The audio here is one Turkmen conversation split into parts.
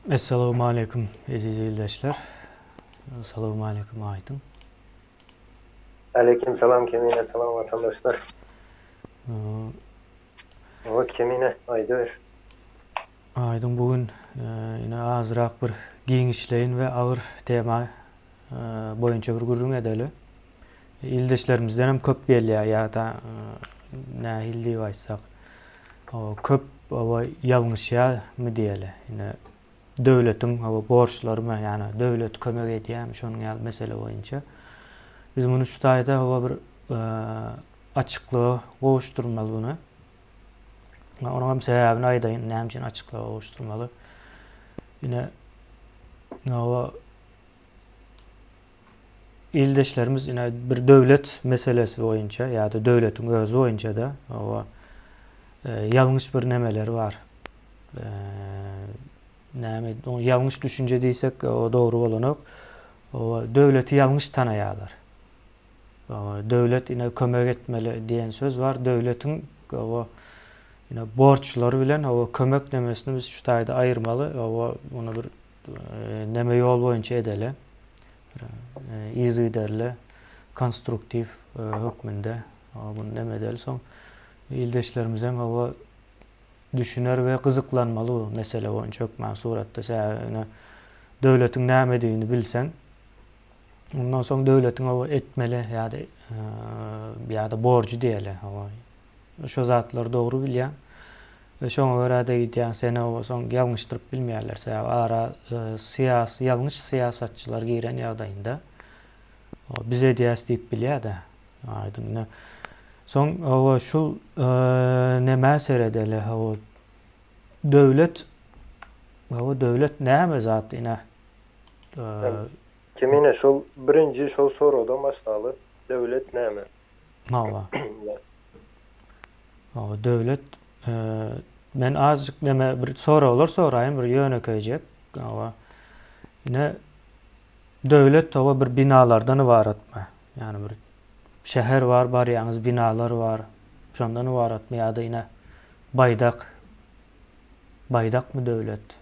Essalawmaleýkum eziz ildeşler. Salawmaleýkum Aýdyň. Aleýkim salam Kemine salam watandaşlar. Owa Kemine aýdyber. Aýdyň bu gün ine azrak bir giňişleýin we agyr tema boýunça bir gürrüň edeli. Ildeşlerimizden hem köp gelýär ýa-da nähili diýip aýtsak, köp oba ýalňyşýarmy diýeli. Ine döwletiň oba borçlarymy, ýagny döwlet kömek edýärmi şonuň ýaly mesele boýunça. Biz muny şu taýda oba bir açyklyga gowuşdyrmaly muny. Onuň hem sebäbini aýdaýyn, näme üçin açyklyga gowuşdyrmaly. Ine oba Ildeşlerimiz ine bir döwlet meselesi boýunça ýa-da döwletiň özi boýunça-da oba ýalňyş bir nemeleri bar. Näme, ýalňyş düşünje diýsek, o dogry bolanok. Oba döwleti ýalňyş tanaýarlar. Oba döwlet ine kömek etmeli diýen söz bar. Döwletiň oba ine borçlary bilen oba kömek nemesini biz şu taýda aýyrmaly. Oba muny bir neme ýol boýunça edeli. Yzygiderli konstruktiw hökmünde muny neme edeli soň ildeşlerimizem hawa düşüner we gyzyklanmaly bu mesele boýunça hökman suratda sebäbi ine döwletiň nämedigini bilseň ondan soň döwletiň hawa etmeli ýa-da ýa-da borjy diýeli hawa Şo zatlary dogry bilýäň we şoňa görä-de gidýäň. Seni soň ýalňyşdyryp bilmeýärler. Sebäbi ara syýasy, ýalňyş syýasatçylar giren ýagdaýynda biz edýäs diýip bilýär-de. Aýdyň ine. Soň hawa şul nämä seredeli hawa döwlet hawa döwlet näme zat ine. Kemine şol birinji şol soragdan başlaly döwlet näme? Hawa. Hawa, döwlet men azjyk neme bir soraglar soraýyn bir ýönekeýjek. Hawa. Ine döwlet hawa bir binalardan ybaratmy? Ýagny bir şäher bar, barýaňyz binalar bar. Şondan ybaratmy ýa-da ine baýdak baýdakmy döwlet?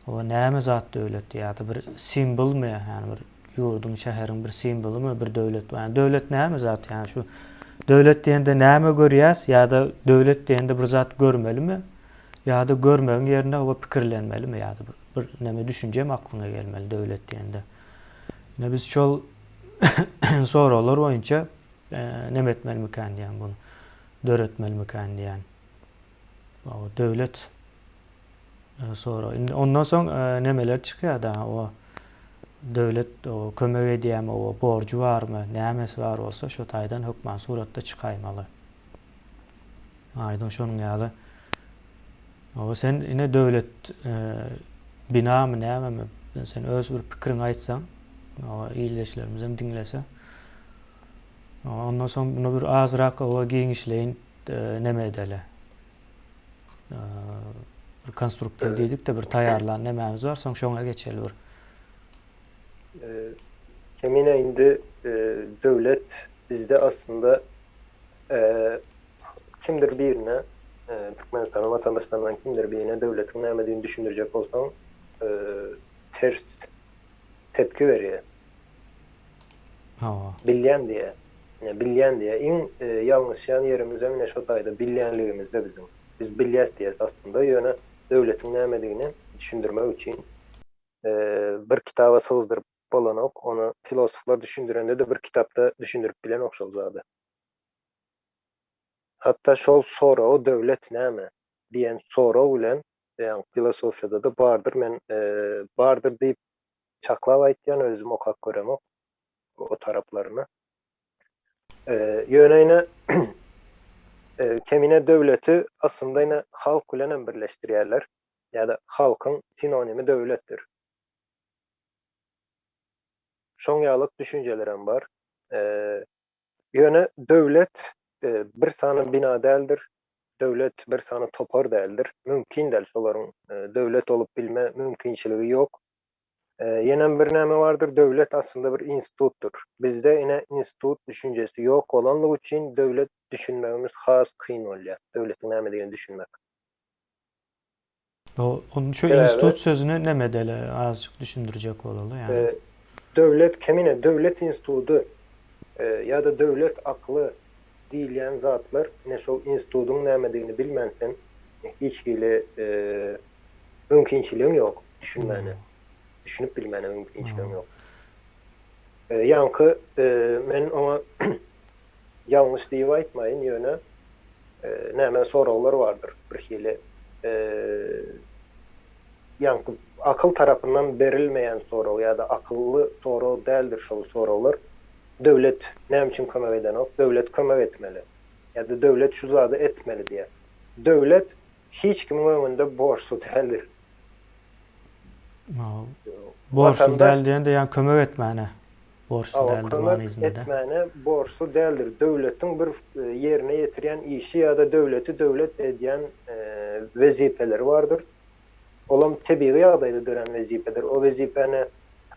Oba näme zat döwlet ýa-da bir simbolmy ýagny bir ýurduň şäheriň bir simbolymy bir döwlet ýagny döwlet näme zat ýagny şu döwlet diýende näme görýäs ýa-da döwlet diýende bir zat görmelimi ýa-da görmegiň ýerine oba pikirlenmelimi ýa-da bir, bir näme düşünjemi aklyňa gelmeli döwlet diýende. Ine biz şol soraglar boýunça e, neme etmelimikän diýen bunu döretmelimikän diýen. Döwlet Sorag. Indi ondan soň nemeler çykýar da o döwlet o kömek edýärmi o borjy barmy nämesi bar bolsa şo taýdan hökman suratda çykaýmaly. Aýdyň şonuň ýaly. O sen ine döwlet binamy nämemi sen öz bir pikiriňi aýtsaň o ildeşlerimiz hem diňlese. Ondan soň bunu bir azrak o giňişleýin neme edeli. Bir konstruktor diýdik-de bir taýýarlan nemämiz bar, soň şoňa geçeli bir. Kemine indi döwlet bizde aslynda kimdir birine Türkmenistanyň watandaşlaryndan kimdir birine döwletiň nämedigini düşündirjek bolsaň ters tepki berýär. Hawa. Bilýän diýýär. Ine, bilýän diýýär. Iň ýalňyşýan ýerimizem ine şo taýda, bilýänligimizde biziň. Biz bilýäs diýýäs aslynda, ýöne döwletiň nämedigini düşündirmek üçin bir kitaba sygdyryp bolanok. Ony filosoflar düşündirende-de bir kitapda düşündirip bilenok şol zady. Hatda şol soragy döwlet näme diýen sorag bilen, ýagny filosofiýada-da bardyr, men bardyr diýip Çaklap aýtýan özüm okap göremok o taraplaryny. Ýöne ine Kemine döwleti aslynda ine halk bilen hem birleşdirýärler. Ýa-da halkyň sinonimi döwletdir. Şoň ýalyk düşünjeler hem bar. Ýöne döwlet bir sany bina däldir. Döwlet bir sany topar däldir. Mümkin däl şolaryň döwlet bolup bilme mümkinçiligi ýok. Ýenem bir näme bardyr, döwlet aslynda bir institutdyr. Bizde ine institut düşünjesi ýok bolanlygy üçin döwlet düşünmegimiz has kyn bolýar. Döwletiň nämedigini düşünmek. O, onu şu Sebäbi institut sözüni neme edeli azjyk düşündirjek bolaly ýani. Döwlet kemine döwlet institudy ýa-da döwlet akly diýilýän zatlar ine şol institudyň nämedigini bilmän sen hiç hili mümkinçiligiň ýok düşünmäne. Düşünip bilmäne mümkinçiligiň ýok. Ýaňky men oňa ýalňyş diýip aýtmaýyn, ýöne näme soraglar bardyr birhili ýaňky akyl tarapyndan berilmeýän sorag ýa-da akylly sorag däldir şol soraglar. Döwlet näme üçin kömek edenok? Döwlet kömek etmeli ýa-da döwlet şu zady etmeli diýýär. Döwlet hiç kimiň öňünde borçly däldir. Borçly däl diýende ýa kömek etmäne borçly däldir Kömek manysynda-da. etmäne borçly däldir. Döwletiň bir ýerine ýetirýän işi ýa-da döwleti döwlet edýän wezipeleri bardyr. Olam tebigy ýagdaýda dörän wezipedir. O wezipäni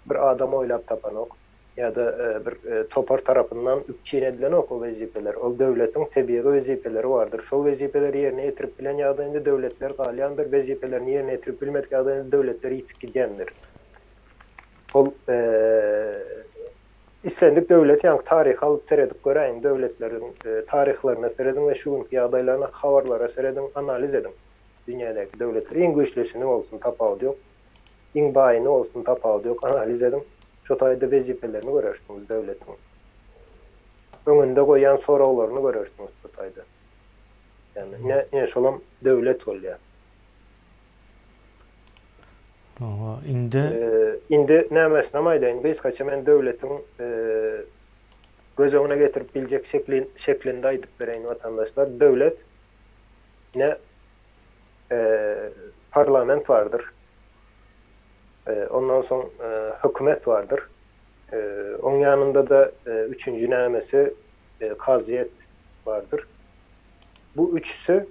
bir adam oýlap tapanok. Ýa-da bir topar tarapyndan üpjün edilenok o wezipeler. Ol döwletiň tebigy wezipeleri bardyr. Şol wezipeleri ýerine ýetirip bilen ýagdaýynda döwletler galýandyr, wezipelerini ýerine ýetirip bilmedik ýagdaýynda döwletler ýitip gidýändir. Ol islendik döwlet ýaňky taryhy alyp seredip göräýiň, döwletleriň taryhlaryna serediň we şu günki ýagdaýlaryna, habarlara serediň, analiz ediň. Dünýädäki döwletler iň güýçlüsini bolsun tapawudy ýok. Iň baýyny bolsun tapawudy ýok analiz ediň şo taýda wezipelerini görersiňiz döwletiň öňünde goýýan soraglaryny görersiňiz şo taýda ýagny ine ine şolam döwlet bolýar. Hawa indi. Indi nämesinem aýdaýyn gysgaça men döwletiň göz öňüne getirip biljek şekli şeklinde aýdyp bereýin watandaşlar döwlet ine Parlament bardyr. Ondan soň hökümet bardyr. Oň ýanynda-da üçünji nämesi kazyýet bardyr. Bu üçüsi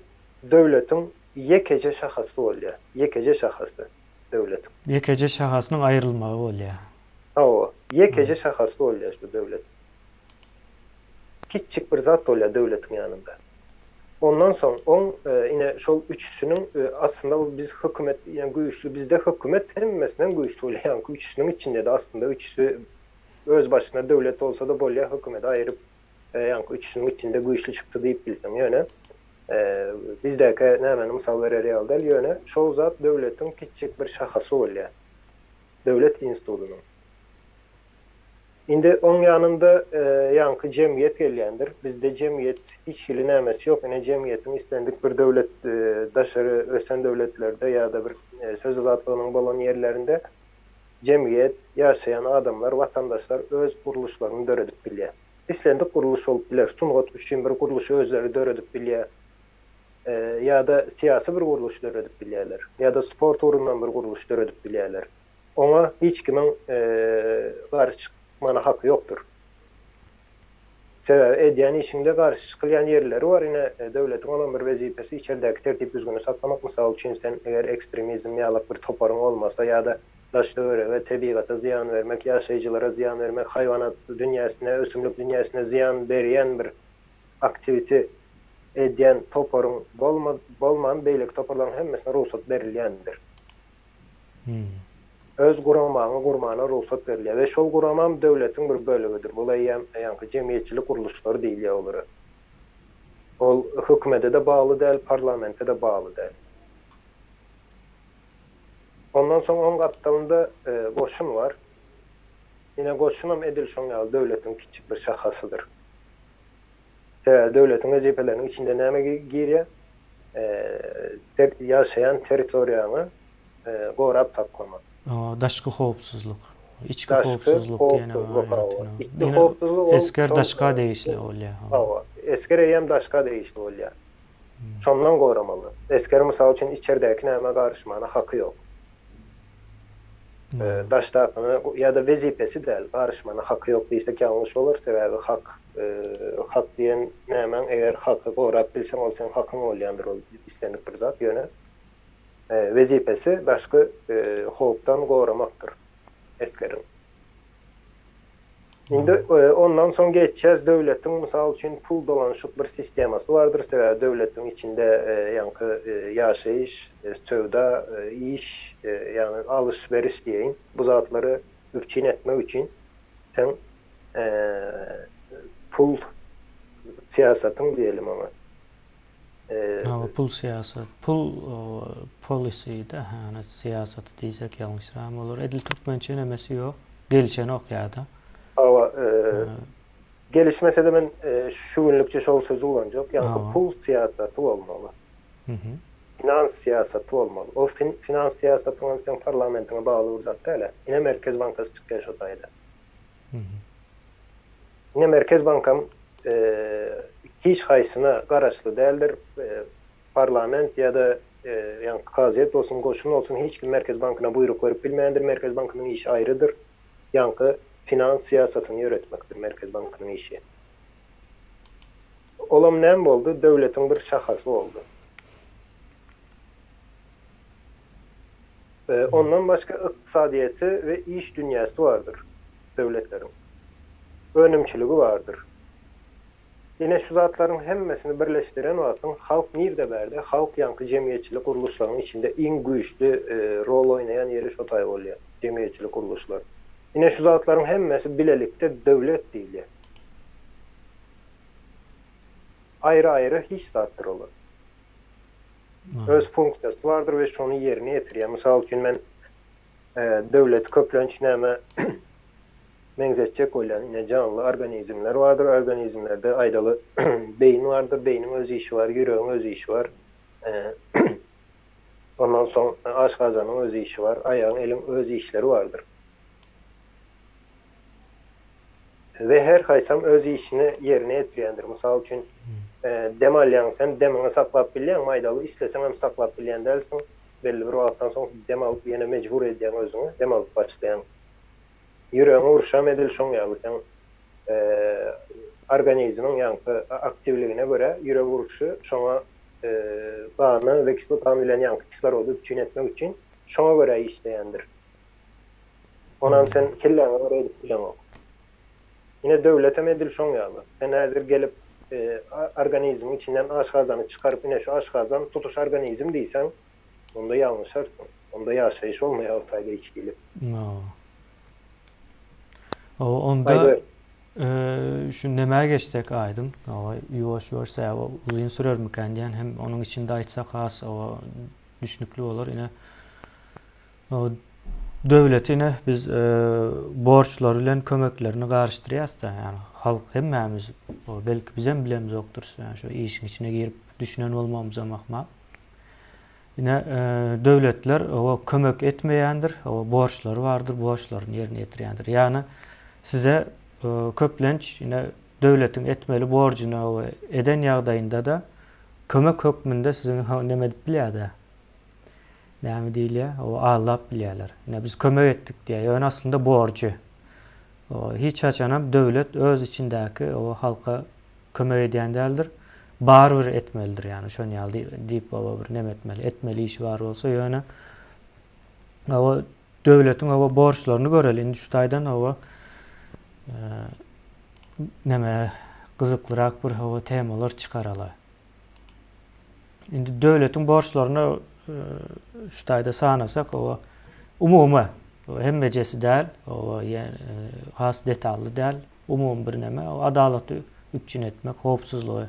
döwletiň ýekeje şahasy bolýar. Ýekeje şahasy döwletiň. Ýekeje şahasynyň aýrylmagy bolýar. Hawa, ýekeje şahasy bolýar şu döwletiň. Kiçjik bir zat bolýar döwletiň ýanynda. Ondan soň oň ine şol üçüsiniň aslynda bu biz hökümet ýa güýçli bizde hökümet hemmesinden güýçli bolýar ýaňky üçüsiniň içindede aslynda üçüsi öz başyna döwlet bolsada bolýar hökümeti aýyryp ýaňky üçüsiniň içinde güýçli çykdy diýip bilseň ýöne bizdäkä nämeni mysal berer ýaly däl ýöne şol zat döwletiň kiçjik bir şahasy bolýar döwlet institudynyň. Indi oň ýanynda ýaňky jemgyýet gelýändir. Bizde jemgyýet hiç hili nämesi ýok. Ine jemgyýetiň islendik bir döwlet daşary ösen döwletlerde ýa-da bir söz azatlygynyň bolan ýerlerinde jemgyýet, ýaşaýan adamlar, watandaşlar öz gurluşlaryny döredip bilýär. Islendik gurluş bolup biler. Sungat üçin bir gurluşy özleri döredip bilýär. Ýa-da syýasy bir gurluş döredip bilýärler. Ýa-da sport ugrundan bir gurluş döredip bilýärler. Oňa hiç kimiň garşy çykmana haky ýokdur. Sebäbi edýän işiňde garşy çykylýan ýerleri bar, ine, döwletiň olam bir wezipesi içerdäki tertip-düzgüni saklamak, mysal üçin, sen eger ekstremizm ýalak bir toparyň bolmasa ýa-da daş-töwerege, tebigata zyýan bermek, ýaşaýjylara zyýan bermek, haýwanat dünýäsine, ösümlik dünýäsine zyýan berýän bir aktiwite edýän toparyň bolman, beýleki toparlaryň hemmesine rugsat berilýändir. Öz guramaňy gurmana rugsat berilýär we şol guramam döwletiň bir bölegidir. Bul eýýäm ýaňky jemgyýetçilik gurluşlary diýilýär olara. Ol hökümede-de bagly däl, parlamente-de bagly däl. Ondan soň oň gapdalynda goşun bar. Ine goşunam edil şoň ýaly döwletiň kiçjik bir şahasydyr. Sebäbi döwletiň wezipeleriniň içinde näme girýär? Ýaşaýan territoriýaňy gorap saklamak. Daşky howpsuzlyk. Içki howpsuzlyk ýene bar. Içki howpsuzlyk ol esger daşka degişli bolýar. Hawa, esger eýýäm daşka degişli bolýar. Şondan goramaly. Esger mysal üçin içerdäki nämä garyşmana haky ýok. Daşdakyny ýa-da wezipesi däl, garyşmana haky ýok diýsek ýalňyş bolar, sebäbi hak, hak diýen nämäň, eger haky gorap bilseň ol seň hakyň bolýandyr ol islendik bir zat, ýöne wezipesi daşky howpdan goramakdyr esgeriň. Indi ondan soň geçýäs döwletiň mysal üçin pul dolanyşyk bir sistemasy bardyr, sebäbi döwletiň içinde ýaňky ýaşaýyş, söwda, iş, ýagny alyş-beriş diýeýin, bu zatlary üpjün etmek üçin seň pul syýasatyň diýelim oňa. Hawa, pul syýasat, pul policy-da, ýagny syýasaty diýsek ýalňyşram bolar. Edil türkmençe nemesi ýok, gelişenok ýa-da. Hawa, gelişmese-de men şu günlükçe şol sözi ulanjak, ýagny pul syýasaty bolmaly. Finans syýasaty bolmaly. O finans syýasatyňam seň parlamentiňe bagly bir zat däl-ä. Ine Merkez bankasy çykýar şo taýda. Ine Merkez bankam hiç haýsyna garaşly däldir. Parlament ýa-da ýaňky kazyýet bolsun, goşun bolsun hiç kim Merkez bankyna buýruk berip bilmeýändir. Merkez bankynyň işi aýrydyr. Ýaňky finans syýasatyny ýöretmekdir Merkez bankynyň işi. Olam näme boldy? Döwletiň bir şahasy boldy. Ondan başga ykdysadyýeti we iş dünýäsi bardyr döwletleriň. Önümçiligi bardyr. Ine şu zatlaryň hemmesini birleşdiren wagtyň halk nirde bärde? Halk ýaňky jemgyýetçilik gurluşlaryň içinde iň güýçli rol oýnaýan ýeri şo taý bolýar, jemgyýetçilik gurluşlar. Ine şu zatlaryň hemmesi bilelikde döwlet diýilýär. Aýry-aýry hiç zatdyr olar. Öz funksiýasy bardyr we şony ýerine ýetirýär. Mysal üçin men döwleti köplenç nämä meňzetjek bolýan, ine janly organizmler bardyr, organizmlerde aýdaly beýin bardyr, beýniň öz işi bar, ýüregiň öz işi bar. Ondan soň aşgazanyň öz işi bar, aýagyň, eliň öz işleri bardyr. We her haýsam öz işini ýerine ýetirýändir. Mysal üçin, dem alýaň sen, demiňi saklap bilýäňmi aýdaly, isleseňem saklap bilýän dälsiň. Belli bir wagtdan soň dem alyp ýene mejbur edýäň özüňi, dem alyp başlaýaň. Ýüregiň urşam edil şoň ýaly, seň organizmiň ýaňky aktiwligine görä ýürek urşy şoňa gany we gan bilen ýaňky kislorody üpjün etmek üçin şoňa görä işleýändir. Onam sen kelläňe görä edip bileňok. Ine döwletem edil şoň ýaly. Sen häzir gelip organizmiň içinden aşgazany çykaryp ine şu aşgazan tutuş organizm diýseň onda ýalňyşarsyň. Onda ýaşaýyş bolmaýar o taýda hiç hili. Hawa onda şu nämä geçsek aýdyň. Hawa ýuwaş ýuwaş sebäbi uzyn sürermikän diýen hem onuň içinde aýtsak has hawa düşnükli bolar. Ine Döwleti ine biz borçlary bilen kömeklerini garyşdyrýas-da, ýagny halk hemmämiz, belki bizem bilemzokdyrys, ýagny şu işiň içine girip düşünen bolmagymyzam ahmal. Ine döwletler oba kömek etmeýändir, oba borçlary bardyr, borçlaryny ýerine ýetirýändir. Ýagny size köplenç ine döwletiň etmeli borjuny oba eden ýagdaýynda-da kömek hökmünde siziň neme edip bilýär-de. Näme diýilýär? O aldap bilýärler. Ine biz kömek etdik diýýär. Ýöne aslynda borjy. O hiç haçanam döwlet öz içindäki o halka kömek edýän däldir. Barybir etmelidir ýagny şon ýaly diýip oba bir neme etmeli. Etmeli işi bar bolsa ýöne o döwletiň oba borçlaryny göreli. Indi şu taýdan oba neme gyzyklyrak bir oba temalar çykaraly. Indi döwletiň borçlaryny şu taýda sanasak, oba umumy, hemmejesi däl, oba has detally däl, umumy birneme adalaty üpjün etmek, howpsuzlygy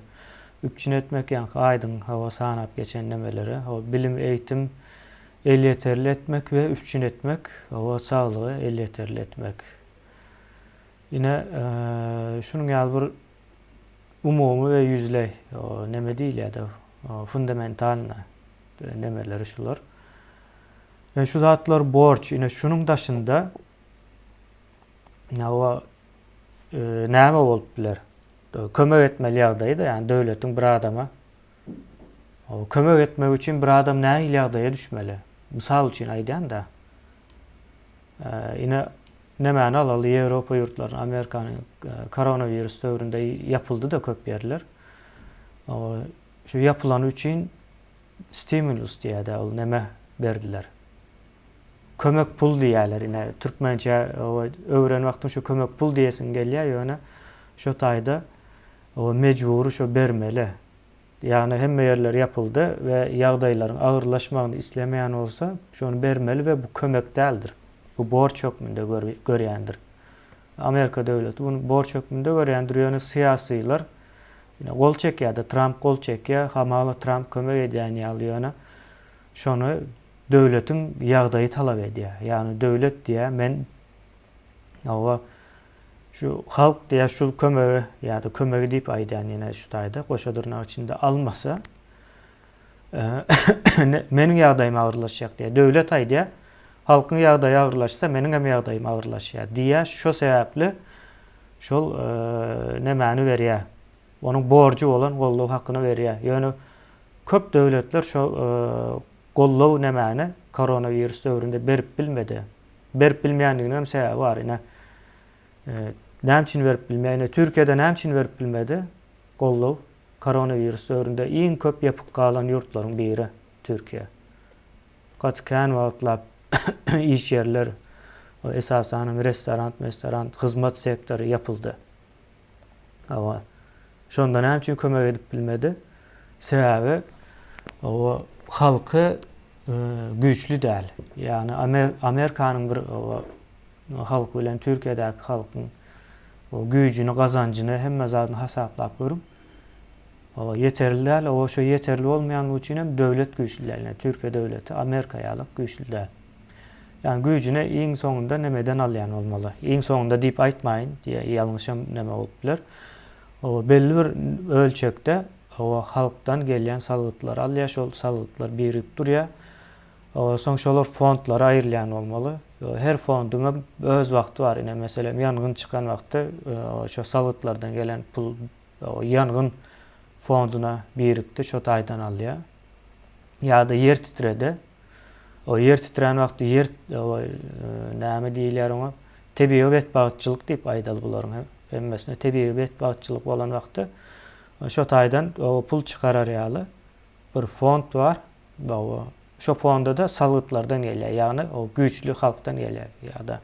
üpjün etmek, ýaňky aýdyň hawa sanap geçen nemeleri, bilim, eýitim elýeterli etmek we üpjün etmek, oba saglygy elýeterli etmek. Ine, şunuň ýaly bir Umumy we ýüzleý, neme diýilýär-de, fundamentalnyý nemeleri şular. Ýöne şu zatlar borç, ine şunuň daşynda hawa näme bolup biler? Kömek etmeli ýagdaýy-da, ýagny döwletiň bir adama kömek etmek üçin bir adam nähili ýagdaýa düşmeli? Mysal üçin aýdýan-da. Ine, nemäni alaly, Ýewropa ýurtlaryny, Amerikany koronawirus döwründe ýapyldy-da köp ýerler. Şu ýapylany üçin stimulus diýýär-dä, ol neme berdiler. kömek pul diýýärler ine türkmençe öwren wagtyň şu kömek pul diýesiň gelýär ýöne şo taýda mejbury şo bermeli. Ýagny hemme ýerler ýapyldy we ýagdaýlaryň agyrlaşmagyny islemeýän bolsa şony bermeli we bu kömek däldir. Bu borç hökmünde görýändir. Amerika döwleti muny borç hökmünde görýändir ýöne syýasylar ine gol çekýärde Tramp gol çekýär hamala Tramp kömek edýän ýaly ýöne şony döwletiň ýagdaýy talap edýär. Ýagny döwlet diýýär men hawa şu halk diýýär şu kömegi ýa-da kömegi diýip aýdýan ýene şu taýda goşa dyrnak içinde almasa meniň ýagdaýym agyrlaşjak diýýär. Döwlet aýdýar halkyň ýagdaýy agyrlaşsa meniň hem ýagdaýym agyrlaşýar diýýär. Şo sebäpli şol nemäni berýär. Onuň borjy bolan goldaw hakyny berýär. Ýöne köp döwletler şo goldaw nemäni koronawirus döwründe berip bilmedi. Berip bilmeýändiginiň hem sebäbi bar. Ine, näme üçin berip bilmeýär? Ine, Türkiýede näme üçin berip bilmedi goldaw? Koronawirus döwründe iň köp ýapyk galan ýurtlaryň biri Türkiýe. Gaty kän wagtlap iş ýerler, esasan hem restoran, mestoran, hyzmat sektory ýapyldy. Hawa. Şonda näme üçin kömek edip bilmedi? Sebäbi o halky güýçli däl. Ýagny Amerikanyň bir halky bilen Türkiýedäki halkyň güýjüni, gazanjyny, hemme zadyny hasaplap görüň. Hawa, ýeterli däl. Owa şo ýeterli bolmaýanlygy üçin hem döwlet güýçli däl. Ýagny Türkiýe döwleti Amerika ýaly güýçli däl. Ýagny güýjüni iň soňunda nemeden alýan bolmaly. Iň soňunda diýip aýtmaýyn, diýe ýalňyşam neme bolup biler. Hawa, belli bir ölçekde hawa halkdan gelýän salgytlary alýar, şol salgytlar birigip durýar. Hawa, soň şolar fondlara aýrylýan bolmaly. Her fonduň hem öz wagty bar. Ine, meselem, ýangyn çykan wagty şo salgytlardan gelen pul ýangyn fonduna birikdi, şo taýdan alýar. Ýa-da ýer titredi. O ýer titrän wagty ýer näme diýilýär oňa? Tebigy betbagtçylyk diýip aýdaly bularyň hemmesine. Tebigy betbagtçylyk bolan wagty şo taýdan pul çykarar ýaly bir fond bar. Şo fonda-da salgytlardan gelýär. Ýagny o güýçli halkdan gelýär ýa-da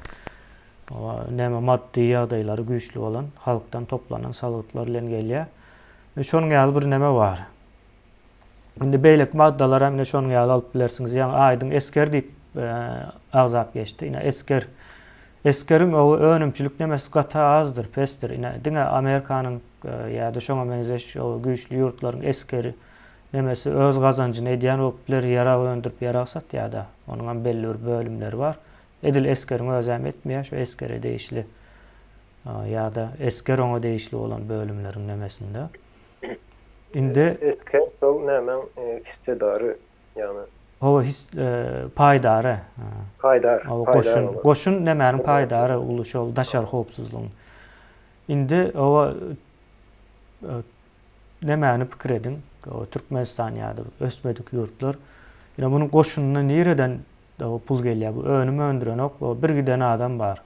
näme maddy ýagdaýlary güýçli bolan halkdan toplanan salgytlar bilen gelýär. Şonuň ýaly bir neme bar. Indi beýleki maddalaram ine şonuň ýaly alyp bilersiňiz. Ýaňy Aýdyň esger diýip agzap geçdi. Ine esger. Esgeriň o önümçilik nemesi gaty azdyr, pesdir. Ine diňe Amerikanyň ýa-da şoňa meňzeş o güýçli ýurtlaryň esgeri nemesi öz gazanjyny edýän bolup biler, ýarag öndürip ýarag satýar-da. Onuňam belli bir bölümleri bar. Edil esgeriň özem etmeýär, şu esgere degişli ýa-da esger oňa degişli bolan bölümleriň nemesinde. Indi Esger şol nämäň hissedary, ýagny. Hawa, his paýdary. Paýdar, paýdar goşun, goşun nämäniň paýdary uly şol daşary howpsuzlygyň. Indi hawa nämäni pikir ediň, Türkmenistan ýa-da ösmedik ýurtlar ine munuň goşunyna nireden pul gelýär? Bu önüm öndürenok, bir giden adam bar.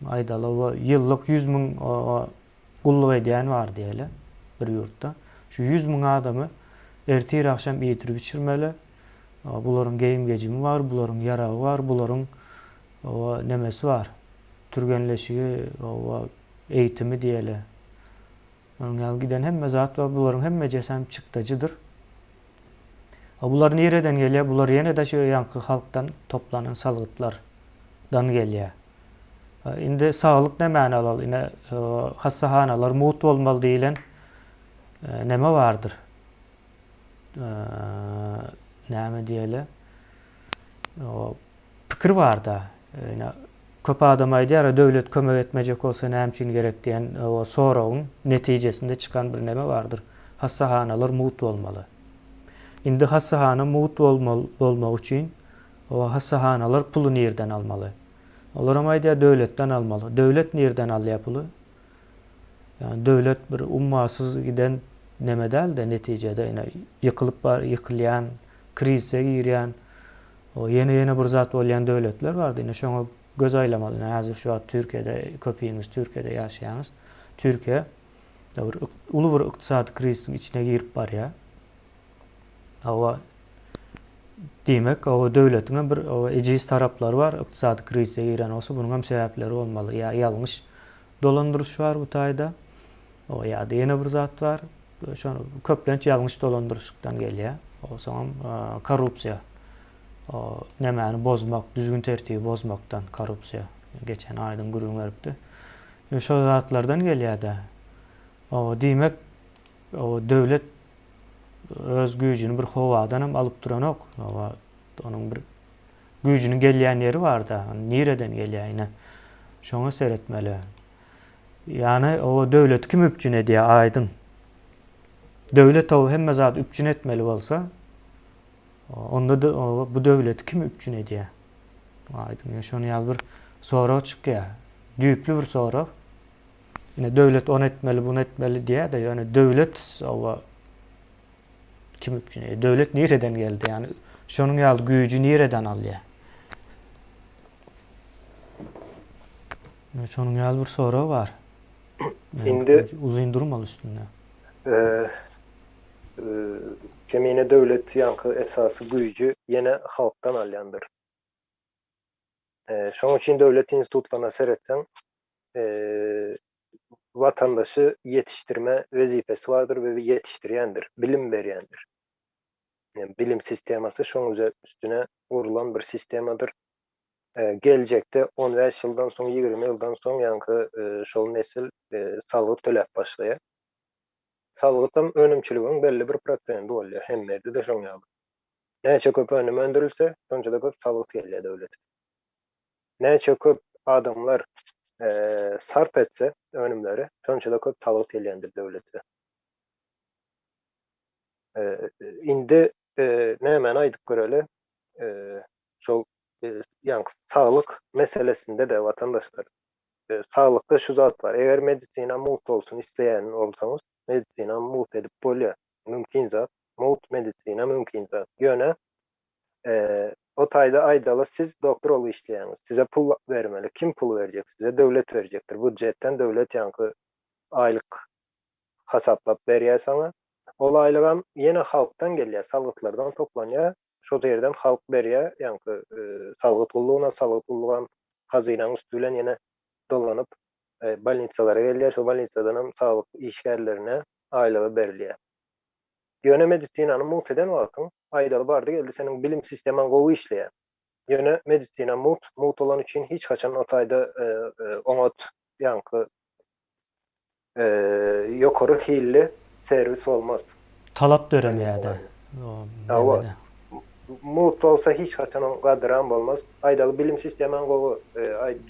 Aýdaly, ýyllyk 100 müň gulluk edýän bar diýeli bir ýurtda. Şu 100 müň adamy ertir-agşam iýdirip-içirmeli. Bularyň geýim-gejimi bar, bularyň ýaragy bar, bularyň nemesi bar. Türgenleşigi, eýitimi diýeli. Onuň ýaly giden hemme zat bar. Bularyň hemmejesem çykdajydyr. Bular nireden gelýär? Bular ýene-de şu ýaňky halkdan toplanan salgytlardan gelýär. Indi saglyk nämäni alaly? Ine, hassahanalar mugt bolmaly diýlen neme bardyr? Näme diýeli? Pikir bar-da. Ine, köp adam aýdýar, döwlet kömek etmejek bolsa näme üçin gerek diýen soragyň netijesinde çykan bir neme bardyr. Hassahanalar mugt bolmaly. Indi hassahana mugt bolmagy üçin hassahanalar puly nirden almaly? Olaram aýdýar döwletden almaly. Döwlet nirden alýar puly? Ýagny döwlet bir ummasyz giden neme däl-de netijede ine ýykylyp bar ýykylýan, krizise girýän, o ýene ýene bir zat bolýan döwletler bardy. Ine şoňa göz aýlamaly. Ine häzir şu wagt Türkiýede köpiňiz Türkiýede ýaşaýaňyz. Türkiýe bir uly bir ykdysady krizisiň içine girip barýar. Hawa. Diýmek, oba döwletiň hem bir oba ejiz taraplary bar, ykdysady krizise giren bolsa bunuň hem sebäpleri bolmaly. Ýa ýalňyş dolandyryş bar bu taýda, oba ýa-da ýene bir zat bar. Şony köplenç ýalňyş dolandyryşykdan gelýär. Soňam korrupsiýa. O nämäni bozmak, düzgün-tertibi bozmakdan korrupsiýa. Geçen aýdyň gürrüň beripdi. Şo zatlardan gelýär-dä. Oba diýmek, oba döwlet öz güýjüni bir howadan hem alyp duranok. Oba onuň bir güýjüniň gelýän ýeri bar-da, nireden gelýär ine. Şoňa seretmeli. Ýagny oba döwleti kim üpjün edýär aýdyň. Döwlet oba hemme zady üpjün etmeli bolsa, onda da bu döwleti kim üpjün edýär? Aýdyň, şonuň ýaly bir sorag çykýar. Düýpli bir sorag. Ine döwlet ony etmeli, buny etmeli diýýär-de, ýöne döwlet oba kim üpjün edýär? Döwlet nireden geldi? Ýagny şonuň ýaly güýji nireden alýar? Şonuň ýaly bir sorag bar. Indi uzyn durmaly üstünde. Kemine döwlet ýaňky esasy güýji ýene halkdan alýandyr. Şonuň üçin döwlet institutlaryna seretseň, watandaşy ýetişdirme wezipesi bardyr we ýetişdirýändir, bilim berýändir. Bilim sistemasy şoň üstüne gurlan bir sistemadyr. Geljekde 15 ýyldan soň, 20 ýyldan soň ýaňky şol nesil salgyt töläp başlaýar. Salgytam önümçiligiň belli bir prosendi bolýar, hemme ýerde-de şoň ýaly. Näçe köp önüm öndürilse, şonça-da köp salgyt gelýär döwlete. Näçe köp adamlar sarp etse önümleri, şonça-da köp salgyt gelýändir döwlete. Indi nämäni aýdyp göreli, şol ýaňky saglyk meselesinde-de watandaşlar, saglykda şu zat bar, eger medisina mugt bolsun isleýän bolsaňyz, medisina mugt edip bolýar, mümkin zat, mugt medisina mümkin zat. Ýöne o taýda aýdaly siz doktor bolup işleýäňiz, size pul bermeli, kim pul berjek size, döwlet berjekdir, budjetden döwlet ýaňky aýlyk hasaplap berýär saňa, ol aýlygam ýene halkdan gelýär, salgytlardan toplanýar, şol ýerden halk berýär ýaňky salgyt gullugyna, salgyt gullugam hazynaň üsti bilen ýene dolanyp bolnitsalara gelýär, şol bolnitsadanam saglyk işgärlerine aýlygy berilýär. Ýöne medisinany mugt eden wagtyň, aýdaly bardy-geldi seniň bilim sistemaň gowy işleýär. Ýöne medisina mugt, mugt bolany üçin hiç haçan o taýda oňat ýaňky ýokary hilli serwis bolmaz. Talap döremeýär-de. Hawa. Mugt bolsa hiç haçan oň gadyram bolmaz. Aýdaly bilim sistemaň gowy,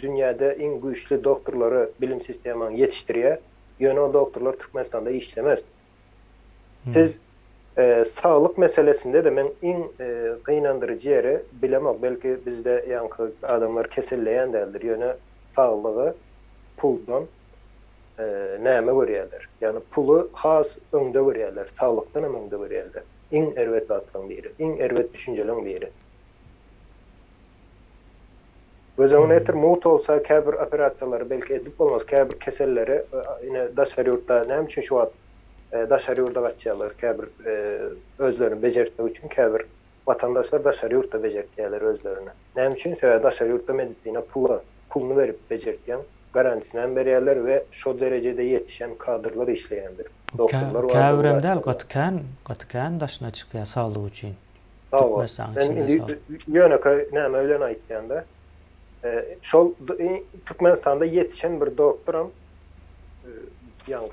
dünýäde iň güýçli doktorlary bilim sistemaň ýetişdirýär. Ýöne o doktorlar Türkmenistanda işlemez. Siz saglyk meselesinde-de meň iň gynandyryjy ýeri, bilemok, belki bizde ýaňky adamlar keselleýän däldir, ýöne saglygy puldan näme görýärler? Ýagny puly has öňde görýärler, saglykdan hem öňde görýärler. Iň erbet zatlaryň biri, iň erbet düşünjeleň biri. Göz öňüne getir, mugt bolsa käbir operasiýalary belki edip bolmaz, käbir keselleri ine daşary ýurtda näme üçin şu wagt daşary ýurda gaçýarlar käbir özlerini bejertmek üçin käbir watandaşlar daşary ýurtda bejertýärler özlerini. Näme üçin? Sebäbi daşary ýurtda medisina pula, puluny berip bejertýäň, garantisini hem berýärler we şo derejede ýetişen kadrlar işleýändir. Doktorlar bardyr, Käbirem däl, gaty kän, gaty kän daşyna çykýar saglyk üçin. Hawa, men indi ýönekeý näme bilen aýtýan-da, şol Türkmenistanda ýetişen bir doktoram, ýagny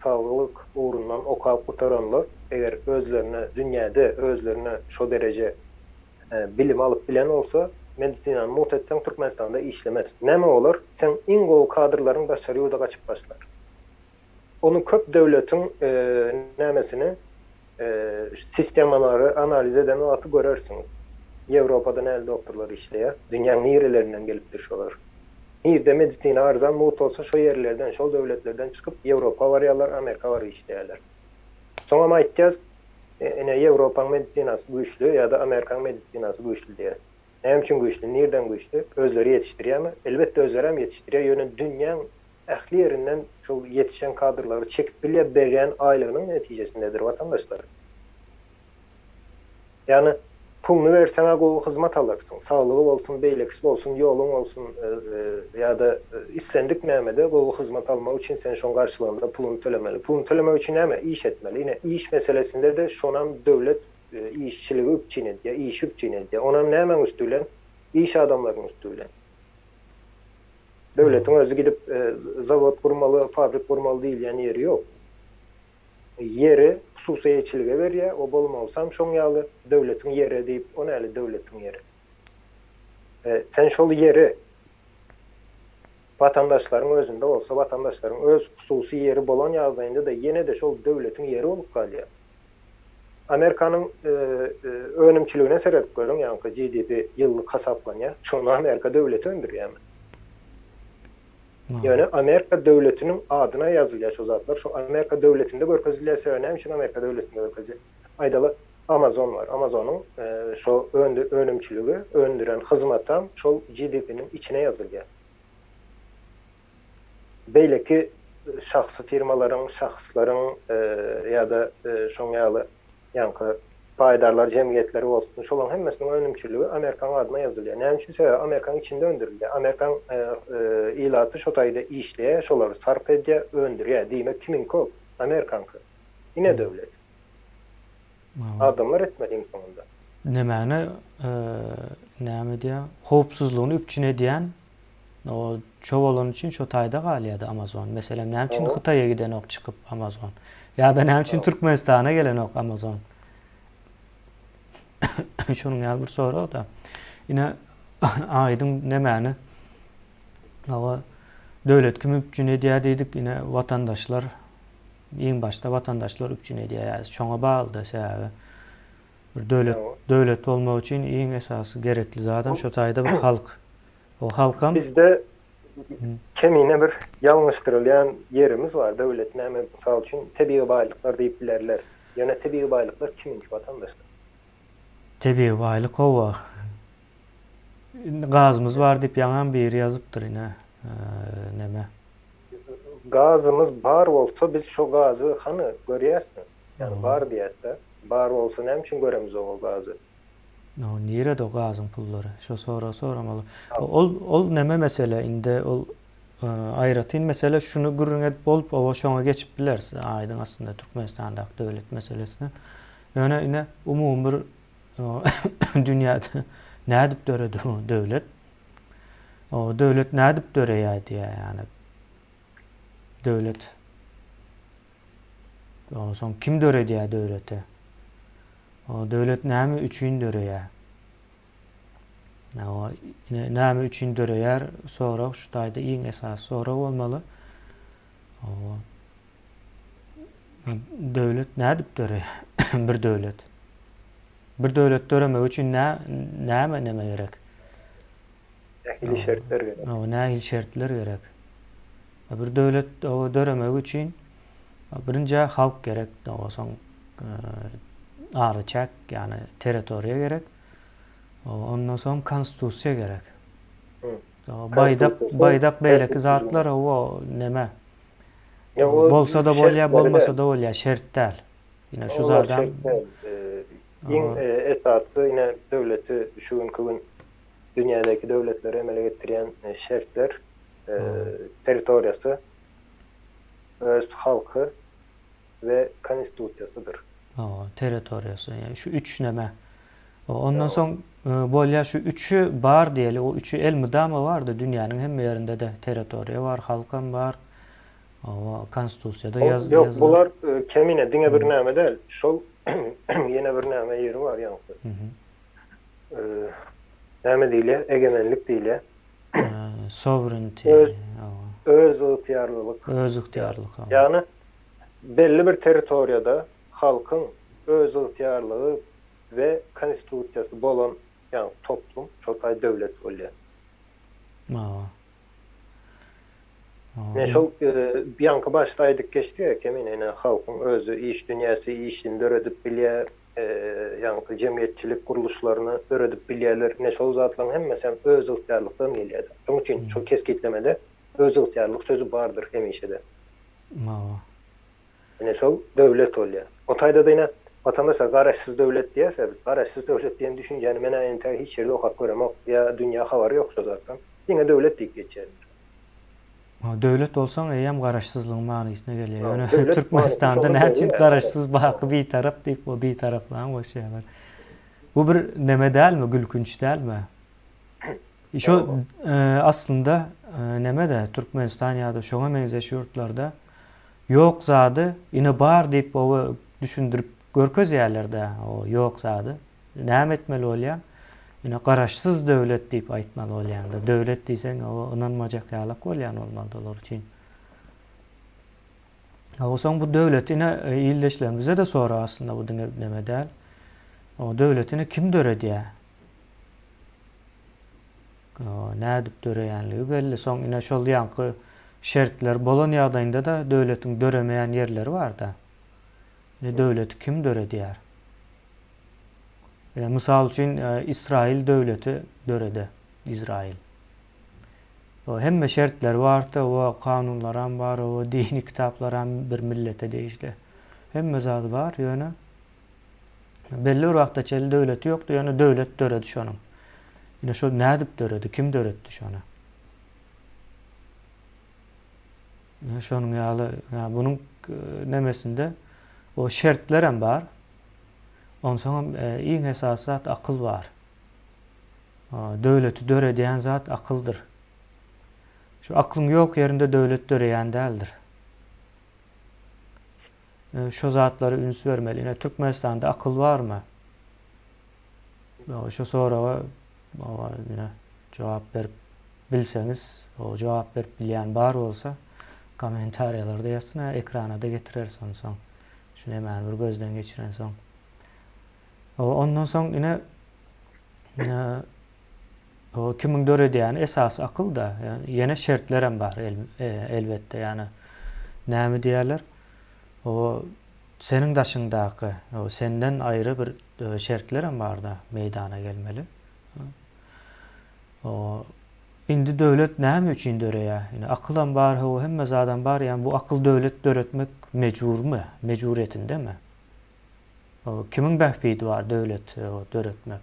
saglyk ugrundan okap gutaranlar, eger özlerine dünýäde özlerine şo dereje bilim alyp bilen bolsa, medisinany mugt etseň Türkmenistanda işlemez. Näme bolar? Seň iň gowy kadrlaryň daşary ýurda gaçyp başlar. Ony köp döwletiň nämesini sistemalary analiz eden wagty görersiňiz. Ýewropada näli doktorlar işleýär, dünýäň nirelerinden gelipdir şolar. Nirde medisina arzan mugt bolsa şo ýerlerden, şol döwletlerden çykyp Ýewropa barýarlar, Amerika baryp işleýärler. Soňam aýtýas, ine Ýewropaň medisinasy güýçli ýa-da Amerikaň medisinasy güýçli diýýäs. Näme üçin güýçli, nirden güýçli? Özleri ýetişdirýärmi? Elbetde özlerem ýetişdirýär, ýöne dünýäň ähli ýerinden şol ýetişen kadrlary çekip bilýär berýän aýlygynyň netijesindedir watandaşlar. Ýagny. Puluny berseň-ä gowy hyzmat alarsyň. Saglygy bolsun, beýlekisi bolsun, ýoluň bolsun ýa-da islendik nämede gowy hyzmat almak üçin sen şoň garşylygynda puluny tölemeli. Puluny tölemek üçin näme? Iş etmeli. Ine, iş meselesinde-de şonam döwlet işçiligi üpjün edýär, işi üpjün edýär. Onam nämäň üsti bilen? Iş adamlarynyň üsti bilen. Döwletiň özi gidip zawod gurmaly, fabrik gurmaly diýilýän ýeri ýok. Ýeri hususy eýeçilige berýär, o bolmalysam şoň ýaly döwletiň ýeri diýip, o näli döwletiň ýeri? Sen şol ýeri watandaşlaryň özünde bolsa, watandaşlaryň öz hususy ýeri bolan ýagdaýynda-da ýene-de şol döwletiň ýeri bolup galýar. Amerikanyň önümçiligine seredip görüň, ýaňky GDP ýyllyk hasaplanýar. Şony Amerika döwleti öndürýärmi? Ýöne Amerika döwletiniň adyna ýazylýar şo zatlar. Şo Amerika döwletinde görkezilýär. Sebäbi näme üçin Amerika döwletinde görkezilýär? Aýdaly, Amazon bar. Amazonyň şo önümçiligi, öndüren hyzmatam şol GDP-niň içine ýazylýar. Beýleki şahsy firmalaryň, şahslaryň ýa-da şoň ýaly ýaňky paýdarlar jemgyýetleri bolsun, şolaryň hemmesiniň önümçiligi Amerikaň adyna ýazylýar. Näme üçin? Sebäbi Amerikaň içinde öndürilýär. Amerikaň ilaty şo taýda işleýär, şolary sarp edýär, öndürýär. Diýmek, kimiňki ol? Amerikaňky. Ine döwlet. Adamlar etmeli iň soňunda. Nämäni näme diýýär? Howpsuzlygyny üpjün edýän O ço bolany üçin şo taýda galýardy Amazon. Meselem, näme üçin Hytaýa gidenok çykyp Amazon? Ýa-da näme üçin Türkmenistana gelenok Amazon? Şonuň ýaly bir sorag-da. Ine, aýdyň nämäni? Hawa, döwlet kim üpjün edýär diýdik, ine, watandaşlar iň başda watandaşlar üpjün edýär. Şoňa bagly-da sebäbi. Bir döwlet döwlet bolmak üçin iň esasy gerekli zadam şo taýda bir halk. O halkam Bizde kemine bir ýalňyşdyrylýan ýerimiz bar, döwlet näme mysal üçin tebigy baýlyklar diýip bilerler. Ýöne tebigy baýlyklar kimiňki watandaşlar? Tebigy baýlyk hawa. Indi gazymyz bar diýip ýaňam biri ýazypdyr ine neme. Gazymyz bar bolsa biz şo gazy hany görýäsmi? Ýagny bar diýýäsdä. Bar bolsa näme üçin göremizok o gazy? No nirede o gazyň pullary? Şo soragy soramaly. Ol ol neme mesele indi ol aýratyn mesele şuny gürrüň edip bolup oba şoňa geçip bileris aýdyň aslynda Türkmenistandaky döwlet meselesine. Ýöne ine umumy bir dünýäde nädip döredi bu döwlet? O döwlet nädip döreýär diýýär ýagny. Döwlet Soň kim döredýär döwleti? Döwlet näme üçin döreýär? Näme üçin döreýär sorag şu taýda iň esasy sorag bolmaly. Döwlet nädip döreýär? Bir döwlet. Bir döwlet döremegi üçin näme näme gerek? Nähili şertler gerek? Nähili şertler gerek? Bir döwlet döremegi üçin birinjä halk gerek, soň araçäk, ýagny territoriýa gerek. Ondan soň konstitusiýa gerek. Baýdak, baýdak beýleki zatlar o neme? Bolsa-da bolýar, bolmasa-da bolýar, şert däl. Ine şu zadam iň esasy ine döwleti şu günki gün dünýädäki döwletleri emele getirýän şertler territoriýasy, öz halky we konstitusiýasydyr. Hawa, territoriýasy, ýa şu üç neme. Ondan soň bolýar şu üçi bar diýeli, o üçi elmydama bardy dünýäniň hemme ýerinde-de territoriýa bar, halkam bar. Hawa, konstitusiýada ýaz Ýok, bular kemine diňe bir näme däl, şol ýene bir näme ýeri bar ýaňky. Näme diýilýär? Egemenlik diýilýär. Sovereignty. Öz öz ygtyýarlylyk. Öz ygtyýarlylyk. Ýagny belli bir territoriýada halkyň öz ygtyýarlygy we konstitusiýasy bolan ýagny toplum şol taý döwlet bolýar. Hawa. Men şol ýaňky başda aýdyp geçdik ya Kemine ine halkyň özi iş dünýäsi işini döredip bilýär ýaňky jemgyýetçilik gurluşlaryny döredip bilýärler ine şol zatlaryň hemmesem özygtyýarlykdan gelýär. Şonuň üçin şol kesgitlemede özygtyýarlyk sözi bardyr hemişe-de. Hawa. Ine şol döwlet bolýar. O taýda-da ine. Watandaşlar garaşsyz döwlet diýýäs-ä biz. Garaşsyz döwlet diýen düşünjäni men-ä entäk hiç ýerde okap göremok. Ýa dünýä habary ýok şo zatdan. Diňe döwlet diýip geçýärler. Döwlet bolsaň eýýäm garaşsyzlygyň manysyna gelýär. Ýöne Türkmenistanda näme üçin garaşsyz baky bitarap diýip o bitaraplygyny goşýarlar. Bu bir neme dälmi, gülkünç dälmi? Şu aslynda neme-de Türkmenistan ýa-da şoňa meňzeş ýurtlarda ýok zady ine bar diýip oba düşündirip görkezýärler-de o ýok zady. Näme etmeli bolýar? Ine garaşsyz döwlet diýip aýtmaly bolýanda. Döwlet diýseň o ynanmajak ýalak bolýan bolmalydy olar üçin. Soň bu döwleti ine ildeşlerimize-de sorag aslynda bu diňe neme däl. O döwleti ine kim döredýär? Nädip döreýänligi belli. Soň ine şol ýaňky şertler bolan ýagdaýynda-da döwletiň döremeýän ýerleri bar-da. Ine döwleti kim döredýär? Ine mysal üçin Ysraýyl döwleti döredi. Izrail. O hemme şertleri bardy, o kanunlaram bar, o dini kitaplaram bir millete degişli. Hemme zady bar, ýöne belli bir wagta çenli döwleti ýokdy, ýöne döwlet döredi şonuň. Ine şo nädip döredi, kim döretdi şony? Ine şonuň ýaly, bunuň nemesinde o şertlerem bar. Onsoňam iň esasy zat akyl bar. Döwleti döredýän zat akyldyr. Şu aklyň ýok ýerinde döwlet döreýän däldir. Şo zatlara üns bermeli. Ine Türkmenistanda akyl barmy? Şo soraga ine jogap berip bilseňiz, jogap berip bilýän bar bolsa kommentariýalarda ýazsyn, ekrana-da getireris onsoň. Şu nemäni bir gözden geçirensoň. Ondan soň ine kimiň döredýäni esasy akyl-da. Ýene şertlerem bar elbetde. Ýagny näme diýerler? O seniň daşyňdaky, senden aýry bir şertlerem bar-da meýdana gelmeli. O indi döwlet näme üçin döreýär? Indi akylam bar, hawa hemme zadam bar. Ýagny bu akyl döwlet döretmek mejburmy? Mejburyýetindemi? Kimiň bähbidi bar döwlet döretmek?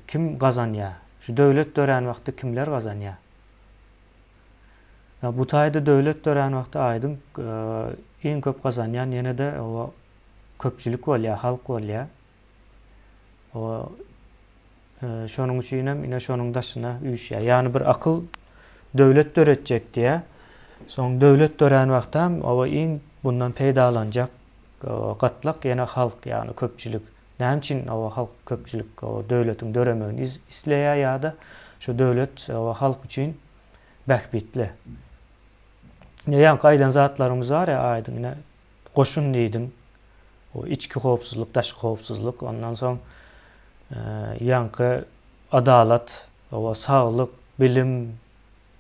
Kim gazanýar? Şu döwlet dörän wagtda kimler gazanýar? Bu taýda döwlet dörän wagty aýdyň iň köp gazanýan ýene-de köpçülik bolýar, halk bolýar. Şonuň üçinem ine şonuň daşyna üýşýär. Ýagny bir akyl döwlet döretjek diýýär. Soň döwlet dörän wagtam oba iň bundan peýdalanjak gatlak ýene halk, ýagny köpçülik. Näme üçin oba halk köpçülik döwletiň döremegini isleýär ýa-da şu döwlet halk üçin bähbitli. Ine ýaňky aýdan zatlarymyz bar ýa aýdyň ine goşun diýdiň. O içki howpsuzlyk, daşky howpsuzlyk, ondan soň ýaňky adalat, oba saglyk, bilim,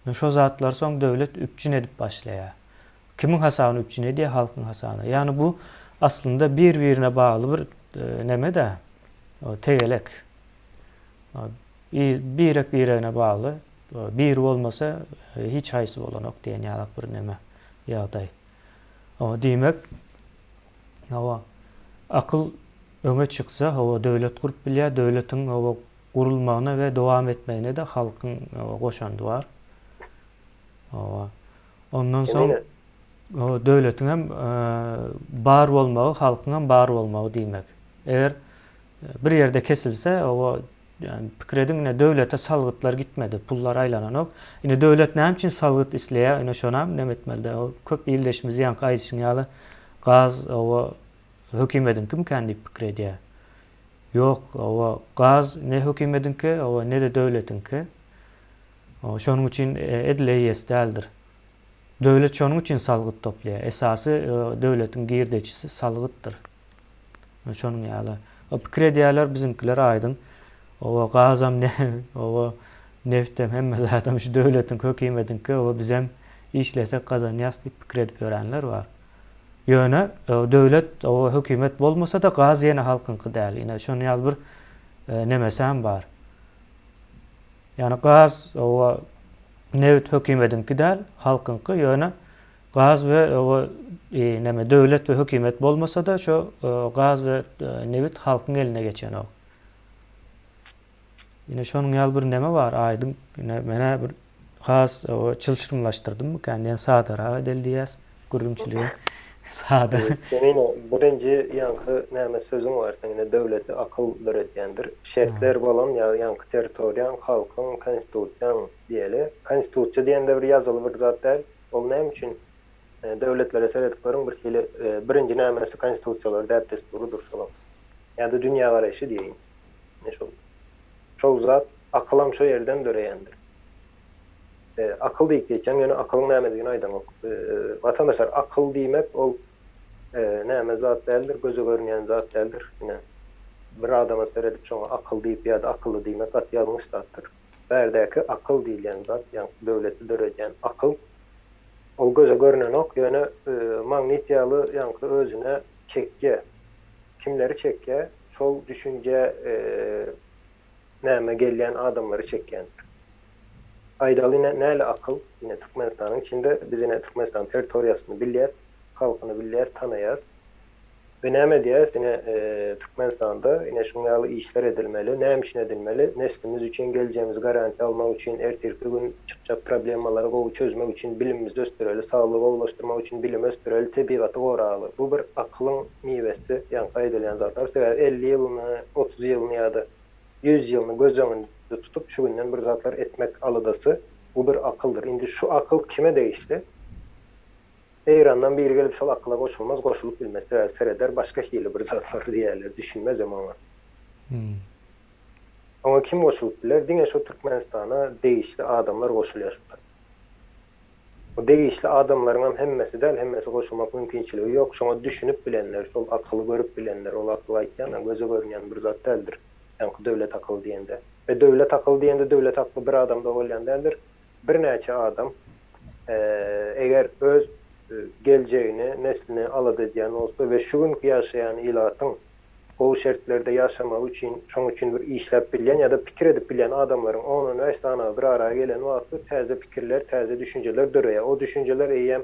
şo zatlary soň döwlet üpjün edip başlaýar. Kimiň hasabyna üpjün edýär? Halkyň hasabyna. Ýagny bu aslynda bir-birine bagly bir neme-de, tegelek. Birek-biregine bagly. Biri bolmasa hiç haýsy bolanok diýen ýalak bir neme, ýagdaý. Diýmek, hawa, akyl öňe çyksa, hawa, döwlet gurup bilýär, döwletiň, hawa, gurulmagyna we dowam etmegine-de halkyň, hawa, goşandy bar. Hawa. Ondan soň, hawa, döwletiň hem bar bolmagy, halkyň hem bar bolmagy diýmek. Eger bir ýerde kesilse, hawa, Ýani pikir ediň ine döwlete salgytlar gitmedi, pullar aýlananok. Ine döwlet näme üçin salgyt isleýär, ine şonam neme etmelide. O köp ildeşimiz ýaňky aýdyşyň ýaly gaz oba hökümediňkimikän diýip pikir edýär. Ýok, oba gaz ne hökümediňki, oba ne-de döwletiňki. Şonuň üçin edil eýesi däldir. Döwlet şonuň üçin salgyt toplaýar. Esasy döwletiň girdejisi salgytdyr. Şonuň ýaly. O pikir edýärler biziňkiler aýdyň. Oba gazam ne, oba neftem hemme zadam şu döwletiňki, hökümediňki, oba bizem işlesek gazanýas diýip pikir edip ýörenler bar. Ýöne döwlet, oba hökümet bolmasa-da gaz ýene halkyňky däl. Ine şonuň ýaly bir nemesem bar. Ýagny gaz, oba nebit hökümediňki däl, halkyňky, ýöne Gaz we oba Neme döwlet we hökümet bolmasa-da şo gaz we nebit halkyň eline geçenok. Ine şonuň ýaly bir neme bar aýdyň ine menä bir has çylşyrymlaşdyrdymmy indi sadarak edeli diýýäs gürrüňçiligi sada. Sen ine birinji ýaňky näme sözüň bar seň ine döwleti akyl döredýändir. Şertler bolan ýa ýaňky territoriýaň, halkyň, konstitusiýaň diýeli. Konstitusiýa diýende bir ýazyly bir zat däl. Ol näme üçin döwletlere seredip görüň bir hili birinji nämesi konstitusiýalary däp-dessurydyr şolaň. Ýa-da dünýägaraýşy diýeýin. Ine şol. Şol zat akylam şo ýerden döreýändir. Akyl diýip geçýäň, ýöne akylyň nämedigini aýdaňok. Watandaşlar, akyl diýmek ol näme zat däldir, göze görünýän zat däldir. Ine, bir adama seredip şoňa akyl diýip ýa-da akylly diýmek gaty ýalňyş zatdyr. Bärdäki akyl diýilýän zat, ýagny döwleti döredýän akyl, ol göze görnenok, ýöne magnit ýaly ýaňky özüne çekýär. Kimleri çekýär? Şol düşünjä näme gelýän adamlary çekýändir. Aýdaly ine näle akyl, ine Türkmenistanyň içinde biz ine Türkmenistanyň territoriýasyny bilýäs, halkyny bilýäs, tanaýas. We näme edýäris ine Türkmenistanda ine şuň ýaly işler edilmeli, näme üçin edilmeli, neslimiz üçin geljegimizi garantiýa almak üçin, ertirki gün çykjak problemalary gowy çözmek üçin bilimimizi ösdüreli, saglygy gowulaşdyrmak üçin bilimi ösdüreli, tebigaty goraly. Bu bir akylyň miwesi, ýaňky aýdylýan zatlar. Sebäbi 50 ýylyny, 30 ýylyny ýa-da 100 ýylyny göz öňünde tutup şu günden bir zatlar etmek aladasy bu bir akyldyr. Indi şu akyl kime degişli? Eýrandan biri gelip şol akyla goşulmaz, goşulyp bilmez. Sebäbi sereder başga hili bir zatlar diýerler, düşünmezem oňa. Oňa kim goşulyp biler? Diňe şo Türkmenistana degişli adamlar goşulýar şu taýda. O degişli adamlaryňam hemmesi däl, hemmesi goşulmak mümkinçiligi ýok. Şoňa düşünip bilenler, şol akyly görüp bilenler, ol akyl aýtýan-a göze görünýän bir zat däldir. Ýaňky döwlet akyly diýende. We döwlet akyly diýende döwlet akly bir adamda bolýan däldir. Birnäçe adam eger öz geljegini, neslini alada edýän bolsa we şu günki ýaşaýan ilatyň gowy şertlerde ýaşamagy üçin şoň üçin bir işläp bilýän ýa-da pikir edip bilýän adamlaryň on-on bäş sanagy bir ara gelen wagty täze pikirler, täze düşünjeler döreýär. O düşünjeler eýýäm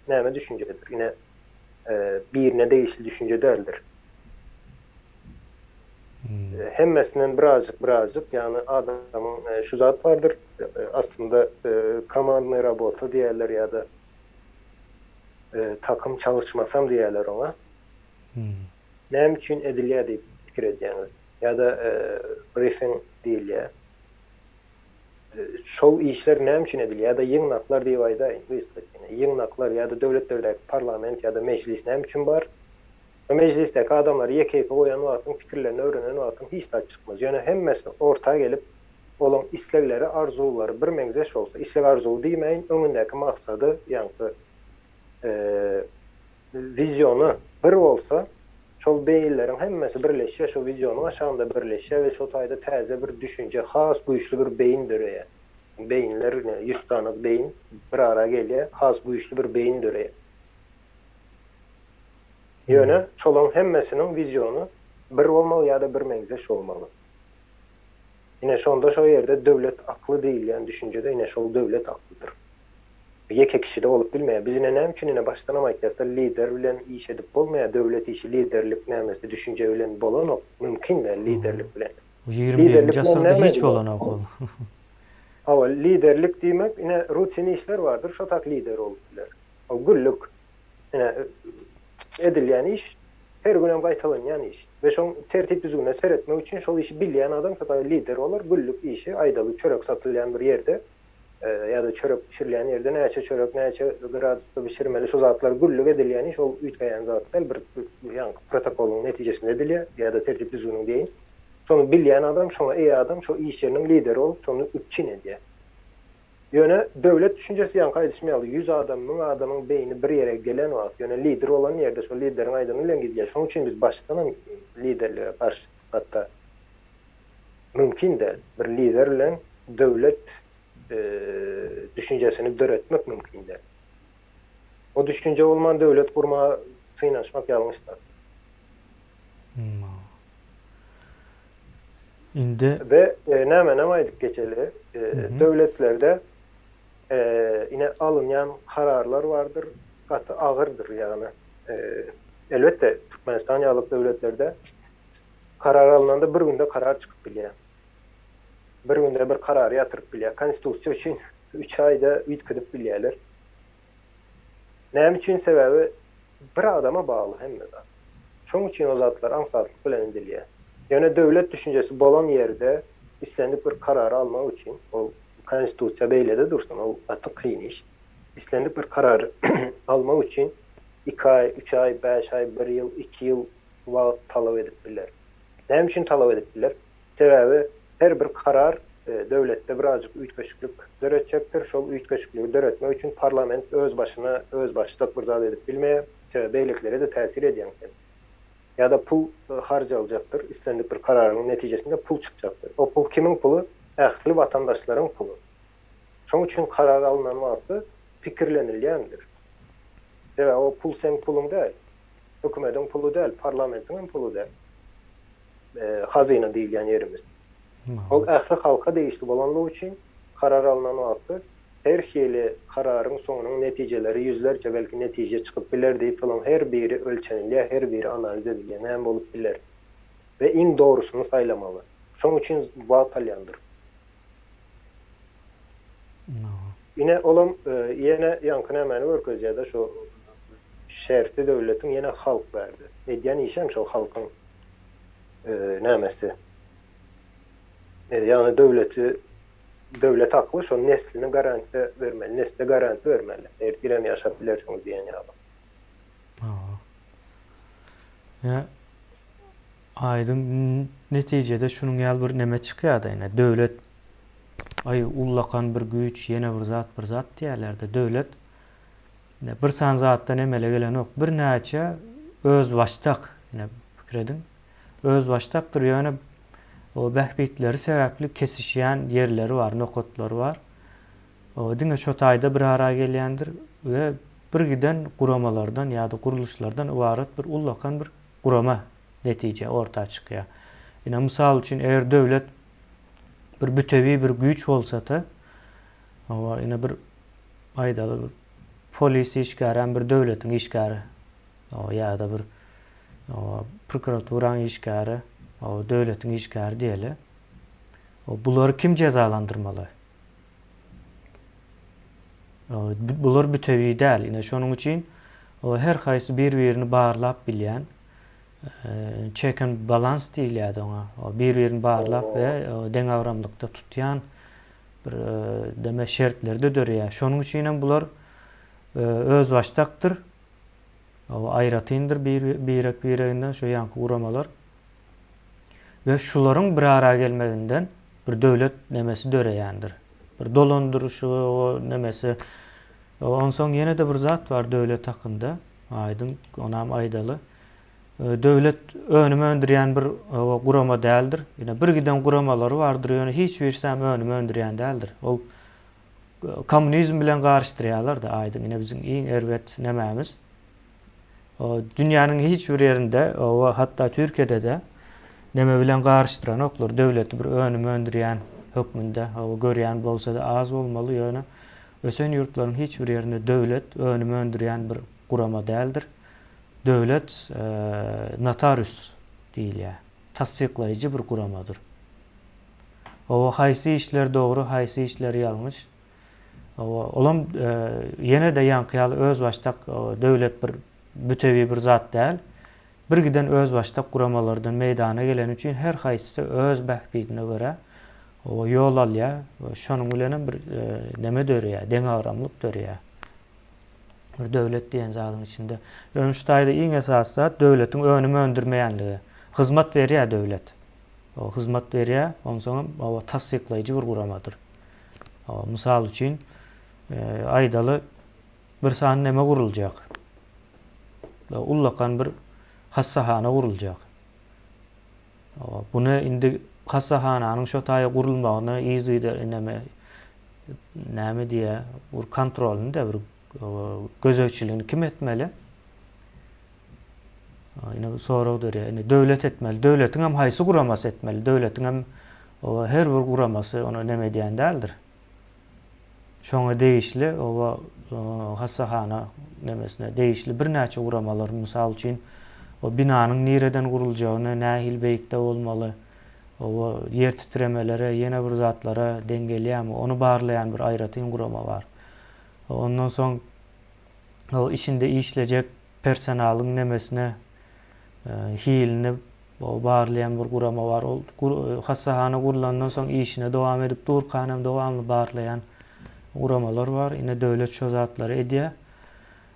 näme düşünjedir? Ine, birine degişli düşünje däldir. Hemmesinden birazjyk birazjyk ýagny adamyň şu zat bardyr aslynda komandnyý rabota diýerler ýa-da takym çalyşmasam diýerler oňa. Näme üçin edilýär diýip pikir edýäňiz ýa-da brifing diýilýär. Şol işler näme üçin edilýär ýa-da ýygnaklar diýip aýdaýyn gysgaça ýygnaklar ýa-da döwletlerdäki parlament ýa-da mejlis näme üçin bar? Bu mejlisdäki adamlary ýeke-ýeke goýan wagtyň, pikirlerini öwrenen wagtyň hiç zat çykmaz. Ýöne hemmesi orta gelip, olaň islegleri, arzuwlary birmeňzeş bolsa, isleg-arzuwy diýmäýin, öňündäki maksady, ýaňky wiziony bir bolsa, şol beýinleriň hemmesi birleşýär, şo wizionyň aşagynda birleşýär we şo taýda täze bir düşünje, has güýçli bir beýin döreýär. Beýinler, ýüz sany beýin bir ara gelýär, has güýçli bir beýin döreýär. Ýöne şolaň hemmesiniň wiziony bir bolmaly ýa-da birmeňzeş bolmaly. Ine şonda şo ýerde döwlet akly diýilýän düşünje-de ine şol döwlet aklydyr. Ýeke kişide bolup bilmeýär. Biz ine näme üçin ine başdanam aýtýas-da lider bilen iş edip bolmaýar, döwlet işi liderlik nämesi düşünje bilen bolanok, mümkin däl liderlik bilen. Bu 21-nji asyrda hiç bolanok ol. Hawa, liderlik diýmek ine rutin işler bardyr, şo tak lider bolup biler. Ol günlük Ine, edilýän iş her günem gaýtalanýan iş. We şoň tertip-düzgüne seretmek üçin şol işi bilýän adam şo taýda lider bolar. Günlük işi, aýdaly, çörek satylýan bir ýerde ýa-da çörek bişirilýän ýerde näçe çörek, näçe gradusda bişirmeli, şu zatlar günlük edilýän iş, ol üýtgeýän zat däl, bir ýaňky protokolyň netijesinde edilýär ýa-da tertip-düzgüniň diýeýin. Şony bilýän adam, şoňa eýe adam şo iş ýeriniň lideri bolup, şony üpjün edýär. Ýöne döwlet düşünjesi ýaňky aýdyşym ýaly ýüz adam, müň adamyň beýni bir ýere gelen wagt, ýöne lider bolan ýerde şol lideriň aýdany bilen gidýär. Şonuň üçin biz başdanam liderlige garşy hatda mümkin däl. Bir lider bilen döwlet düşünjesini döretmek mümkin däl. O düşünje bolman döwlet gurmaga synanyşmak ýalňyş zat. Indi. We nämenem aýdyp geçeli, döwletlerde ine alynýan kararlar bardyr. gaty agyrdyr ýagny elbetde Türkmenistan ýaly döwletlerde karar alnanda bir günde karar çykyp bilýär. Bir günde bir karary ýatyryp bilýär. Konstitusiýa üçin üç aýda üýtgedip bilýärler. Näme üçin sebäbi bir adama bagly hemme zat. Şoň üçin o zatlar aňsatlyk bilen edilýär. Ýöne döwlet düşünjesi bolan ýerde islendik bir karary almak üçin ol konstitusiýa beýlede dursun ol gaty kyn iş. Islendik bir karary almak üçin iki aý, üç aý, bäş aý, bir ýyl, iki ýyl wagt talap edip biler. Näme üçin talap edip biler? Sebäbi her bir karar döwletde birazjyk üýtgeşiklik döretjekdir. Şol üýtgeşikligi döretmek üçin parlament öz başyna özbaşdak bir zat edip bilmeýär. Sebäbi beýlekilere-de täsir edýäň sen. Ýa-da pul harjaljakdyr. Islendik bir kararyň netijesinde pul çykjakdyr. O pul kimiň puly? Ähli watandaşlaryň puly. Şoň üçin karar alnan wagty pikirlenilýändir. Sebäbi o pul seň puluň däl. Hökümediň puly däl, parlamentiň hem puly däl. Hazyna diýilýän ýerimiz. Ol ähli halka degişli bolanlygy üçin karar alnan wagty her hili kararyň soňunyň netijeleri ýüzlerçe belki netije çykyp biler diýip olaň her biri ölçenilýär, her biri analiz edilýär, näme bolup biler we iň dogrusyny saýlamaly. Şoň üçin wagt alýandyr. Ine olam ýene ýaňky nämäni görkezýärde şo şerti döwletiň ýene halk bärde. Edýän işem şo halkyň nämesi. Ýagny döwleti döwlet akly şo neslini garantiýa bermeli, nesle garantiýa bermeli. Ertirem ýaşap bilersiňiz diýen ýaly. Hawa. Ýa aýdyň netijede şunuň ýaly bir neme çykýar-da ine döwlet aý ullakan bir güýç ýene bir zat bir zat diýýärler-de döwlet ine bir sany zatdan emele gelenok birnäçe özbaşdak ine pikir ediň özbaşdakdyr ýöne o bähbitleri sebäpli kesişýän ýerleri bar nokatlary bar o diňe şo taýda bir ara gelýändir we bir giden guramalardan ýa-da gurluşlardan ybarat bir ullakan bir gurama netije orta çykýar. Ine mysal üçin eger döwlet bir bütewi bir güýç bolsata, hawa ine bir aýdaly bir polis işgäri hem bir döwletiň işgäri, hawa ýa-da bir hawa prokuraturaň işgäri, hawa döwletiň işgäri diýeli. Bulary kim jezalandyrmaly? Bular bütewi däl. Ine şonuň üçin her haýsy bir-birini barlap bilýän check and balance diýilýärdi oňa. Bir-birini barlap we deňagramlykda tutýan bir deme şertlerde döreýär. Şonuň üçin hem bular özbaşdakdyr. Aýratyndyr birek-bireginden şu ýaňky guramalar. We şularyň bir ara gelmeginden bir döwlet nemesi döreýändir. Bir dolandyryşy o nemesi. Onsoň ýene-de bir zat bar döwlet hakynda. Aýdyň, onam aýdaly. Döwlet önüm öndürýän bir gurama däldir. Ýöne bir giden guramalary bardyr, ýöne hiç birisi hem önüm öndürýän däldir. Ol kommunizm bilen garyşdyrýarlar-da, aýdyň, ine biziň iň erbet nemämiz. Dünýäniň hiç bir ýerinde, we hatda Türkiýede-de neme bilen garyşdyranoklar, döwleti bir önüm öndürýän hökmünde, görýän bolsa-da az bolmaly, ýöne ösen ýurtlaryň hiç bir ýerinde döwlet önüm öndürýän bir gurama däldir. Döwlet notarius diýilýär, tassyklaýjy bir guramadyr. Oba haýsy işler dogry, haýsy işler ýalňyş, Hawa, olam ýene-de ýaňky ýaly özbaşdak döwlet bir bütewi bir zat däl. Bir giden özbaşdak guramalardan meýdana geleni üçin her haýsysy öz bähbidine görä hawa ýol alýar we şonuň bilenem bir neme döreýär, deňagramlyk döreýär. Bir döwlet diýen zadyň içinde. Ýöne şu taýda iň esasy zat döwletiň önüm öndürmeýänligi. Hyzmat berýär döwlet. Hyzmat berýär, onsoňam hawa tassyklaýjy bir guramadyr. Mysal üçin, aýdaly, bir sany neme guruljak. Ullakan bir hassahana guruljak. Buny indi hassahananyň şo taýa gurulmagyny yzygider neme näme diýýär, bir kontrolyny da bir gözegçiligini kim etmeli? Ine bu sorag dörýär. Indi döwlet etmeli. Döwletiň hem haýsy guramasy etmeli? Döwletiň hem her bir guramasy ony neme edýän däldir. Şoňa degişli oba hassahana nemesine degişli birnäçe guramalar, mysal üçin, o binanyň nireden guruljagyny, nähili beýikde bolmaly, oba ýer titremelere, ýene bir zatlara deň gelýärmi, ony barlaýan bir aýratyn gurama bar. Ondan soň o içinde işlejek personalyň nemesine, hilini barlaýan bir gurama bar. Ol hassahana gurlandan soň işine dowam edip durkan hem dowamly barlaýan guramalar bar. Ine döwlet şo zatlary edýär.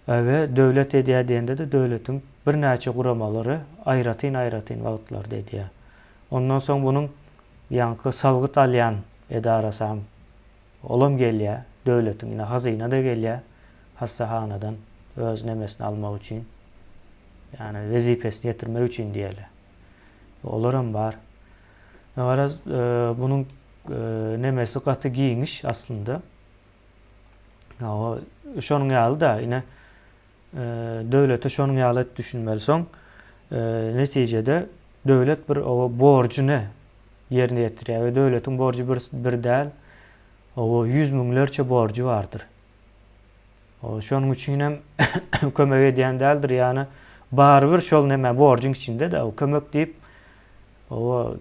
We döwlet edýär diýende-de döwletiň birnäçe guramalary aýratyn-aýratyn wagtlarda edýär. Ondan soň bunuň ýaňky salgyt alýan edarasam olam gelýär, döwletiň ine hazyna-da gelýär hassahanadan öz nemesini almak üçin. Ýagny wezipesini ýetirmek üçin diýeli. Olaram bar. Garaz, bunuň nemesi gaty giňiş aslynda. Şonuň ýaly-da, ine, döwlete şonuň ýaly edip düşünmeli. Soň netijede döwlet bir oba borjuny ýerine ýetirýär we döwletiň borjy bir, bir däl, oba ýüz müňlerçe borjy bardyr. Şonuň üçin hem kömek edýän däldir, ýagny barybir şol neme borjuň içinde-de o kömek diýip oba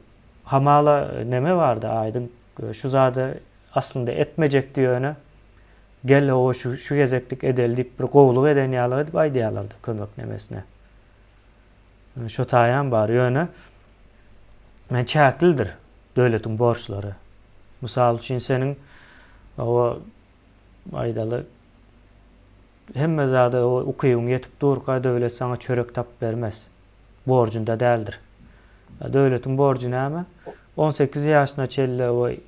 hamala neme bardy aýdyň şu zady aslynda etmejekdi ýöne gel oba şu şu gezeklik edeli diýip bir gowulyk eden ýaly edip aýdýarlardy kömek nemesine. Şo taýam bar ýöne çäklidir döwletiň borçlary. Mysal üçin seniň oba Aýdaly, hemme zada ukybyň ýetip durka döwlet saňa çörek tapyp bermez. Borjunda däldir. Döwletiň borjy näme? 18 ýaşyna çenli we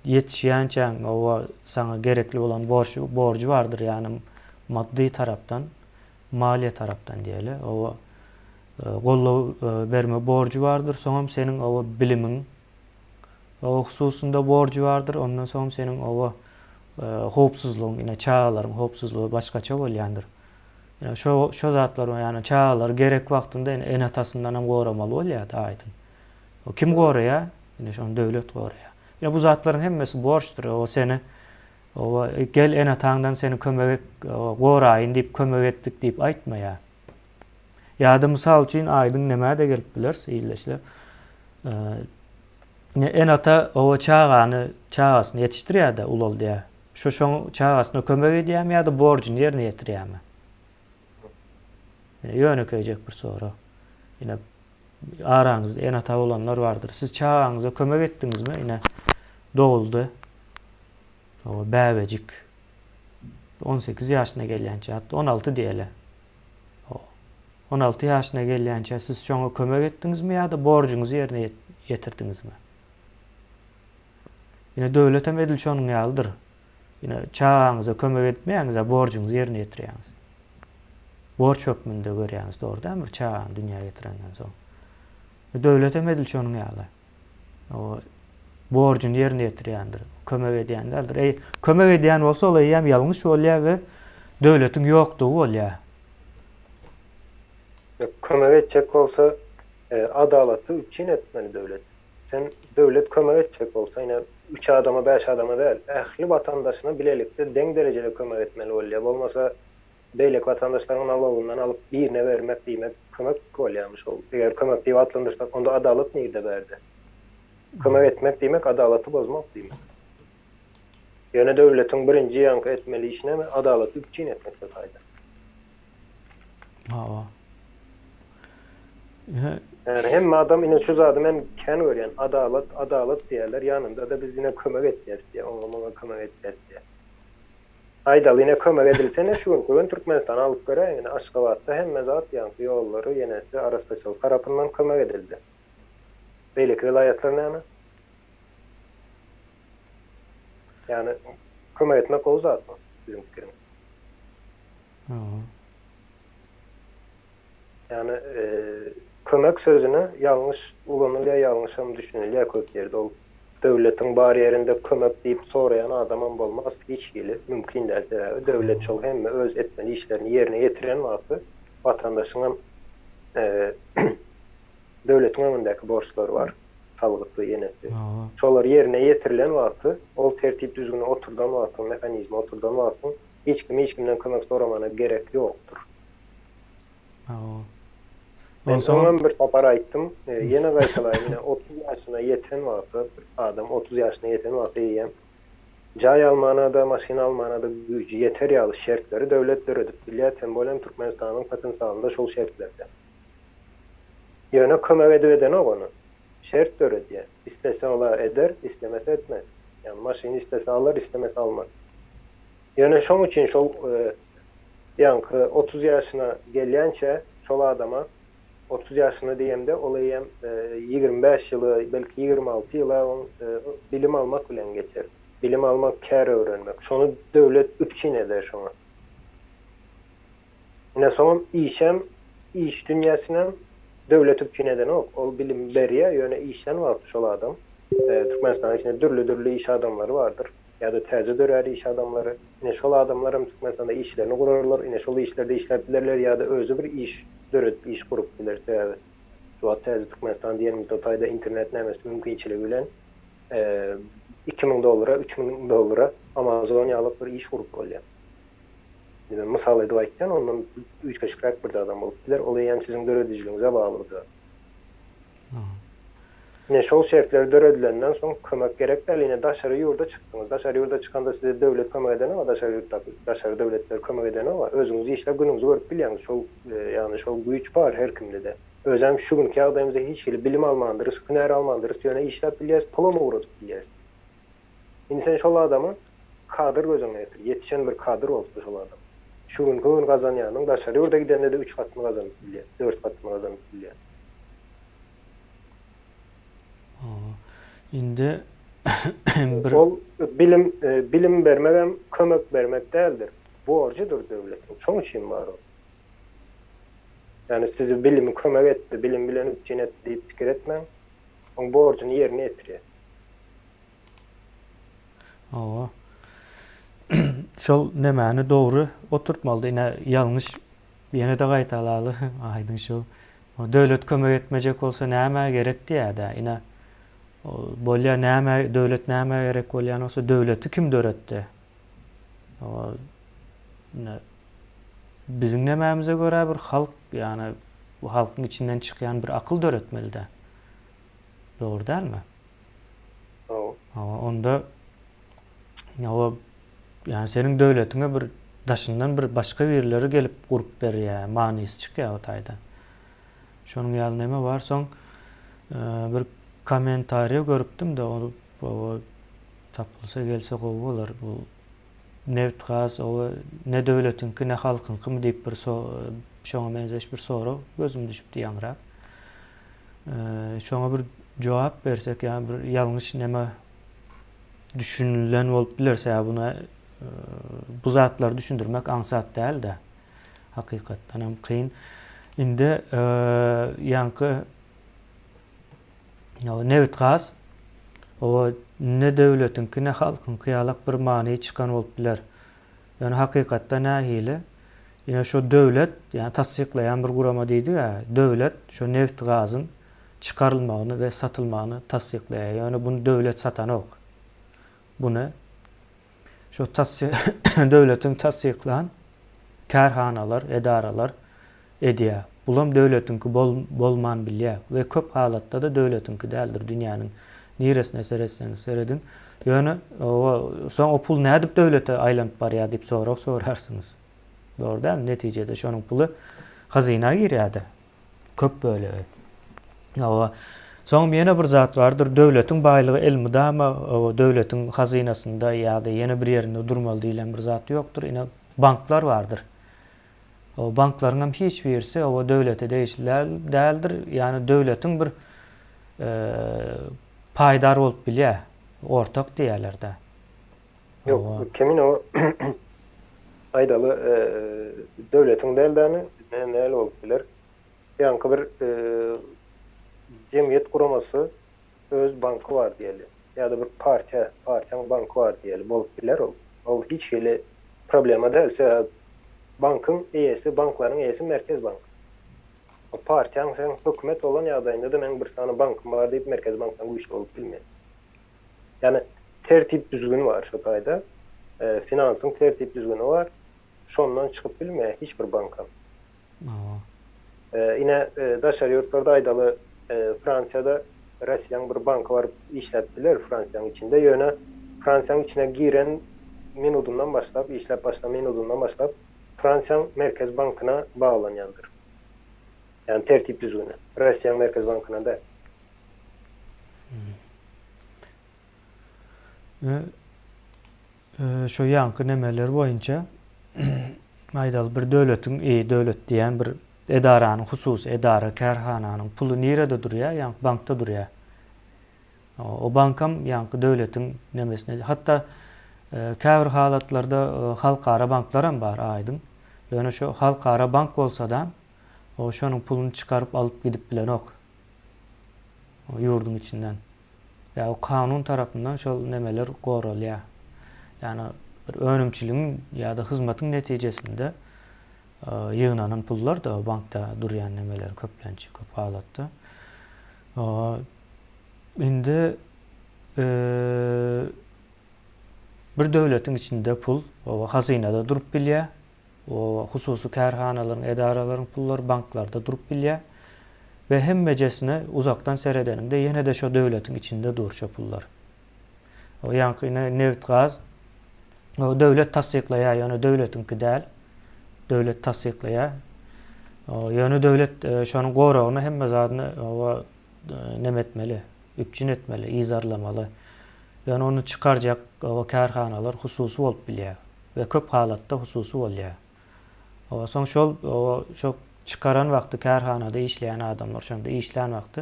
ýetişýänçäň oba saňa gerekli bolan borç borjy bardyr, ýagny maddy tarapdan, maliýe tarapdan diýeli. Oba goldaw berme borjy bardyr. Soňam seniň oba bilimiň O hususynda borjy bardyr, ondan soň seniň oba howpsuzlygyň, ine çagalaryň howpsuzlygy başgaça bolýandyr. Ine şo şo zatlar ýagny çagalary gerek wagtynda ine ene-atasyndan hem goramaly bolýar-da aýdyň. O kim goraýar? Ine şony döwlet goraýar. Ine bu zatlaryň hemmesi borçdur. O seni oba gel ene-ataňdan seni kömek goraýyn diýip kömek etdik diýip aýtmaýar. Ýa-da mysal üçin aýdyň nämä-de gelip bileris ildeşler. Ene-ata oba çagany, çagasyny ýetişdirýär-de, ulaldýar. Şo şoň çagasyna kömek edýärmi ýa-da borjuny ýerine ýetirýärmi? Ine, ýönekeýjek bir sorag. Ine, araňyzda ene-ata bolanlar bardyr. Siz çagaňyza kömek etdiňizmi? Ine, doguldy. Oba bäbejik. 18 ýaşyna gelýänçä, hatda 16 diýeli. 16 ýaşyna gelýänçä siz şoňa kömek etdiňizmi ýa-da borjuňyzy ýerine ýetirdiňizmi? Ine döwlet hem edil şonuň ýalydyr. Ine çagaňyza kömek etmeýäňiz, borjuňyzy ýerine ýetirýäňiz. Borç hökmünde görýäňiz, dogry dälmi bir çagany dünýä getirenden soň. Döwlet hem edil şonuň ýaly. O borjuny ýerine ýetirýändir, kömek edýän däldir. Eý, kömek edýän bolsa ol eýýäm ýalňyş bolýar we döwletiň ýokdugy bolýar. Kömek etjek bolsa adalaty üpjün etmeli döwlet. Sen döwlet kömek etjek bolsa ine üç adama bäş adama däl, ähli watandaşyna bilelikde deň derejede kömek etmeli bolýar. Bolmasa Beýleki watandaşlaryň nalogyndan alyp birine bermek diýmek kömek bolýarmyş ol. Eger kömek diýip atlandyrsak onda adalat nirde bärde? Kömek etmek diýmek adalaty bozmak diýmek. Ýöne döwletiň birinji ýaňky etmeli işi näme? Adalaty üpjün etmek şo taýda. Hawa. Ýani hemme adam ine şu zady men kän görýän adalat adalat diýýärler ýanynda-da biz ine kömek etýäs diýýär oňa muňa kömek etýäs diýýär. Aýdaly ine kömek edilsene şu günki gün Türkmenistana alyp göräýiň ine Aşgabatda hemme zat ýaňky ýollary ýenesi arassaçylyk tarapyndan kömek edildi. Beýleki welaýatlar näme? Ýani kömek etmek gowy zatmy siziň pikiriňiz? Ýani kömek sözüne ýalňyş ulanylýar, ýalňyşam düşünilýär köp ýerde. Ol döwletiň bar ýerinde kömek diýip soraýan adamam bolmaz hiç hili, mümkin däl. Sebäbi döwlet şol hemme öz etmeli işlerini ýerine ýetiren wagty watandaşyňam döwletiň öňündäki borçlary bar. Salgyty, ýenesi. Şolar ýerine ýetirilen wagty, ol tertip-düzgüni oturdan wagtyň, mehanizmi oturdan wagtyň hiç kim hiç kimden kömek soramana gerek ýokdur. Men öňem bir sapar aýtdym, ýene gaýtalaýyn, ine 30 ýaşyna ýeten wagty, bir adam 30 ýaşyna ýeten wagty eýýäm jaý almana-da, maşyn almana-da güýji ýeter ýaly şertleri döwlet döredip bilýär, tem bolem Türkmenistanyň potensialynda şol şertlerde. Ýöne kömek edip edenok ony. Şert döredýär. Islese ol-a eder, islemese etmez. Ýagny maşyny islese alar, islemese almaz. Ýöne şoň üçin şol ýaňky 30 ýaşyna gelýänçä şol adama, 30 ýaşyna diýemde ol eýýäm 25 ýyly, belki 26 ýyla oň bilim almak bilen geçer. Bilim almak, kär öwrenmek. Şony döwlet üpjün eder şoňa. Ine soňam işem, iş dünýäsinem döwlet üpjün edenok. Ol bilim berýär, ýöne işlän wagty şol adam, Türkmenistanyň içinde dürli-dürli iş adamlary bardyr. Ýa-da täze dörär iş adamlary. Ine şol adamlar hem Türkmenistanda işlerini gurarlar, ine şol işlerde işläp bilerler ýa-da özi bir iş döredip iş gurup biler. Sebäbi şu wagt täze Türkmenistan diýenimizde o taýda internet nämesi mümkinçiligi bilen 2000 dollara, 3000 dollara Amazon ýaly bir iş gurup bolýar. Indi men mysal edip aýtýan, ondan üýtgeşikräk bir zadam bolup biler. Ol eýýäm siziň döredijiligiňize bagly bir zat. Ine şol şertler döredilenden soň kömek gerek däl. Ine daşary ýurda çykdyňyz. Daşary ýurda çykanda size döwlet kömek edenok, daşary ýurtdaky daşary döwletler kömek edenok. Özüňiz işläp günüňizi görüp bilýäňiz. Şol ýagny şol güýç bar her kimde-de. Özem şu günki ýagdaýymyzda hiç hili bilim almandyrys, hünär almandyrys, ýöne işläp bilýäs, pulam ugradyp bilýäs. Indi sen şol adamy kadr göz öňüne getir. Ýetişen bir kadr bolupdyr şol adam. Şu günki gün gazanýanyň daşary ýurda gidende-de üç gatyny gazanyp bilýär, dört gatyny gazanyp bilýär. Hawa. Indi bir Ol bilim bilim bermegem kömek bermek däldir. Borjudyr döwletiň. Şoň üçin bar ol. Ýagny sizi bilimi kömek etdi, bilim bilen üpjün etdi diýip pikir etmäň. Oň borjuny ýerine ýetirýär. Hawa. Şol nemäni dogry oturtmalydy. Ine ýalňyş ýene-de gaýtalaly aýdyň şol. Döwlet kömek etmejek bolsa nämä gerek diýýär-dä. Ine bolýa nämä döwlet nämä gerek bolýan bolsa döwleti kim döretdi? Hawa. Ine biziň nemämize görä bir halk ýagny bu halkyň içinden çykýan bir akyl döretmeli-dä. Dogry dälmi? Hawa, onda hawa, ýagny seniň döwletiňe bir daşyndan bir başga birileri gelip gurup berýär, manysy çykýar o taýda. Şonuň ýaly neme bar. Soň bir kommentariýa görüpdim-de, ol tapylsa gelse gowy bolar. Bu Nebit-gaz oba ne döwletiňki, ne halkyňkymy diýip bir şoňa meňzeş bir sorag gözüm düşüpdi ýaňyrak. Şoňa bir jogap bersek, ýa bir ýalňyş neme düşünilen bolup biler, sebäbi buna bu zatlary düşündirmek aňsat däl-de. Hakykatdan hem kyn. Indi ýaňky Nebit-gaz oba ne döwletiňki, ne halkyňky ýalak bir many çykan bolup biler. Ýöne hakykatda nähili? Ine şo döwlet, ýagny tassyklaýan bir gurama diýdik-ä, döwlet şo nebit-gazyň çykarylmagyny we satylmagyny tassyklaýar. Ýöne buny döwlet satanok. Buny şo döwletiň tassyklan kärhanalar, edaralar edýär. Bulam döwletiňki bolman bilýär we köp halatda-da döwletiňki däldir dünýäniň niresine seretseňiz serediň. Ýöne soň o pul nädip döwlete aýlanyp barýar diýip sorag sorarsyňyz. Dogry dälmi? Netijede şonuň puly hazyna girýär-de. Köp bölegi. Hawa. Soňam ýene bir zat bardyr, döwletiň baýlygy elmydama döwletiň hazynasynda ýa-da ýene bir ýerinde durmaly diýlen bir zat ýokdur. Ine, banklar bardyr. O banklaryň hem hiç birisi oba döwlete degişli däldir. Ýagny döwletiň bir paýdar bolup bilýär. Ortak diýýärler-de. Ýok, kemine o aýdaly döwletiň däl-däni, näle bolup biler? Ýaňky bir jemgyýet guramasy öz banky bar diýeli. Ýa-da bir partiýa, partiýaň banky bar diýeli, bolup biler ol. Ol hiç hili problema däl, sebäbi bankyň eýesi, banklaryň eýesi Merkez bank. O partiýaň seň hökümet bolan ýagdaýynda-da meň bir sany bankym bar diýip Merkezi bankdan güýçli bolup bilmeýär. Ýagny tertip-düzgün bar şo taýda. Finansyň tertip-düzgüni bar. Şondan çykyp bilmeýär hiç bir bankam. Ine daşary ýurtlarda aýdaly Fransiýada Russiýaň bir banky baryp işläp biler Fransiýaň içinde ýöne Fransiýaň içine giren minudyndan başlap işläp başlan minudyndan başlap Fransiýaň merkezi bankyna baglanýandyr. Ýagny tertip düzgüni. Russiýaň merkezi bankyna däl. Şu ýaňky nemeler boýunça aýdaly bir döwletiň, döwlet diýýän bir edaranyň, hususy edara, kärhananyň puly nirede durýar? Ýaňky bankda durýar. O bankam ýaňky döwletiň nemesine, hatda käbir halatlarda halkara banklaram bar aýdyň. Ýöne şu halkara bank bolsadam, o şonuň puluny çykaryp alyp gidip bilenok. Ýurduň içinden. Ýa o kanun tarapyndan şol nemeler goralýar. Ýagny bir önümçiligiň ýa-da hyzmatyň netijesinde ýygnanan pullar-da bankda durýan nemeler köplenç, köp halatda. Indi bir döwletiň içinde pul hazynada durup bilýär. O hususy kärhanalaryň, edaralaryň pullary banklarda durup bilýär we hemmejesine uzakdan seredeniňde ýene-de şo döwletiň içinde dur şo pullar. O ýaňky ine nebit-gaz o döwlet tassyklaýar, ýöne döwletiňki däl. Döwlet tassyklaýar. O ýöne döwlet e, şonuň goragyny hemme zadyny o neme etmeli, üpjün etmeli, yzarlamaly. Ýöne ony çykarjak o kärhanalar hususy bolup bilýär. We köp halatda hususy bolýar. Soň şol şo çykaran wagty kärhanada işleýän adamlar şonda işlän wagty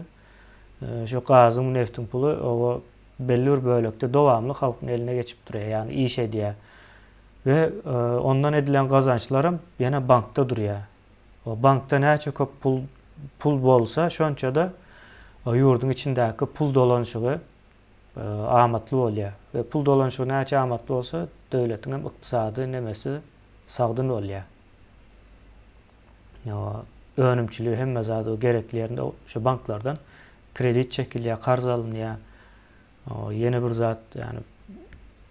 şo gazyň neftiň puly oba belli bir bölekde dowamly halkyň eline geçip durýar, ýagny iş edýär. We ondan edilen gazançlaram ýene bankda durýar. O bankda näçe köp pul pul bolsa şonça-da ýurduň içindäki pul dolanyşygy amatly bolýar we pul dolanyşygy näçe amatly bolsa, döwletiň hem ykdysady nemesi sagdyn bolýar. Önümçiligi hemme zady gerekli ýerinde şu banklardan kredit çekilýär, karz alynýar. Ýene bir zat, ýagny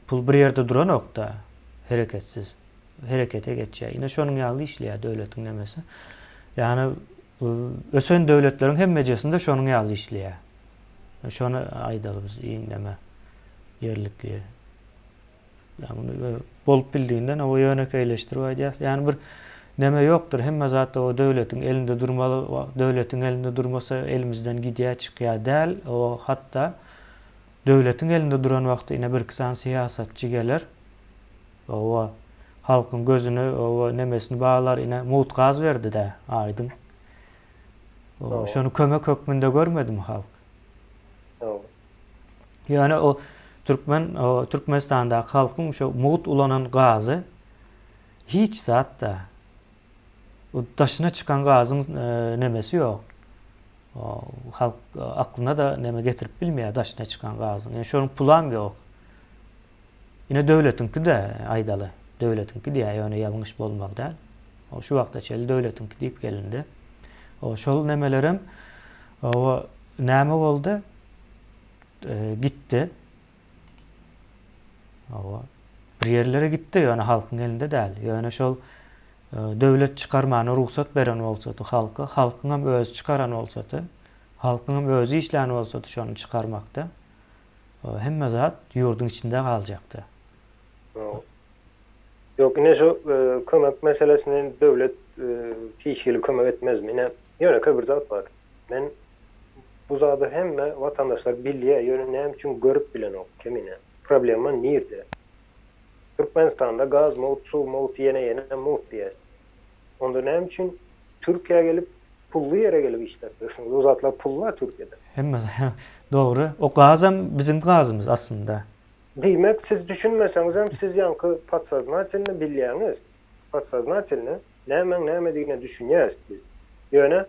pul bir ýerde duranok-da, hereketsiz. Herekete geçýär. Ine şonuň ýaly işleýär döwletiň nemesi. Ýagny ösen döwletleriň hemmejesinde şonuň ýaly işleýär. Şony aýdaly biz iň neme ýerlikli. Ýa muny bolup bildiginden o ýönekeýleşdirip aýdýas. Ýani bir neme ýokdur. Hemme zat o döwletiň elinde durmaly, döwletiň elinde durmasa elimizden gidýär, çykýar däl. O hatda döwletiň elinde duran wagty ine birki sany syýasatçy geler. Owa halkyň gözüni owa nemesini baglar ine mugt gaz berdi-dä aýdyň. Şony kömek hökmünde görmedimi halk? Ýöne o türkmen Türkmenistandaky halkyň şo mugt ulanan gazy hiç zat-da. O daşyna çykan gazyň nemesi ýok. Halk aklyna-da neme getirip bilmeýär daşyna çykan gazyň. Ýöne şonuň pulam ýok. Ine döwletiňki-de aýdaly. Döwletiňki diýýär, ýöne ýalňyş bolmaly däl. O şu wagta çenli döwletiňki diýip gelindi. O şol nemelerem o näme boldy? Gitdi. O bir ýerlere gitdi, ýöne halkyň elinde däl. Ýöne şol döwlet çykarmana rugsat beren bolsady halka, halkyňam özi çykaran bolsady, halkyňam özi işlän bolsady şony çykarmakda. Hemme zat ýurduň içinde galjakdy. Ýok, ine şu kömek meselesini döwlet hiç hili kömek etmezmi? Ine, ýönekeý bir zat bar. Men bu zady hemme watandaşlar bilýär, ýöne näme üçin görüp bilenok kemine. Problema nirde? Türkmenistanda gaz mugt, suw mugt, ýene-ýene mugt diýýäs. Onda näme üçin Türkiýä gelip pully ýere gelip işläp ýörsüňiz? O zatlar pully-a Türkiýede. Hemme dogry. O gazam biziň gazymyz aslynda. Diýmek siz düşünmeseňizem siz ýaňky podsoznatelny bilýäňiz. Podsoznatelny nämäň nämedigine düşünýäs biz. Ýöne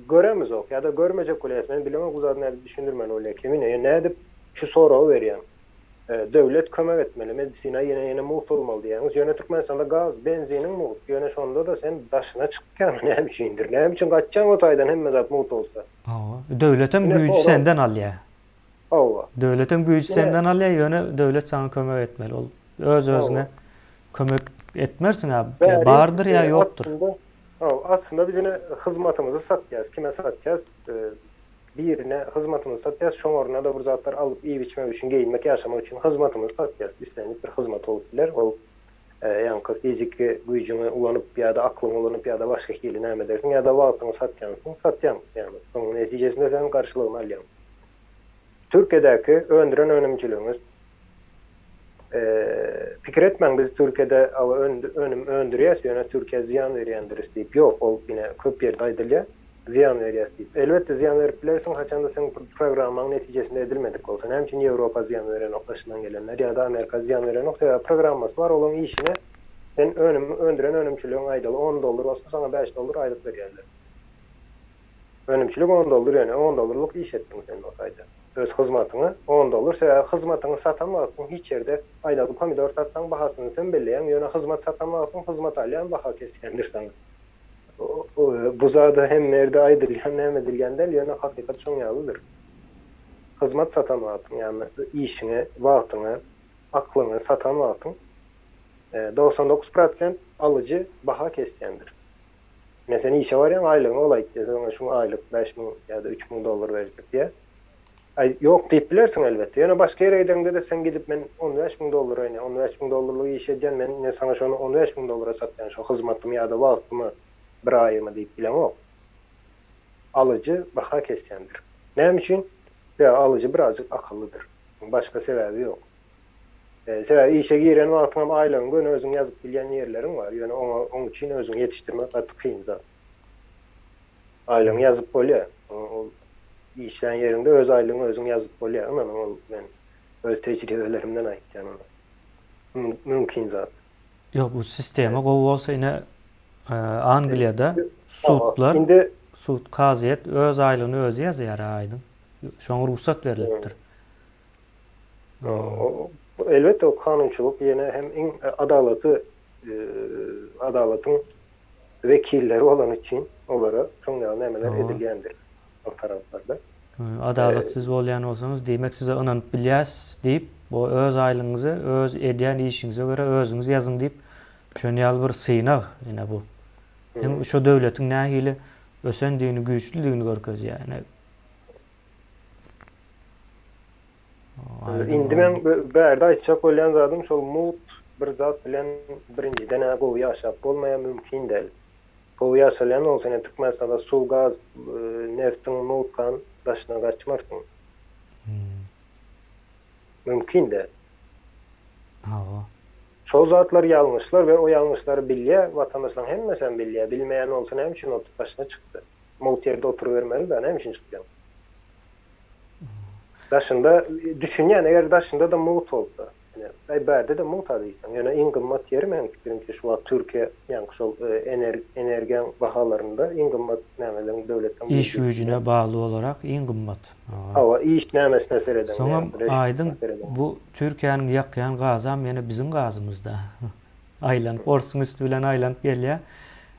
göremizok ýa-da görmejek bolýas. Men bilemok bu zady nädip düşündirmeli bolýar Kemine. Ýöne nädip şu soragy berýäň. Döwlet kömek etmeli, medisina ýene ýene mugt bolmaly diýýäňiz. Ýöne Türkmenistanda gaz, benziniň mugt. Ýöne şonda-da sen daşyna çykýaň näme üçindir? Näme üçin gaçýaň o taýdan hemme zat mugt bolsa? Hawa. Döwletem Ine güýji sorag. senden alýar. Hawa. Döwletem güýji Ine. senden alýar, ýöne döwlet saňa kömek etmeli. Ol öz-özüňe Hawa. kömek etmersiň a, ýa Bäri bardyr ýa ýokdur. aslynda, hawa, aslynda biz ine hyzmatymyzy satýas. Kime satýas? Birine hyzmatymyzy satýas, şoň ornuna-da bir zatlar alyp iýip-içmek üçin, geýinmek, ýaşamak üçin hyzmatymyzy satýas. Islendik bir hyzmat bolup biler. Ol ýaňky fiziki güýjüňi ulanyp ýa-da aklyňy ulanyp ýa-da başga hili näme edersiň ýa-da wagtyňy satýansyň, satýaň. Ýagny soň netijesinde sen garşylygyny alýaň. Türkiýedäki öndüren önümçiligiňiz pikir etmäň biz Türkiýede önüm öndürýäs ýöne Türkiýä zyýan berýändiris diýip. Ýok, ol ine köp ýerde aýdylýar. Zyýan berýäs diýip. Elbetde zyýan berip bilersiň haçanda seň programmaň netijesinde edilmedik bolsa. Näme üçin Ýewropa zyýan berenok daşyndan gelenler ýa-da Amerika zyýan berenok sebäbi programmasy bar olaň işine sen önüm öndüren önümçiligiň aýdaly on dollar bolsa saňa bäş dollar aýlyk berýärler. Önümçilik on dollar ýöne on dollarlyk iş etdiň sen o taýda. Öz hyzmatyňy on dollar sebäbi hyzmatyňy satan wagtyň hiç ýerde aýdaly pomidor satsaň bahasyny sen belleýäň ýöne hyzmat satan wagtyň hyzmat alýan baha kesýändir saňa. Bu zada hemme ýerde aýdylýan näme edilýän däl, ýöne hakykat şoň ýalydyr. Hyzmat satan wagtyň, ýagny işiňi, wagtyňy, aklyňy satan wagtyň 99 prosent alyjy baha kesýändir. Ine sen işe barýaň, aýlygyňy ol aýtýar, saňa şuň aýlyk 5000 ýa-da 3000 dollar berjek diýýär. Aý, ýok diýip bilersiň elbetde. Ýöne başga ýere gideňde-de sen gidip men 15 000 dollara ine 15 000 dollarlyk iş edýän, men ine saňa şony 15 000 dollara satýan şo hyzmatymy ýa-da wagtymy, bir aýymy diýip bileňok. Alyjy baha kesýändir. Näme üçin? Sebäbi alyjy birazjyk akyllydyr. Başga sebäbi ýok. Sebäbi işe giren wagtyňam aýlygyňy göni özüň ýazyp bilýän ýerleriň bar. Ýöne oňa oň üçin özüňi ýetişdirmek gaty kyn zat. Aýlygyňy ýazyp bolýar. Ol işlän ýeriňde öz aýlygyňy özüň ýazyp bolýar. Ynanyň ol men öz tejribelerimden aýtýan ony. Mümkin zat. Ýok bu sistema gowy bolsa ine Angliýada sudlar sud kazyýet öz aýlygyny özi ýazýar aýdyň. Şoňa rugsat berlipdir. Elbetde o kanunçylyk ýene hem iň adalaty adalatyň wekilleri bolany üçin olara şoň ýaly nämeler edilýändir o taraplarda. Adalatsyz bolýan bolsaňyz diýmek size ynanyp bilýäs diýip bu öz aýlygyňyzy öz edýän işiňize görä özüňiz ýazyň diýip şon ýaly bir synag ine bu. Hem şo döwletiň nähili ösendigini güýçlüdigini görkezýär ine. Indi meň bärde aýtjak bolýan zadym şol mugt bir zat bilen birinjiden-ä gowy ýaşap bolmaýar mümkin däl. Gowy ýaşalýan bolsa ine Türkmenistanda suw gaz neftiň mugtkan daşyna gaçmarsyň. Mümkin däl. Hawa. Şol zatlar ýalňyşlar we o ýalňyşlary bilýär watandaşlaryň hemmesem bilýär bilmeýän bolsa näme üçin ol daşyna çykdy. Mugt ýerde oturybermeli-dä näme üçin çykýaň. Daşynda düşünýän eger daşynda-da mugt bolsa. Ine, aý bärde-de mugt-a diýseň. Ýöne iň gymmat ýeri meniň pikirimçe şu wagt Türkiýe, ýaňky şol energiýaň bahalarynda iň gymmat nämeleň döwletleň Iş güýjüne bagly bolarak iň gymmat. Hawa, iş nämesine seredeňde Soňam aýdyň bu Türkiýäniň ýakýan gazam ýene biziň gazymyzda. Aýlanyp orsuň üsti bilen aýlanyp gelýär.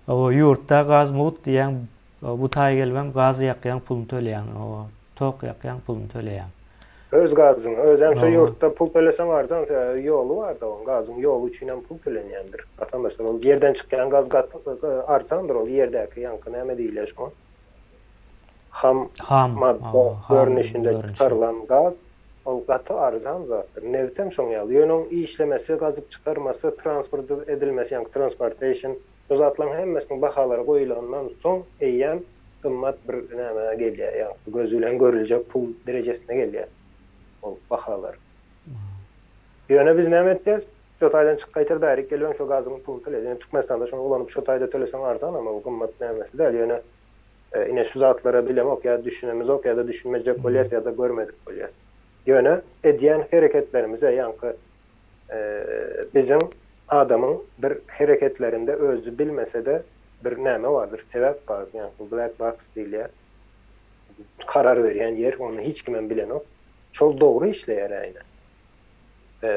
Hawa, ýurtda gaz mugt diýýäň, Bu taýy gelibem gaz ýakýaň puluny töleýäň oba tok ýakýaň puluny töleýäň. Öz gazyň özem şo ýurtda pul töleseň arzan sebäbi ýoly barda oň gazyň ýoly üçinem pul tölenýändir watandaşlar ol ýerden çykýan gaz gaty arzandyr ol ýerdäki ýaňky näme diýilýär şoňa ham Ham madda görnüşinde çykarylan gaz ol gaty arzan zatdyr nebtem şoň ýaly ýöne oň işlemesi gazyp çykarmasy transport edilmesi ýaňky transportation Bu zatlaryň hemmesiniň bahalary goýulandan soň eýýäm gymmat bir nämä gelýär, ýagny göz bilen görüljek pul derejesine gelýär ol bahalar. Ýöne biz näme etýäs? Şo taýdan çyk gaýtar bärik gelibem şo gazyň puluny töleýäs. Ýöne Türkmenistanda şony ulanyp şo taýda töleseň arzanam ol gymmat nämesi däl. Ýöne ine şu zatlara bilemok ýa düşünemizok ýa-da düşünmejek bolýas ýa-da görmedik bolýas. Ýöne edýän hereketlerimize ýaňky Biziň adamyň bir hereketlerinde özi bilmese-de bir näme bardyr, sebäp bardyr, ýagny black box diýilýär. Karar berýän ýer, ony hiç kimem bilenok. Şol dogry işleýär äýne.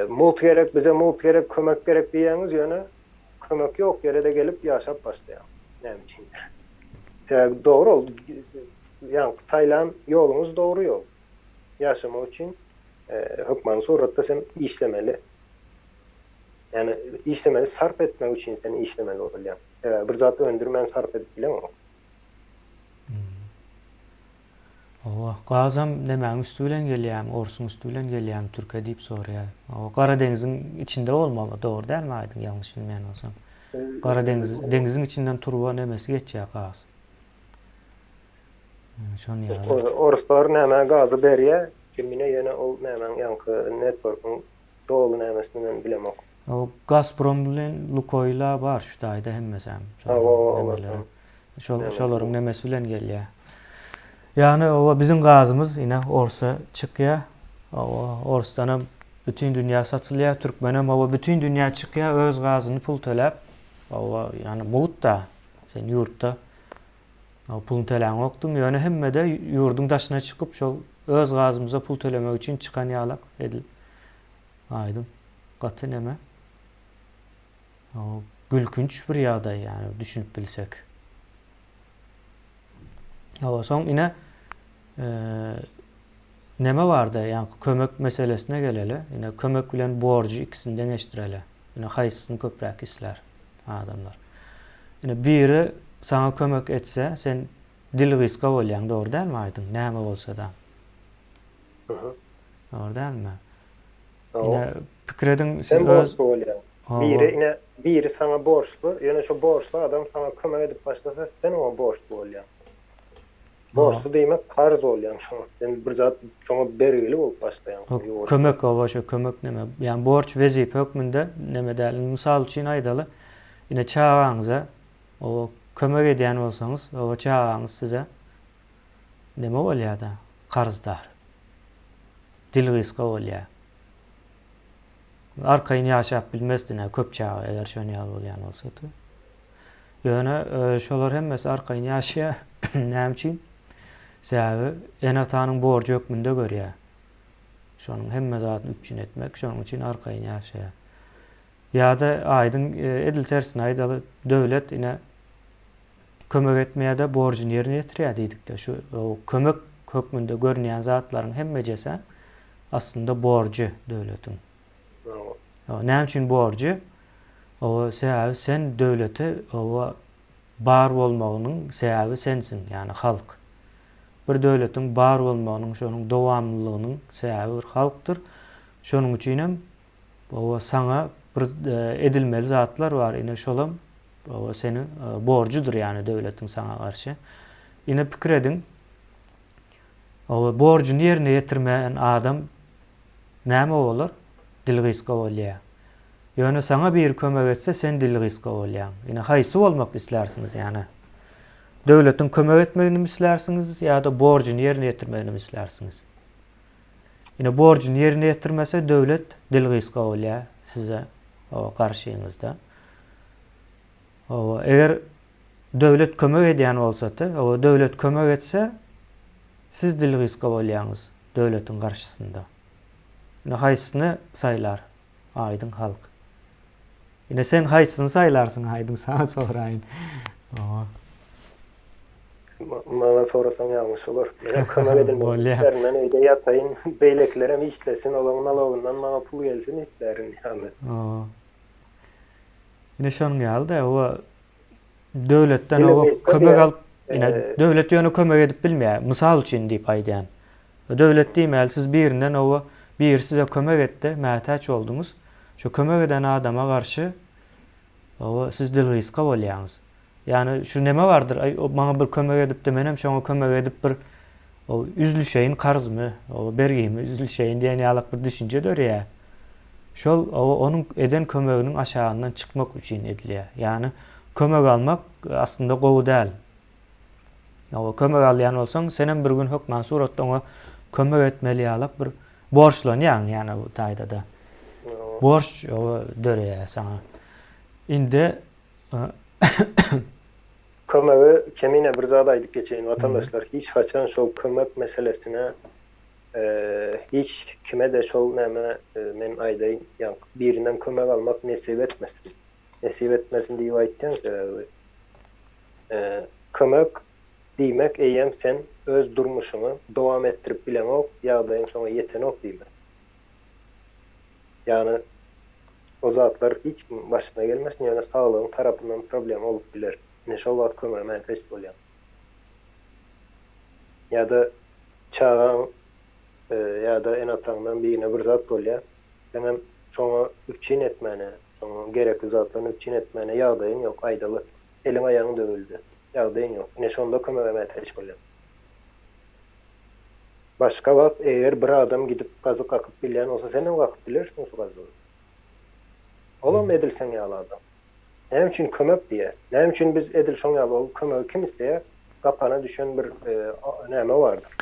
Mugt gerek, bize mugt gerek, kömek gerek diýýäňiz, ýöne kömek ýok ýere-de gelip ýaşap başlaýaňyz. Näme üçindir. Sebäbi dogry ol ýaňky saýlan ýoluňyz dogry ýol. Ýaşamak üçin hökmany suratda sen işlemeli. Ýagny işlemeli sarp etmek üçin sen işlemeli bolýaň. Sebäbi bir zat öndürmän sarp edip bileňok. Hawa, gazam nemäň üsti bilen gelýämi, orsuň üsti bilen gelýämi Türkiýä diýip soraýar. Hawa, Gara deňziň içinde bolmaly, dogry dälmi aýdyň, ýalňyş bilmeýän bolsam. Gara deňiz, deňiziň içinden turba nemesi geçýär gaz. Şony ýaly. Orslar nämä gazy berýär, kemine ýöne ol nämäň ýaňky networkyň doly nämesini men bilemok. O Gazprom bilen Lukoýla bar şu taýda hemmesem. Hawa, olar. Şol şolaryň nemesi bilen gelýär. Ýagny oba biziň gazymyz ine orsa çykýar. Oba orsdanam bütin dünýä satylýar. Türkmenem oba bütin dünýä çykýar öz gazyny pul töläp. Oba ýagny mugt-da sen ýurtda puluny töläňokdyň. Ýöne hemmede ýurduň daşyna çykyp şol öz gazymyza pul tölemek üçin çykan ýalak edil aýdyň gaty neme. Gülkünç bir ýagdaý ýagny düşünip bilsek. Hawa soň ine neme barda ýaňky kömek meselesine geleli. Ine kömek bilen borjy ikisini deňeşdireli. Ine haýsysyny köpräk islär adamlar. Ine biri saňa kömek etse sen dil gysga bolýaň dogry dälmi aýdyň näme bolsada. Dogry dälmi? Ine pikir ediň siz öz borçly bolýaň. Biri ine biri saňa borçly, ýöne şo borçly adam saňa kömek edip başlasa sen oňa borçly bolýaň. Borçly diýmek karz bolýaň şoňa. Sen bir zat şoňa bergili bolup başlaýaň. Kömek oba şo kömek neme. Ýani borç wezipe hökmünde neme däl. Indi mysal üçin aýdaly, ine çagaňyza oba kömek edýän bolsaňyz, oba çagaňyz size neme bolýada karzdar. Dil gysga bolýar. Arkaýyn ýaşap bilmezdi nä köp çaga eger şon ýaly bolýan bolsady. Ýöne şolar hemmesi arkaýyn ýaşaýar. Näme üçin? Sebäbi ene-atanyň borjy hökmünde görýär. Şonuň hemme zadyny üpjün etmek, şonuň üçin arkaýyn ýaşaýar. Ýa-da aýdyň edil tersine aýdaly, döwlet ine kömek etmeýär-de borjuny ýerine ýetirýär diýdikde, şu kömek hökmünde görünýän zatlaryň hemmejesä aslynda borjy döwletiň. Näme üçin borjy? Oba sebäbi sen döwlete oba bar bolmagynyň sebäbi sensiň, ýagny halk. Bir döwletiň bar bolmagynyň, şonuň dowamlylygynyň sebäbi bir halkdyr. Şonuň üçinem oba saňa bir edilmeli zatlar bar, ine şolam Oba seniň borjudyr ýagny döwletiň saňa garşy. Ine pikir ediň. Oba borjuny ýerine ýetirmeýän adam näme bolar? Dil gysga bolýar. Ýöne saňa biri kömek etse sen dil gysga bolýaň. Ine haýsy bolmak islärsiňiz ýagny? Döwletiň kömek etmeginimi islärsiňiz ýa-da borjuny ýerine ýetirmeginimi islärsiňiz? Ine borjuny ýerine ýetirmese döwlet dil gysga bolýar size oba garşyňyzda. Oba eger döwlet kömek edýän bolsady, oba döwlet kömek etse siz dil gysga bolýaňyz döwletiň garşysynda. Ine haýsysyny saýlar aýdyň halk. Ine sen haýsysyny saýlarsyň aýdyň saňa soraýyn. Oba. Maňa sorasaň ýalňyş bolar. Menem kömek edilmegini islärin. Men öýde ýataýyn, beýlekilerem işlesin, olaryň nalogyndan maňa pul gelsin islärin ýaly. Hawa. Ine şonuň ýaly-da, hawa, döwletden hawa kömek alyp, ine döwlet ýöne kömek edip bilmeýär. Mysal üçin diýip aýdýan. Döwlet diýmäli, siz birinden hawa, biri size kömek etdi, mätäç bolduňyz. Şo kömek eden adama garşy hawa, siz dilgysga bolýaňyz. Ýagny şu neme bardyr, aý o maňa bir kömek edipdi, menem şoňa kömek edip bir o üzlüşeýin karzymy, o bergimi üzlüşeýin diýen ýalak bir düşünje döreýär. Şol o onuň eden kömeginiň aşagyndan çykmak üçin edilýär. Ýagny kömek almak aslynda gowy däl. O kömek alýan bolsaň, senem bir gün hökman suratda oňa kömek etmeli ýalak bir borçlanýaň ýagny bu taýda-da. Borç o döreýär saňa. Indi Kömege Kemine bir zat aýdyp geçeýin watandaşlar hiç haçan şol kömek meselesine. Hiç kime-de şol näme men aýdaýyn, ýaňky birinden kömek almak nesip etmesin. Nesip etmesin diýip aýtýan sebäbi kömek diýmek eýýäm sen öz durmuşyňy dowam etdirip bileňok, ýagdaýyň şoňa ýetenok diýmek. Ýagny o zatlar hiç kimiň başyna gelmesin, ýöne saglygyň tarapyndan problema bolup biler. Ine şol wagt kömege mätäç bolýaň. Ýa-da çagaň ýa-da ene-ataňdan birine bir zat bolýar, seňem şoňa üpjün etmäne, şoňa gerekli zatlaryny üpjün etmäne ýagdaýyň ýok, aýdaly, eliň-aýagyň döwüldi, ýagdaýyň ýok. Ine şonda kömege mätäç bolýaň. Başga wagt eger bir adam gidip gazyk kakyp bilýän bolsa, senem kakyp bilersiň şu gazygy. Olam edil seň ýaly adam. Näme üçin kömek diýýäs? Näme üçin biz edil şoň ýaly ol kömegi kim isleýär? Gapana düşen bir näme bardyr.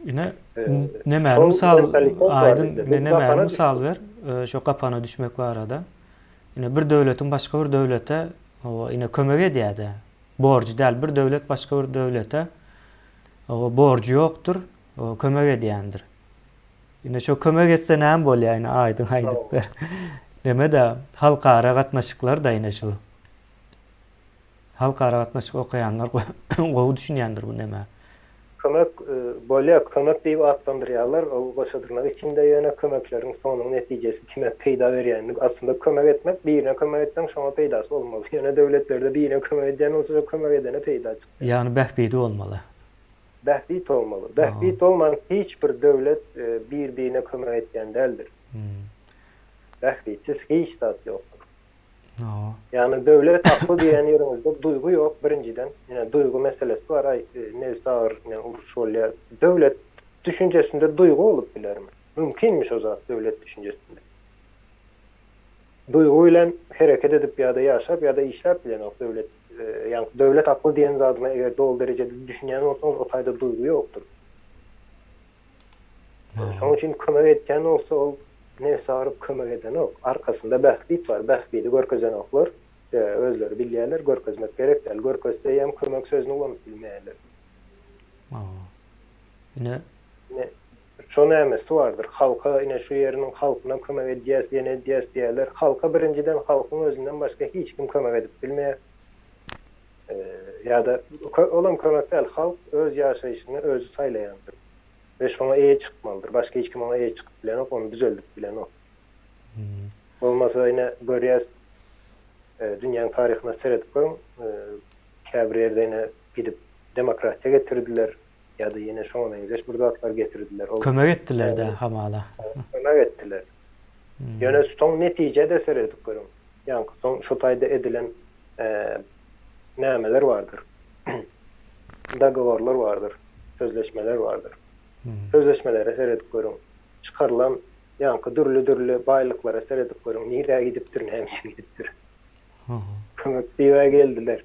Ine nemäni mysal aýdyň ine nemäni mysal ber şo gapana düşmek barada. Ine bir döwletiň başga bir döwlete ine kömek edýärde. Borjy däl bir döwlet başga bir döwlete borjy ýokdur kömek edýändir. Ine şo kömek etse näme bolýar ine aýdyň aýdyp ber. Neme-de halkara gatnaşyklar-da ine şu. Halkara gatnaşyk okaýanlar gowy düşünýändir bu nämä. Kömek bolýar, kömek diýip atlandyrýarlar, ol goşa dyrnak içinde ýöne kömekleriň soňunyň netijesi kime peýda berýänini aslynda kömek etmek birine kömek etseň şoňa peýdasy bolmaly ýöne döwletlerde birine kömek edýän bolsa şo kömek edene peýda çykýar. Ýagny bähbidi bolmaly. Bähbit bolmaly. Bähbit bolman hiç bir döwlet bir-birine kömek etýän däldir. Bähbitsiz hiç zat ýokdur. Ýagny döwlet hakly diýen ýeriňizde duýgy ýok birinjiden. Ine duýgy meselesi bar aý nebsi agyr ine uruş bolýar. Döwlet düşünjesinde duýgy bolup bilermi? Mümkinmi şo zat döwlet düşünjesinde? Duýgy bilen hereket edip ýa-da ýaşap ýa-da işläp bilenok döwlet. Ýagny döwlet akly diýen zadyna eger doly derejede düşünýän bolsaňyz o taýda duýgy ýokdur. Şonuň üçin kömek etýän bolsa ol nebsi agyryp kömek edenok. Arkasynda bähbit bar. Bähbidi görkezenoklar. Sebäbi özleri bilýärler, görkezmek gerek däl. Görkezse hem kömek sözüni ulanyp bilmeýärler. Ine. Ine şo nämesi bardyr. Halka ine şu ýeriniň halkyna kömek edýäs, ýene edýäs diýýärler. Halka birinjiden halkyň özünden başga hiç kim kömek edip bilmeýär. Ýa-da olam kömek däl, halk öz ýaşaýşyny özi saýlaýandyr we şoňa eýe çykmalydyr. Başga hiç kim oňa eýe çykyp bilenok, ony düzeldip bilenok. Bolmasa ine görýäs dünýäň taryhyna seredip görüň, käbir ýerde ine gidip demokratiýa getirdiler ýa-da ýene şoňa meňzeş bir zatlar getirdiler. Ol Kömek etdiler-dä hamala. Kömek etdiler. Ýöne soň netijä-de seredip görüň. Ýaňky soň şo taýda edilen nämeler bardyr? Dogoworlar bardyr, sözleşmeler bardyr. Sözleşmelere seredip görüň. Çykarylan ýaňky dürli-dürli baýlyklara seredip görüň, nirä gidipdir, näme üçin gidipdir? Kömek diýibä geldiler.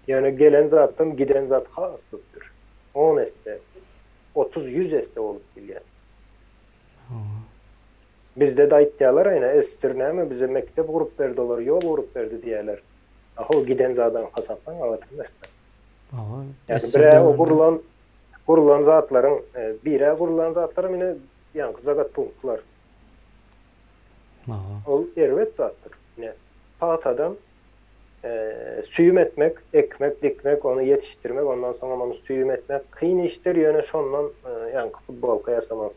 Ýöne gelen zatdan giden zat has köpdür. On esse, 30, 100 esse bolup bilýär. Bizde-de aýtýarlar ine, SSR näme bize mekdep gurup berdi, olar ýol gurup berdi diýýärler. A-how giden zadam hasaplaň watandaşlar. Ýagny bir-ä o gurulan gurulan zatlaryň, bir-ä gurulan zatlaram ine ýaňky zagatpunktlar. Ol erbet zatdyr. Ine, pagtadan süýüm etmek, ekmek, dikmek, ony ýetişdirmek, ondan soňam ony süýüm etmek kyn işdir, ýöne şondan ýaňky futbolka ýasamak,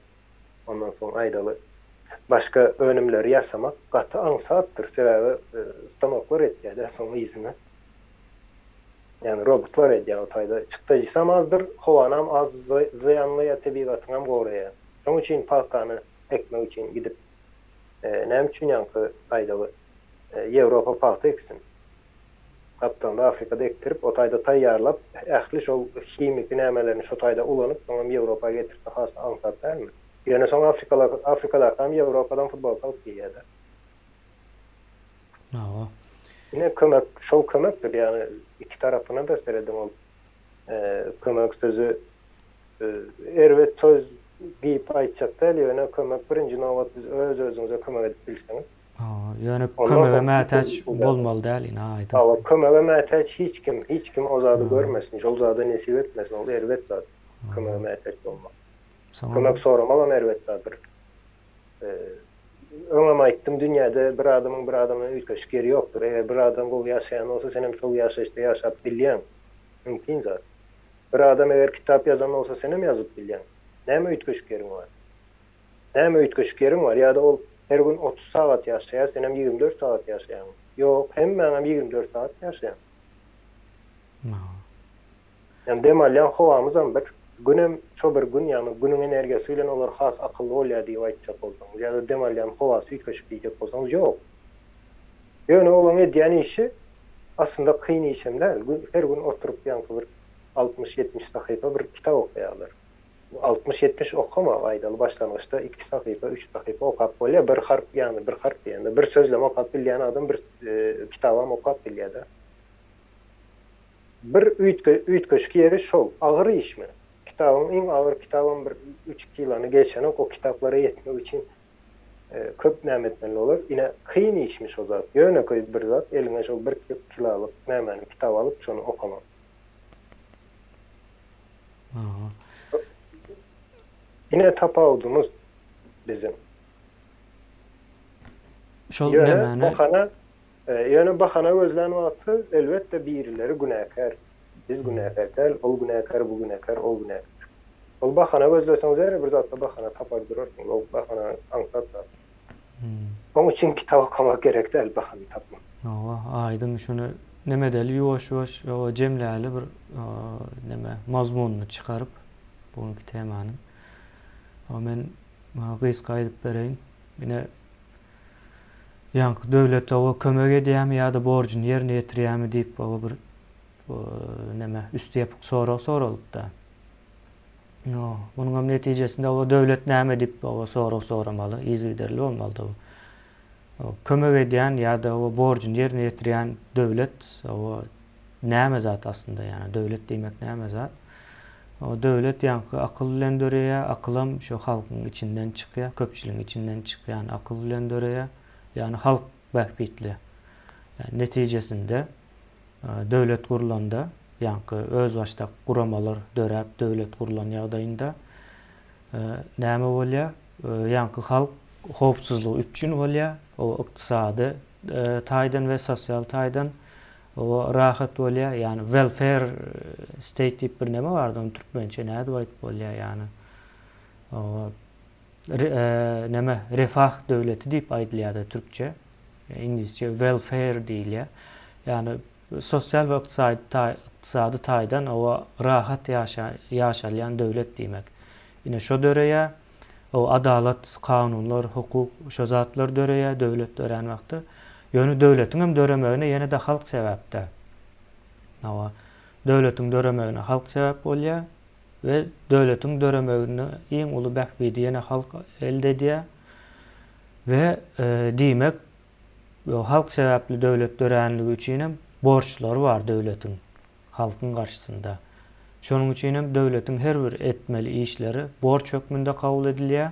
ondan soň aýdaly, başga önümleri ýasamak gaty aňsatdyr, sebäbi stanoklar etýär-de soň yzyny. Ýagny robotlar edýär o taýda. Çykdajysam azdyr, howanam az zyýanlaýar, tebigatyňam goraýar. Şonuň üçin pagtany ekmek üçin gidip, näme üçin ýaňky aýdaly, Ýewropa pagta eksin. Gapdalda Afrikada ekdirip, o taýda taýýarlap, ähli şol himiki nämelerini şo taýda ulanyp, soňam Ýewropa getirse has aňsat dälmi? Ýöne soň afrikalar Afrikadakam Ýewropadan futbolka alyp geýýärler. Hawa. Ine kömek, şol kömekdir, ýagny iki tarapyna-da serediň ol kömek sözi erbet söz diýip aýtjak däl, ýöne kömek birinji nobat siz öz-özüňize kömek edip bilseňiz. Ýöne kömege mätäç bolmaly däl ine aýdyň. Hawa kömege mätäç hiç kim, hiç kim o zady görmesin, şol zada nesip etmesin, ol erbet zat kömege mätäç bolmak. Soňam. Kömek soramagam erbet zatdyr. Öňem aýtdym, dünýäde bir adamyň bir adamdan üýtgeşik ýeri ýokdur. Eger bir adam gowy ýaşaýan bolsa, senem şol ýaşaýyşda ýaşap bilýäň. Mümkin zat. Bir adam eger kitap ýazan bolsa, senem ýazyp bilýäň. Näme üýtgeşik ýeriň bar? Näme üýtgeşik ýeriň bar? Ýa-da ol her gün 30 sagat ýaşaýar, senem 24 sagat ýaşaýaň. Ýok, hemmäňem 24 sagat ýaşaýaň. Ýagny dem alýan howamyzam bir, Günem şo bir Gün, ýagny Günüň energiýasy bilen olar has akylly bolýar diýip aýtjak bolsaňyz ýa-da dem alýan howasy üýtgeşik diýjek bolsaňyz ýok. Ýöne olaň edýän işi aslynda kyn işem däl. Gün her gün oturyp ýaňky bir 60-70 sahypa bir kitap okaýarlar. 60-70 okama aýdaly başlangyçda iki sahypa, üç sahypa okap bolýar. Bir harp ýagny bir harp diýende bir sözlem okap bilýän adam bir kitabam okap bilýär-de. Bir üýtgeşik ýeri şol, agyr işmi? Kitabyň iň agyr kitabam bir üç kilony geçenok, o kitaplara ýetmek üçin köp näme etmeli bolar. Ine, kyn işmi şo zat? Ýönekeý bir zat, eliňe şol bir kilolyk nämäni kitap alyp, şony okamak. Ine tapawudymyz biziň. Şol Ýöne nämäni? bahana Ýöne bahana gözlän wagty elbetde birileri günäkär. Biz günäkär däl, ol günäkär, bu günäkär, ol günäkär. Ol bahana gözleseňiz her bir zatda bahana tapar durarsyňyz. Ol bahana aňsat zat. Oň üçin kitap okamak gerek däl bahana tapmak. Hawa, aýdyň şuny neme edeli ýuwaş-ýuwaş jemläli bir neme mazmunyny çykaryp bu günki temanyň. Men gysga aýdyp bereýin. Ine Ýaňky döwlet oba kömek edýärmi ýa-da borjuny ýerine ýetirýärmi diýip oba bir neme üsti ýapyk sorag soralypda. No, munuň hem netijesinde oba döwlet näme diýip oba sorag soramaly, yzygiderli bolmalydy bu. Kömek edýän ýa-da oba borjuny ýerine ýetirýän döwlet oba Näme zat aslynda ýagny döwlet diýmek näme zat? O döwlet ýaňky akyl bilen döreýär, akylam şo halkyň içinden çykýar, köpçüligiň içinden çykýan akyl bilen döreýär. Ýagny halk bähbitli. Netijesinde döwlet gurlanda, ýaňky özbaşdak guramalar döräp döwlet gurlan ýagdaýynda näme bolýar? Ýaňky halk howpsuzlygy üpjün bolýar, o ykdysady taýdan we sosial taýdan Oba rahat bolýar, ýagny welfare state diýip bir neme bardy, ony türkmençe nädip aýdyp bolýar, ýagny oba neme refah döwleti diýip aýdylýar-da türkçe, iňlisçe welfare diýilýär. Ýagny sosial we ykdysady taýdan oba rahat ýaşalýan döwlet diýmek. Ine şo döreýär. O adalat, kanunlar, hukuk şo zatlar döreýär döwlet dörän wagty. Ýöne döwletiň hem döremegine ýene-de halk sebäpdä. Hawa, döwletiň döremegine halk sebäp bolýar we döwletiň döremeginde iň uly bähbidi ýene halk elde edýär. We diýmek, halk sebäpli döwlet döränligi üçin hem borçlary bar döwletiň. halkyň garşysynda. Şonuň üçin hem döwletiň her bir etmeli işleri borç hökmünde kabul edilýär,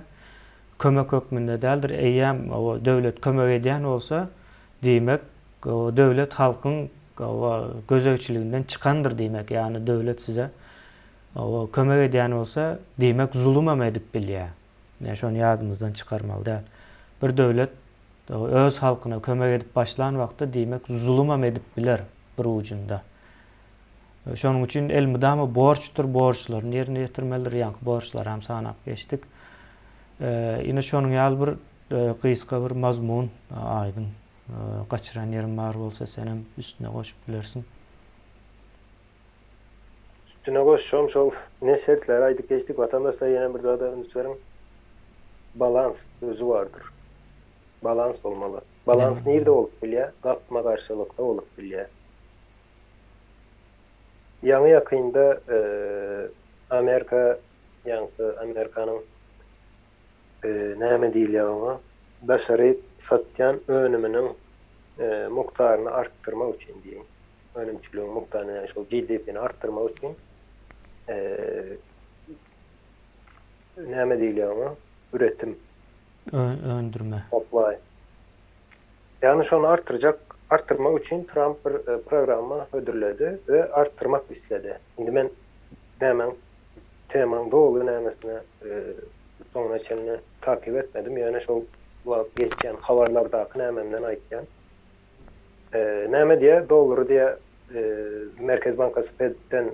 kömek hökmünde däldir. Eýýäm hawa döwlet kömek edýän bolsa, diýmek, döwlet halkyň hawa gözegçiliginden çykandyr diýmek. Ýagny döwlet size hawa kömek edýän bolsa, diýmek zulumam edip bilýär. Ýa şony ýadymyzdan çykarmaly däl. Bir döwlet öz halkyna kömek edip başlan wagtda diýmek zulumam edip biler bir ujunda. Şonuň üçin elmydama borçdur, borçlaryny ýerine ýetirmelidir. Ýaňky borçlaram sanap geçdik. Ine şonuň ýaly bir gysga bir mazmun aýdyň. Gaçyran ýerim bar bolsa senem üstüne goşup bilersiň. Üstüne goşjagym şol ine şertleri aýdyp geçdik. Watandaşlar ýene bir zada üns beriň. Balans sözi bardyr. Balans bolmaly. Balans nirde bolup bilýär? Gapma-garşylykda bolup bilýär. Ýaňy ýakynda Amerika ýaňky Amerikanyň näme diýilýär oňa daşary satýan önüminiň mukdaryny artdyrmak üçin diýeýin. Önümçiligiň mukdaryny ýagny şol GDP-ni artdyrmak üçin näme diýilýär oňa üretim Öndürme. Supply. Ýagny şony artdyrjak, artdyrmak üçin Tramp bir programma hödürledi we artdyrmak isledi. Indi men nämäň. Temaň doly nämesine soňuna çenli takyp etmedim, ýöne şol wagt geçýän habarlardaky nämemden aýtýan. Näme diýýär, dollary diýýär, Merkezi bankasy Fed-den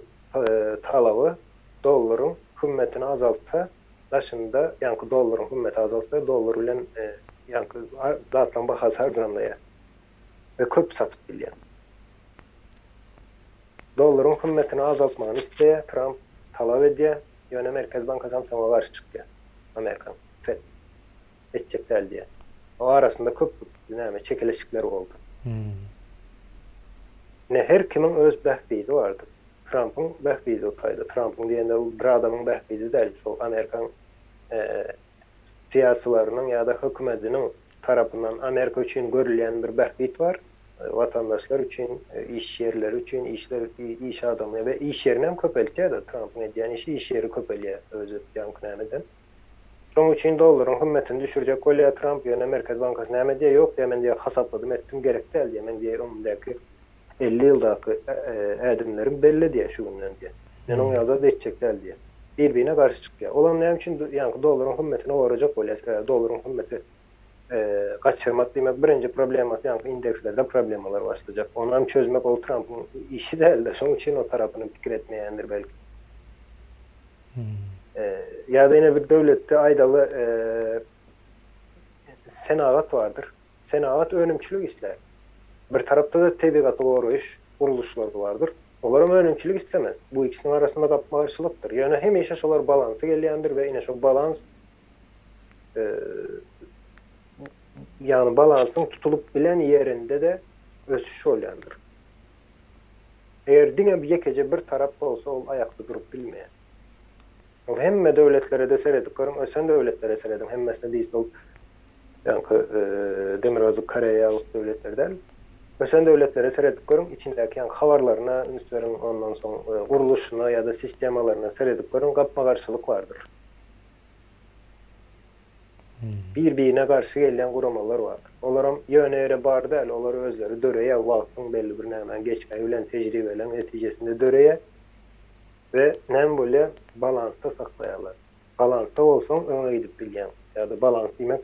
talaby dollaryň hümmetini azaltsa, daşynda ýaňky dollaryň hümmeti azalsa, dollar bilen ýaňky zatlaryň bahasy arzanlaýar we köp satyp bilýär. Dollaryň hümmetini azaltmagyny isleýär, Tramp talap edýär, ýöne Merkezi bankasam şoňa garşy çykýar, Amerikan, Fed, etjek däl diýýär. O arasynda köp näme çekeleşikler boldy. Ine her kimiň öz bähbidi bardyr. Trampyň bähbidi o taýda. Trampyň diýende ol bir adamyň bähbidi däl, şol Amerikan syýasylarynyň ýa-da hökümediniň tarapyndan Amerika üçin görülýän bir bähbit bar. Watandaşlar üçin, iş ýerleri üçin, işler iş adamy we iş ýerini hem köpeltýär-de, Trampyň edýän işi iş ýeri köpelýär özi ýaňky nämeden. Şonuň üçin dollaryň hümmetini düşürjek bolýar Tramp, ýöne Merkezi bankasy näme diýýär, ýok diýýär, men diýýär hasapladym etdim gerek däl diýýär, men diýýär öňümdäki 50 ýyldaky ädimlerim belli diýýär şu günden diýýär. Men oň ýaly zat etjek däl diýýär. Bir-birine garşy çykýar. Olam näme üçin ýaňky dollaryň hümmetini gorajak bolýar, sebäbi dollaryň hümmeti gaçyrmak diýmek birinji problemasy ýaňky indekslerde problemalar başlajak. Onam çözmek ol Trampyň işi dälde, şoň üçin o tarapyny pikir etmeýändir belki. Ýa-da ýene bir döwletde aýdaly senagat bardyr. Senagat önümçilik islär. Bir tarapda-da tebigaty goraýyş gurluşlary bardyr. Olaram önümçilik islemez. Bu ikisiniň arasynda gapma-garşylykdyr. Ýöne hemişe şolar balansa gelýändir we ine şol balans ýagny balansyň tutulyp bilen ýerinde-de ösüş bolýandyr. Eger diňe ýekeje bir tarap bolsa ol aýakda durup bilmeýär. Ol hemme döwletlere-de seredip görüň, ösen döwletlere serediň, hemmesine diýse ol ýaňky Demirgazyk Koreýa ýaly döwletler däl. Ösen döwletlere seredip görüň, içindäki ýaňky habarlaryna üns beriň, ondan soň gurluşyna ýa-da sistemalaryna seredip görüň, gapma-garşylyk bardyr. Bir-birine garşy gelýän guramalar bar. Olaram ýöne ýere bar däl, olar özleri döreýär, wagtyň belli bir nämäň geçmegi bilen tejribeleň netijesinde döreýär we näme bolýar, balansda saklaýarlar. Balansda bolsaň öňe gidip bilýäň. Ýa-da balans diýmek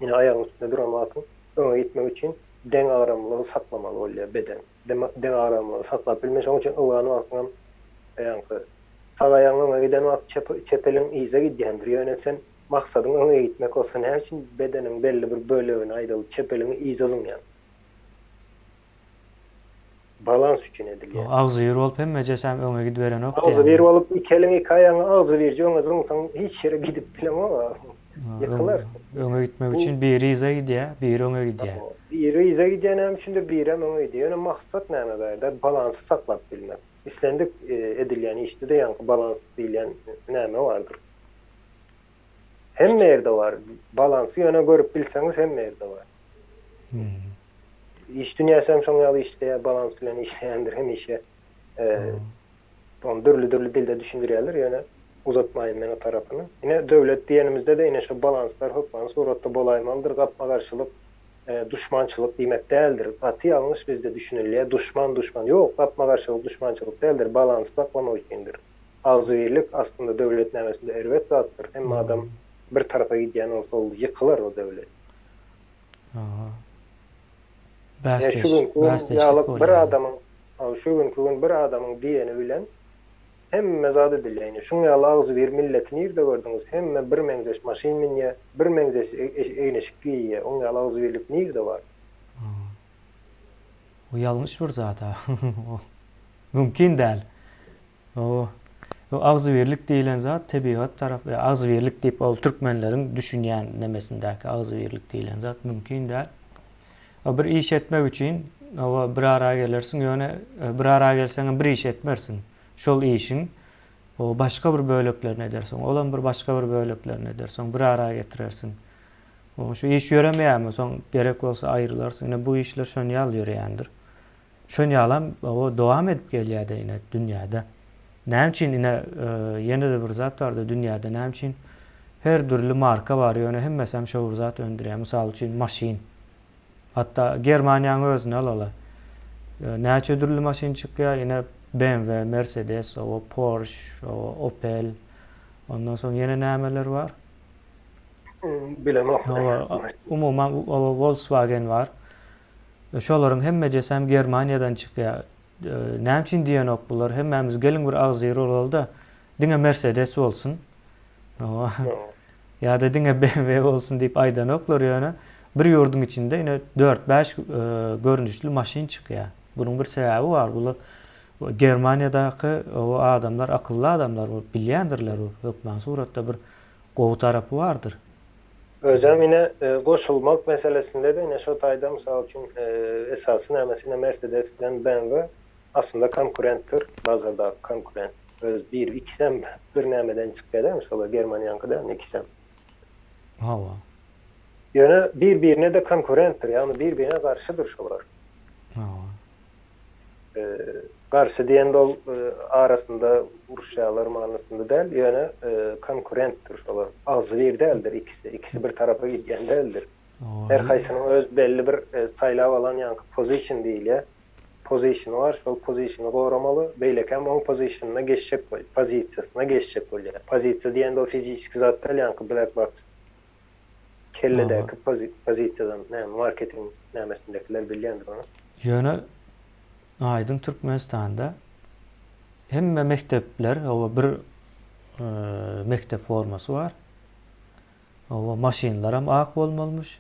ine aýagyň üstünde duran wagtyň öňe gitmek üçin deňagramlylygy saklamaly bolýar beden. Deňagramlylygy saklap bilmeýär, şonuň üçin ylgan wagtyňam ýaňky Sag aýagyň öňe giden wagty çep çep eliň yza gidýändir. Ýöne sen maksadyň öňe gitmek bolsa näme üçin bedeniň belli bir bölegini aýdaly çep eliňi yza zyňýaň? Balans üçin edilýär. Agzybir bolup hemmejesem öňe gidiberenok diýýäňmi? Agzybir bolup iki eliň iki aýagyňy agzybirje öňe zyňsaň hiç ýere gidip bileňok-a. Ýykylarsyň. Öňe gitmek üçin biri yza gidýär, biri öňe gidýär. Biri yza gidýär näme üçindir birem öňe gidýär. Ýöne maksat näme bärde? Balansy saklap bilmek. Islendik edilýän işde-de ýaňky balans diýilýän näme bardyr. Hemme ýerde bar. Balansy ýöne görüp bilseňiz hemme ýerde bar. Iş dünýäsi hem şoň ýaly işleýär, balans bilen işleýändir hemişe. Ony dürli-dürli dilde düşündirýärler, ýöne uzatmaýyn men o tarapyny. Ine döwlet diýenimizde-de ine şo balanslar hökmany suratda bolaýmalydyr, gapma-garşylyk duşmançylyk diýmek däldir. Gaty ýalňyş bizde düşünilýär. Duşman duşman. Ýok, gapma-garşylyk duşmançylyk däldir. Balansy saklamak üçindir. Agzybirlik aslynda döwlet nämesinde erbet zatdyr. Hemme adam bir tarapa gidýän bolsa ol ýykylar o döwlet. Ýa şu günki gün ýalyk bir adamyň şu günki gün bir adamyň diýeni bilen Hemme zat edilýär ine şuň ýaly agzybir milleti nirde gördüňiz hemme bir meňzeş maşyn münýä bir meňzeş egin-eşik geýýä oň ýaly agzybirlik nirde bar. O ýalňyş bir zat-a. Mümkin däl. O agzybirlik diýlen zat tebigat tarap agzybirlik diýip ol türkmenleriň düşünýän nemesindäki agzybirlik diýlen zat mümkin däl. O bir iş etmek üçin oba bir ara gelersiň, ýöne bir ara gelseňem bir iş etmersiň. Şol işiň o başga bir böleklerini edersiň, olam bir başga bir böleklerini edersiň, bir ara getirersiň. O şu iş ýöremeýärmi, soň gerek bolsa aýrylarsyň. Ine bu işler şon ýaly ýöreýändir. Şon ýalam o dowam edip gelýär-de ine dünýäde. Näme üçin ine ýene-de bir zat barda dünýäde näme üçin her dürli marka bar ýöne hemmesem şo bir zat öndürýär. Mysal üçin maşyn. Hatda Germaniýanyň özüni alaly. Näçe dürli maşyn çykýar ine. BMW, Mercedes, oba Porsche, oba Opel, ondan soň ýene nämeler bar? Bilemok. Oba, umuman oba Volkswagen bar. Şolaryň hemmejesem Germaniýadan çykýar. Näme üçin diýenok bular? Hemmämiz geliň bir agzybir bolaly-da, diňe Mercedes bolsun. Oba. Ýa-da diňe BMW bolsun diýip aýdanoklar ýöne bir ýurduň içinde ine dört-bäş görnüşli maşyn çykýar. Bunuň bir sebäbi bar. Bular Germaniýadaky o adamlar akylly adamlar bolup bilýändirler bu hökman suratda bir gowy tarapy bardyr. Özem ine goşulmak meselesinde-de ine şo taýda mysal üçin esasy nämesi ine Mercedes bilen BMW aslynda konkurentdir, bazardaky konkurent. Öz bir ikisem bir nämeden çykýar dälmi şolar Germaniýaňky dälmi ikisem. Hawa. Ýöne bir birine-de konkurentdir, ýagny bir birine garşydyr şolar. Hawa. Garşy diýende ol arasynda uruşýarlar manysynda däl, ýöne konkurentdir şolar. Agzybir däldir ikisi, ikisi bir tarapa gidýän däldir. Her haýsynyň öz belli bir saýlap alan ýaňky position diýilýär. Pozitiony bar, şol pozitiony goramaly, beýlekem oň pozitionyna geçjek bolýar, pozisiýasyna geçjek bolýar. Pozisiýa diýende o fiziçki zat däl, ýaňky black box kelledäki pozisiýadan, näme, marketing nämesindekiler bilýändir ony. Ýöne aýdyň Türkmenistanda hemme mekdepler hawa bir mekdep formasy bar. Hawa maşynlaram ak bolmalymyş.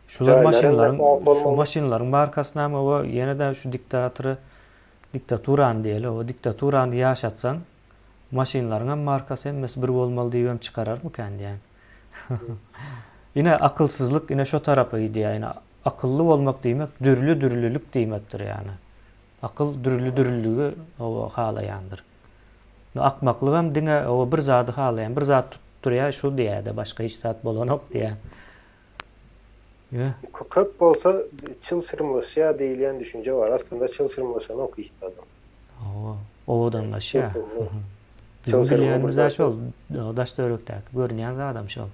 Şular maşynlaryň şu maşynlaryň markasy näme oba ýene-de şu diktatory diktaturany diýeli oba diktaturany ýaşatsaň maşynlaryňam markasy hemmesi bir bolmaly diýibem çykararmykän diýýän. Ine akylsyzlyk ine şo tarapa gidýär ine akylly bolmak diýmek dürli dürlülik diýmekdir ýany. Akyl dürli dürlüligi oba halaýandyr. Akmaklygam diňe oba bir zady halaýan bir zat tutdurýar şu diýýär-de başga hiç zat bolanok diýýär. Köp bolsa çylşyrymlaşýar diýilýän düşünje bar. Aslynda çylşyrymlaşanok hiç zadam. Hawa, owadanlaşýar. Biziň bilýänimiz-ä şol, daş-töwerekdäki görünýän zadam şol.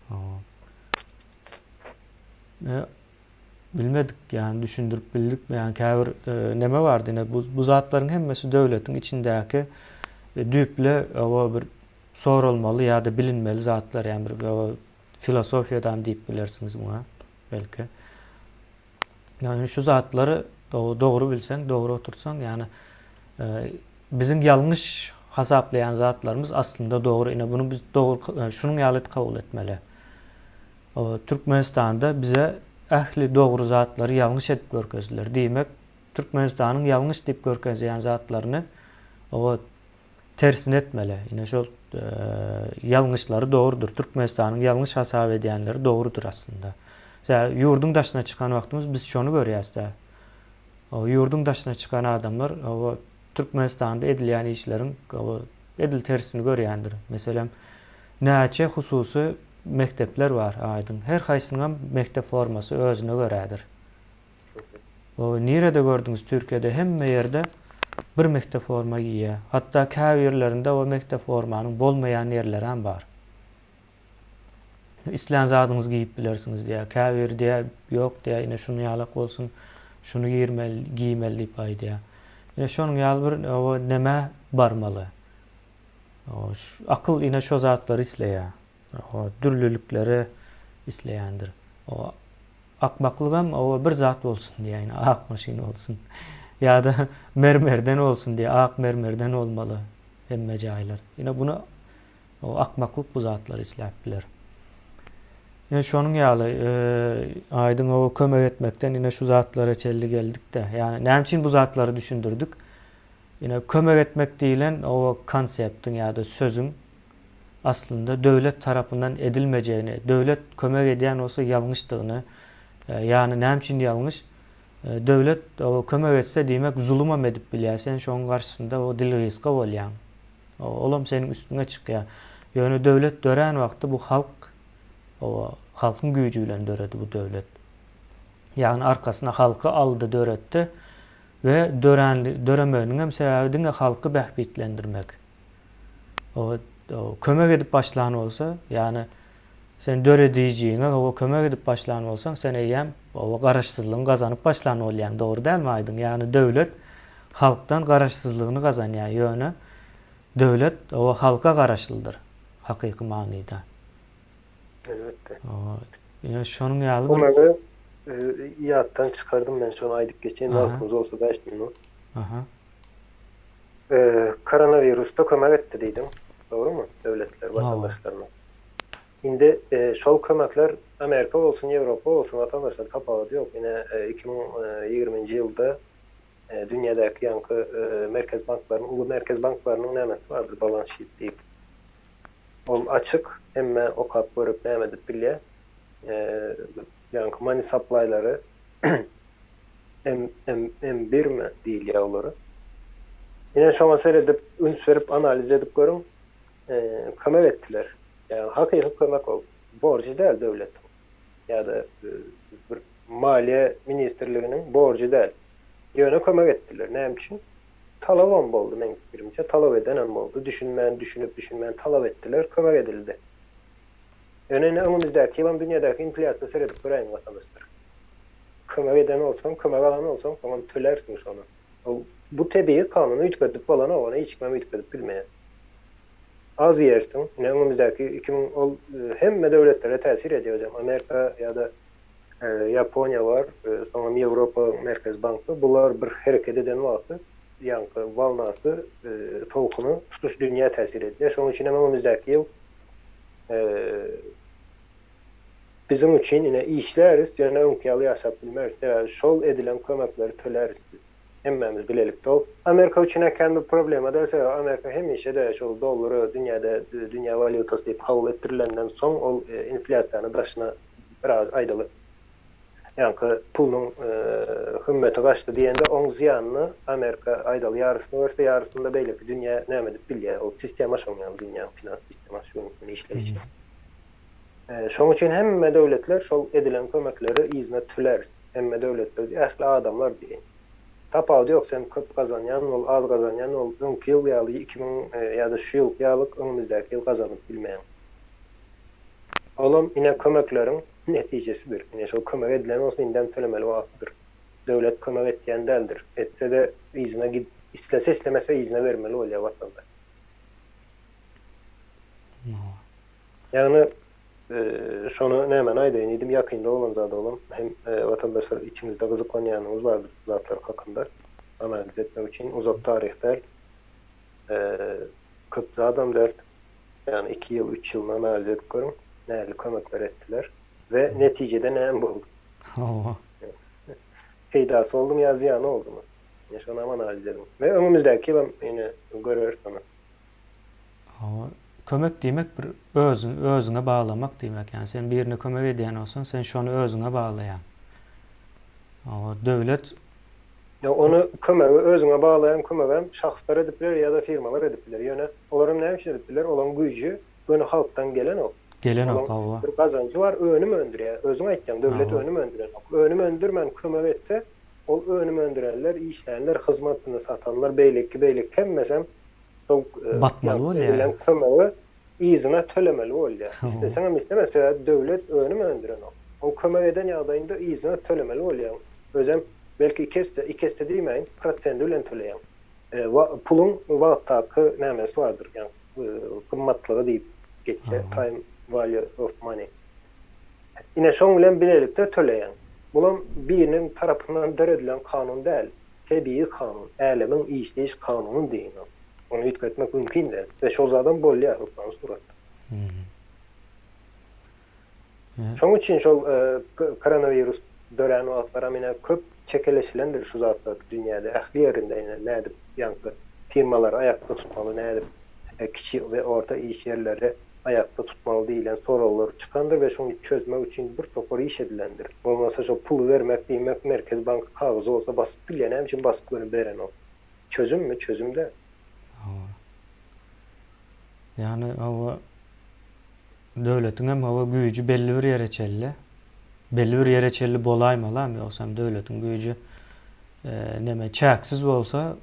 Hawa. Bilmedik, ýagny düşündirip bildikmi, ýagny käbir neme bardy, ine bu bu zatlaryň hemmesi döwletiň içindäki düýpli hawa bir soralmaly ýa-da bilinmeli zatlar, ýagny bir filosofiýadam diýip bilersiňiz muňa belki. Ýagny şu zatlary dogry bilseň, dogry oturtsaň, ýagny biziň ýalňyş hasaplaýan zatlarymyz aslynda dogry. Ine bunu biz dogry şunuň ýaly kabul etmeli. Türkmenistanda bize ähli dogry zatlary ýalňyş edip görkezdiler. Diýmek, Türkmenistanyň ýalňyş diýip görkezýän zatlaryny o tersine etmeli. Ine şol ýalňyşlary dogrudyr. Türkmenistanyň ýalňyş hasap edýänleri dogrudyr aslynda. Sebäbi ýurduň daşyna çykan wagtymyz biz şony görýäs-dä. Ýurduň daşyna çykan adamlar Türkmenistanda edilýän işleriň edil tersini görýändir. Meselem, näçe hususy mekdepler bar aýdyň. Her haýsynyňam mekdep formasy özüne görädir. O nirede gördüňiz Türkiýede hemme ýerde bir mekdep forma giýýär. Hatda käbirlerinde o mekdep formanyň bolmaýan ýerlerem bar. Islän zadyňyzy giýip bilersiňiz diýýär. Käbiri diýýär, ýok diýýär, ine şuny ýalak bolsun, şuny girmeli, giýmeli diýip aýdýar. Ine şonuň ýaly bir o nämä barmaly. O akyl ine şo zatlary isleýär. O dürlülikleri isleýändir. O akmaklygam o bir zat bolsun diýýär, ine ak maşyn bolsun. Ýa-da mermerden bolsun diýýär, ak mermerden bolmaly hemme jaýlar. Ine bunu o akmaklyk bu zatlary isläp biler. Ine şonuň ýaly aýdyň o kömek etmekden ine şu zatlara çenli geldik-de. Ýagny näme üçin bu zatlary düşündirdik? Ine kömek etmek diýlen o konseptiň ýa-da sözüň aslynda döwlet tarapyndan edilmejegini, döwlet kömek edýän bolsa ýalňyşdygyny, ýagny näme üçin ýalňyş? Döwlet kömek etse diýmek zulumam edip bilýär, sen şoň garşysynda o dilgysga bolýaň. Olam seniň üstüňe çykýar. Ýöne döwlet dörän wagty bu halk halkyň güýji bilen döredi bu döwlet. Ýagny arkasyna halky aldy döretdi we dörän döremeginiň hem sebäbi diňe halky bähbitlendirmek. O kömek edip başlan bolsa, ýagny sen döredijiňe hawa kömek edip başlan bolsaň, sen eýýäm hawa garaşsyzlygyňy gazanyp başlan bolýaň, dogry dälmi aýdyň? Ýagny döwlet halkdan garaşsyzlygyny gazanýar, ýöne döwlet oba halka garaşlydyr hakyky manyda. Elbetde. Oba, ýöne şonuň ýaly bir. Kömegi ýatdan çykardym men şony aýdyp geçeýin wagtymyz bolsa bäş minut. Aha. Koronawirusda kömek etdi diýdiň. Dogrymy? Döwletler watandaşlaryna. Indi şol kömekler Amerika bolsun, Ýewropa bolsun watandaşlar tapawudy ýok. Ine 2020-nji ýylda dünýädäki ýaňky merkez banklarynyň, uly merkez banklarynyň nämesi bardyr, balans şit diýip. Ol açyk, hemme okap görüp näme edip bilýär. Ýaňky money supply-lary M, M, M birmi diýilýär olara. Ine şoňa seredip, üns berip analiz edip görüň. Kömek etdiler. Ýagny hakyky kömek ol. Borjy däl döwletiň ýa-da bir maliýe ministrliginiň borjy däl. Ýöne kömek etdiler. Näme üçin? Talabam boldy meň pikirimçe, talap edenem boldy. Düşünmän, düşünip, düşünmän talap etdiler, kömek edildi. Ýöne ine öňümizdäki ýylam dünýädäki inflýasiýa seredip göräýiň watandaşlar. Kömek eden bolsaň, kömek alan bolsaň, soňam tölersiň şony. Ol bu tebigy kanuny üýtgedip bolanok, ony hiç kimem üýtgedip bilmeýär. Az iýersiň, ine öňümizdäki 2000 ol hemme döwletlere täsir edýär özem Amerika ýa-da Ýaponiýa bar, soňam Ýewropa Merkezi banky, bular bir hereket eden wagty ýaňky wolnasy, tolkuny tutuş dünýä täsir edýär. Şonuň üçin hem öňümizdäki ýyl biziň üçin ine işläris, ýöne öňki ýaly ýaşap bilmeris. Sebäbi şol edilen kömekleri töläris biz. Hemmämiz bilelikde ol. Amerika üçin-ä kän bir problema däl, sebäbi Amerika hemişe-de şol dollary dünýäde dünýä walýutasy diýip kabul etdirilenden soň ol inflýasiýany daşyna biraz aýdaly ýaňky pulunyň hümmeti gaçdy diýende oň zyýanyny Amerika aýdaly ýarysyny görse ýarysyny-da beýleki dünýä näme edip bilýär. Ol sistema şoň ýaly dünýäň finans sistemasy şu gün işleýşi. Şoň üçin hemme döwletler şol edilen kömekleri yzyna tölär. Hemme döwletler diýip ähli adamlar diýeýin. Tapawudy ýok sen köp gazanýan bol az gazanýan bol öňki ýyl ýaly 2000 ýa-da şu ýylky ýalyk öňümizdäki ýyl gazanyp bilmeýäň. Olam ine kömekleriň netijesidir. Ine şol kömek edilen bolsa indem tölemeli wagtydyr. Döwlet kömek etýän däldir. Etse-de yzyna gid islese islemese yzyna bermeli bolýar watandaş. Ýagny şony nämeni aýdaýyn diýdim ýakynda bolan zat olam hem watandaşlar içiňizde gyzyklanýanyňyz bardyr bu zatlar hakynda analiz etmek üçin uzak taryh däl köp zadam däl. Ýagny iki ýyl, üç ýylyny analiz edip görüň, nähili kömekler etdiler we netijede näme boldy? Hawa. Peýdasy boldumy ýa zyýany boldumy? Ine şonam analiz ediň. We öňümizdäki ýylam ýene göreris ony. Hawa. Kömek diýmek bir özüň özüňe baglamak diýmek. Ýagny sen birine kömek edýän bolsaň, sen şony özüňe baglaýaň. Hawa, döwlet Ýa ony kömegi özüňe baglaýan kömegem şahslar edip biler ýa-da firmalar edip biler. Ýöne olaram näme üçin edip biler? Olaň güýji göni halkdan gelenok. Gelenok, Olaň hawa. bir gazanjy bar, önüm öndürýär. Özüň aýtýaň, döwlet Hawa. önüm öndürenok. Önüm öndürmän kömek etse, ol önüm öndürenler, işlänler, hyzmatyny satanlar, beýleki, beýleki hemmesem şol Batmaly ýa bolýar. edilen kömegi yzyna tölemeli bolýar. Hawa. Isleseňem islemeseň, sebäbi döwlet önüm öndürenok. Ol kömek eden ýagdaýynda yzyna tölemeli bolýaň. Özem belki iki esse, iki esse diýmäýin, prosendi bilen töleýäň. Puluň wagtdaky nämesi bardyr, ýagny gymmatlygy diýip geçýär, time value of money. Ine şoň bilen bilelikde töleýäň. Bulam biriniň tarapyndan döredilen kanun däl, tebigy kanun, älemiň işleýiş kanuny diýiň. Ony üýtgetmek mümkin däl we şol zadam bolýar hökmany suratda. Şoň üçin şol koronawirus dörän wagtlaram ine köp çekeleşilendir şu zatlar dünýäde ähli ýerinde ine nädip ýaňky firmalary aýakda tutmaly nädip kiçi we orta iş ýerleri aýakda tutmaly diýlen soraglar çykandyr we şony çözmek üçin bir topar iş edilendir. Bolmasa şo puly bermek diýmek Merkezi bank kagyzy bolsa basyp bilýär näme üçin basyp göni berenok. Çözümmi çözüm däl. Hawa. Ýagny hawa Döwletiň hem hawa güýji belli bir ýere çelli. Belli bir ýere çelli bolaýmalam, ýogsam döwletiň güýji neme çäksiz bolsa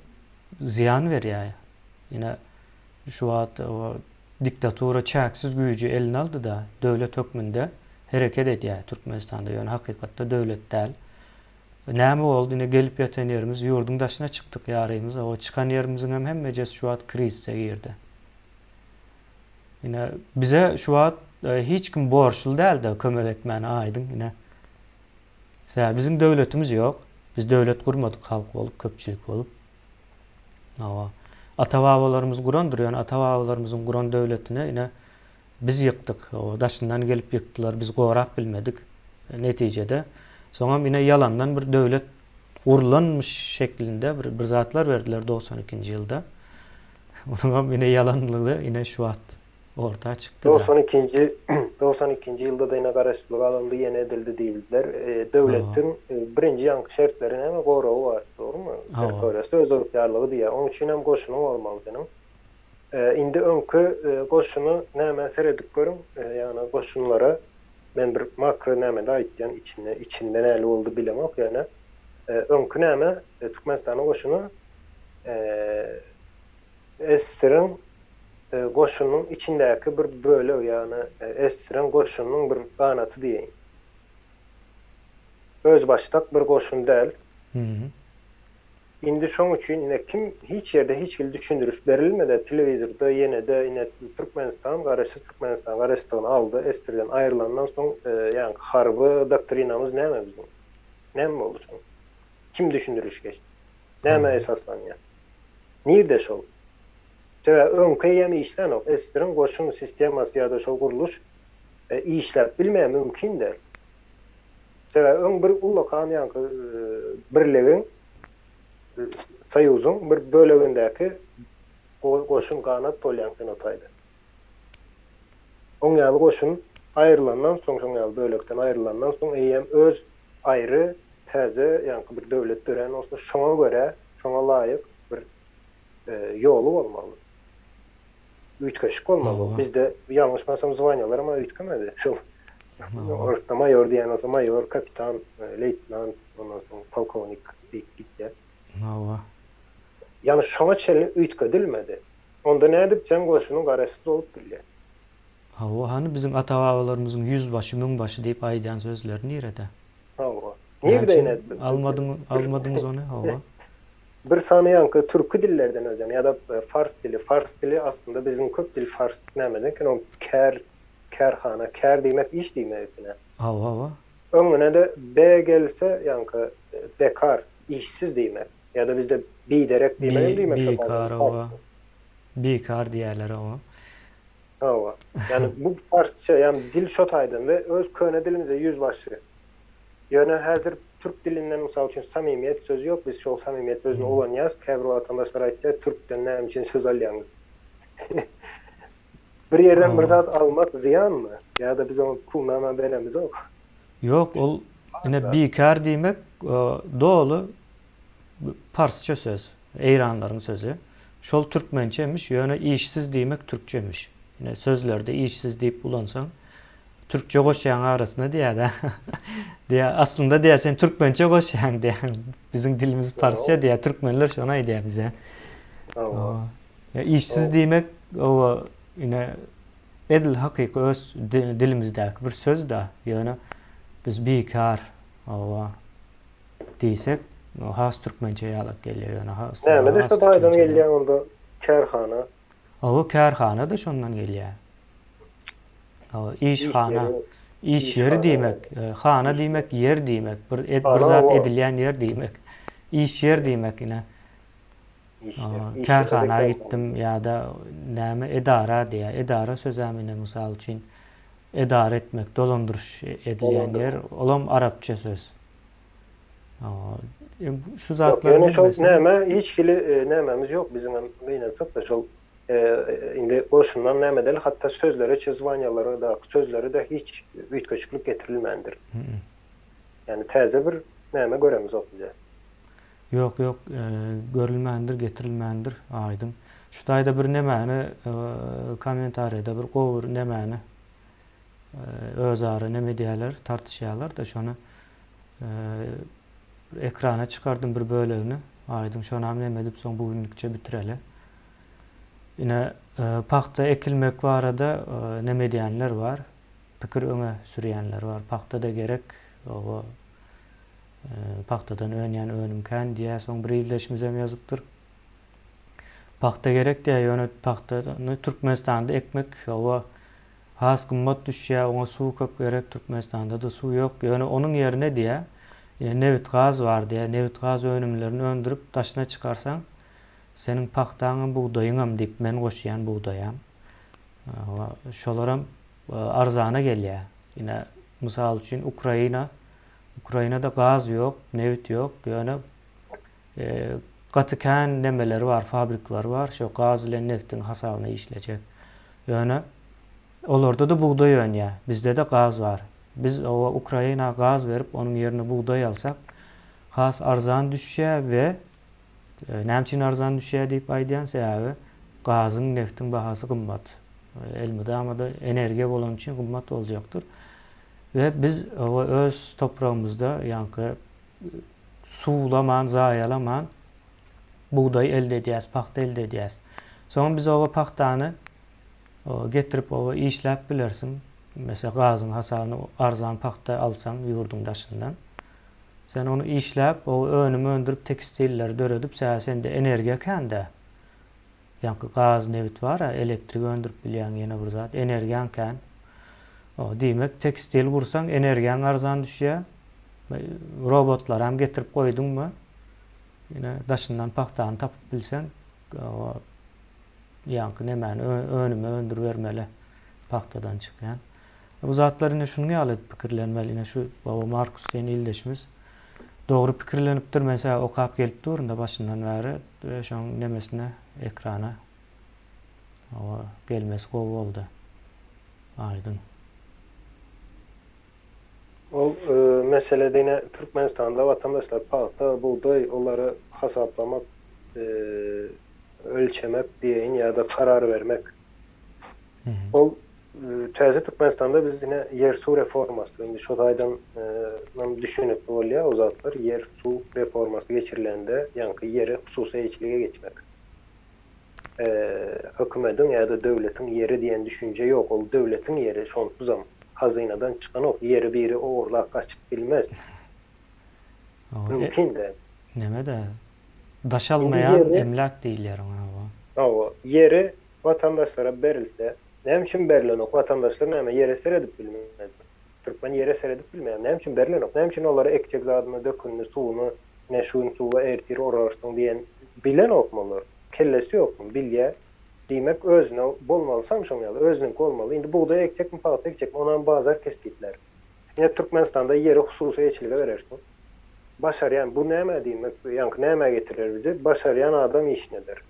zyýan berýär. Ine şu wagt diktatura çäksiz güýji eline aldy-da, döwlet hökmünde hereket edýär Türkmenistanda, ýöne hakykatda döwlet däl. Näme boldy ine gelip ýatan ýerimiz ýurduň daşyna çykdyk ýarymyz o çykan ýerimiziňem hemmejesi şu wagt krizise girdi. Ine bize şu wagt hiç kim borçly dälde kömek etmäne aýdyň ine. Sebäbi biziň döwletimiz ýok. Biz döwlet gurmadyk halk bolup köpçülik bolup. Hawa. Ata-babalarymyz gurandyr ýöne ata-babalarymyzyň guran döwletini ine Biz ýykdyk. O daşyndan gelip ýykdylar. Biz gorap bilmedik. Netijede, soňam ine ýalandan bir döwlet gurlanmyş şeklinde bir bir zatlar berdiler 92-nji ýylda. Onuňam ine ýalanlygy ine şu wagt orta çykdy-da. 92-nji 92-nji ýylda-da ine garaşsyzlyk alyndy, ýene edildi diýildiler. Döwletiň birinji ýaňky şertleri näme? Goragy bar, dogrumy? Territoriýasy, özygtyýarlygy diýýär. Oň üçinem goşunyň bolmaly seniň. Indi öňki goşuny nämä seredip görüň, ýagny goşunlara men bir makro nämede aýtýan içinde içinde näli boldy bilemok ýöne öňki näme Türkmenistanyň goşuny SSR-iň goşunynyň içindäki bir bölegi ýagny SSR-iň goşunynyň bir ganaty diýeýin. Özbaşdak bir goşun däl. Indi şoň üçin ine kim hiç ýerde hiç hili düşündiriş berilmede telewizorda ýenede ine Türkmenistan garaşsyz Türkmenistan garaşsyzlygyny aldy SSR-den aýrylandan soň ýaňky harby doktrinamyz näme biziň? Näme boldy şoň? Kim düşündiriş geçdi? Nämä esaslanýar? Nirde şol? Sebäbi öňki eýýäm işlänok. SSR-iň goşun sistemasy ýa-da şol gurluş işläp bilmeýär mümkin däl. Sebäbi öň bir ullakan ýaňky birligiň, soýuzyň bir bölegindäki goşun ganat bolýaň sen o taýda. Oň ýaly goşun aýrylandan soň, şoň ýaly bölekden aýrylandan soň eýýäm öz aýry täze ýaňky bir döwlet dörän bolsa, şoňa görä, şoňa laýyk bir ýoly bolmaly. Üýtgeşik bolmaly. Hawa. Bizde ýalňyşmasam zwaniýalaram-a üýtgemedi. Şol orusda maýor diýen bolsa maýor, kapitan, leýtenant, ondan soň polkownik diýip gitýär. Hawa. Ýagny şoňa çenli üýtgedilmedi. Onda nädip seň goşunyň garaşsyz bolup bilýär? Hawa, hany biziň ata-babalarymyzyň ýüzbaşy, müňbaşy diýip aýdýan sözleri nirede? Hawa. Näme Nirde üçin ine? almadyň, almadyňyz ony? Hawa. Bir sany ýaňky türki dillerden özem ýa-da fars dili, fars dili aslynda biziň köp dil fars nämeden eken ol kär, kärhana, kär diýmek iş diýmek eken-ä. Hawa, hawa. Öňüne-de be gelse ýaňky bekar, işsiz diýmek ýa-da bizde biderek diýmegem Bi, diýmek şo bikar, taýdan hawa. fars. Bikar diýýärler, hawa. Hawa. Ýagny bu parsça, ýagny dil şo taýdan we öz köne dilimize ýüzbaşy. Ýöne häzir türk dilinden mysal üçin samimiýet sözi ýok, biz şol samimiýet sözüni ulanýas, käbir watandaşlar aýtýar türkden näme üçin söz alýaňyz? Bir ýerden bir zat almak zyýanmy? Ýa-da biz oňa pulunam beremizok. Ýok, ol ine bikar diýmek doly parsça söz, eýranlaryň sözi. Şol türkmençemiş, ýöne işsiz diýmek türkçemiş. Ine sözlerde işsiz diýip ulansaň, türkçe goşýaň arasyna diýýär-dä. Diýýär, aslynda diýýär, sen türkmençe goşýaň diýýär. Biziň dilimiz parsça diýýär, türkmenler şony aýdýar bize. Hawa. Ýa işsiz diýmek, oba ine edil hakyky öz dilimizdäki bir söz-dä. Ýöne biz bikar, oba diýsek, has türkmençe ýalak gelýär, ýöne aslynda Nämede has şo taýdan türkmençe däl. gelýär onda kärhana? Hawa, kärhana-da şondan gelýär. Işhana, iş ýeri diýmek, hana diýmek ýer diýmek, bir bir zat edilýän ýer diýmek. Iş ýer diýmek ine. Kärhana gitdim ýa-da näme edara diýýär. Edara sözem ine mysal üçin edara etmek, dolandyryş edilýän ýer, olam arapça söz. Şu zatlaryň hemmesi. Ýöne şol näme hiç hili nämämiz ýok biziňem gynansak-da şol Indi goşundan näme edeli, hatda sözlere çe zwaniýalara-da, sözlere-de hiç üýtgeşiklik getirilmändir. Ýagny täze bir näme göremizok bize. Ýok, ýok, görülmändir, getirilmändir, aýdyň. Şu taýda bir nemäni kommentariýada bir gowy bir nemäni özara neme edýärler, tartyşýarlar-da şony bir ekrana çykardym bir bölegini. Aýdyň şonam neme edip soň bu günlükçe bitireli. Ine, pagta ekilmek barada neme edýänler bar, pikir öňe sürýänler bar. Pagta-da gerek, oba. Pagtadan önýän önüm kän diýýär. Soň bir ildeşimizem ýazypdyr. Pagta gerek diýýär, ýöne pagtany Türkmenistanda ekmek hawa has gymmat düşýär, oňa suw köp gerek, Türkmenistanda-da suw ýok. Ýöne onuň ýerine diýýär, ine nebit-gaz bar diýýär, nebit-gaz önümlerini öndürip daşyna çykarsaň, seniň pagtaňam, bugdaýyňam diýip men goşýan bugdaýam. Hawa, şolaram arzana gelýär. Ine, mysal üçin Ukraina, Ukrainada gaz ýok, nebit ýok, ýöne Gaty kän nemeleri bar, fabrikleri bar, şo gaz bilen nebtiň hasabyna işlejek. Ýöne olarda-da bugdaý önýär, bizde-de gaz bar. Biz oba Ukraina gaz berip, onuň ýerine bugdaý alsak, has arzan düşýär we näme üçin arzan düşýär diýip aýdýan, sebäbi gazyň, nebtiň bahasy gymmat. Elmydama-da energiýa bolany üçin gymmat boljakdyr. We biz oba öz topragymyzda ýaňky suwlaman, zaýalaman bugdaý elde edýäs, pagta elde edýäs. Soňam biz oba pagtany getirip oba işläp bilersiň. Meselem, gazyň hasabyna arzan pagta alsaň ýurduň daşyndan. Sen ony işläp, o önüm öndürip, tekstilleri döredip, sebäbi sende energiýa kän-dä. Ýaňky gaz, nebit bar-a, elektrik öndürip bilýäň, ýene bir zat, energiýaň kän. O, diýmek, tekstil gursaň, energiýaň arzan düşýär. Robotlaram getirip goýduňmy, ýene daşyndan pagtany tapyp bilseň, o, ýaňky nemäni, önümi öndüribermeli pagtadan çykýan. Bu zatlar ine şunuň ýaly edip pikirlenmeli. Ine şu baba Markus diýen ildeşimiz dogry pikirlenipdir. Men sä okap gelip durun-da başyndan bäri we şoň nemesine ekrana hawa gelmesi gowy boldy. Aýdyň. Ol meselede ine Türkmenistanda watandaşlar pagta, bugdaý olary hasaplamak, ölçemek diýeýin ýa-da karar bermek. Ol Täze Türkmenistanda biz ine ýer-suw reformasy, indi şo taýdan hem düşünikli bolýar o zatlar, ýer-suw reformasy geçirilende, ýaňky ýeri hususy eýeçilige geçmek. Hökümediň ýa-da döwletiň ýeri diýen düşünje ýok, ol döwletiň ýeri, şonsuzam hazynadan çykanok, ýeri biri ogurlap gaçyp bilmez. Mümkin däl. Neme-de, daşalmaýan emläk diýilýär oňa. Hawa, ýeri Watandaşlara berilse, näme üçin berlenok? Watandaşlar näme ýere seredip bilmezmi? Türkmen ýere seredip bilmeýärmi? Näme üçin berlenok? Näme üçin olara ekjek zadyny, dökünini, suwuny, ine şu gün suwa ertir orarsyň diýen bilenokmy olar? Kellesi ýokmy? Bilýär. Diýmek özüne bolmalysam şoň ýaly, özüniňki bolmaly. Indi bugdaý ekjekmi, pagta ekjekmi, onam bazar kesgitlär. Ine Türkmenistanda ýeri hususy eýeçilige berersiň. Başarýan, bu nämä diýmek, ýaňky nämä getirer bizi? Başarýan adam işini eder.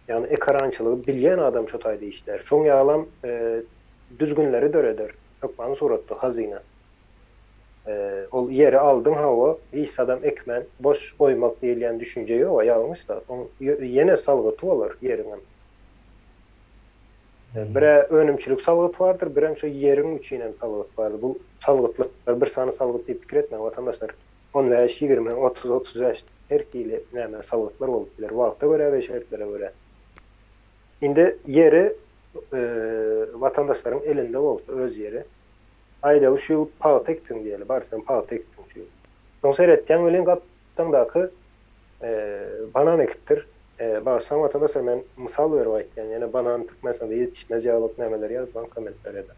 Ýagny ekarançylygy bilýän adam şo taýda işlär. Şoň ýalam düzgünleri döreder hökmany suratda hazyna. Ol ýeri aldyň hawa, hiç zadam ekmän boş goýmak diýilýän düşünje ýog-a, ýalňyş zat. Oň ýene salgyty bolar ýeriňem. Bir-ä önümçilik salgyty bardyr, birem şo ýeriň üçinem salgyt bardyr. Bu salgytlar bir sany salgyt diýip pikir etmäň watandaşlar. On bäş, 20, 30, 35 her hili näme salgytlar bolup biler, wagta görä we şertlere görä. Indi ýeri watandaşlaryň elinde bolsa öz ýeri, aýdaly şu ýyl pagta ekdiň diýeli, bar sen pagta ekdiň şu ýyl. Soň seretýäň welin gapdaňdaky banan ekipdir. Bagyşlaň watandaşlar men mysal berip aýtýan, ýöne banan Türkmenistanda ýetişmez ýalyk nämeler ýazmaň kommentariýada.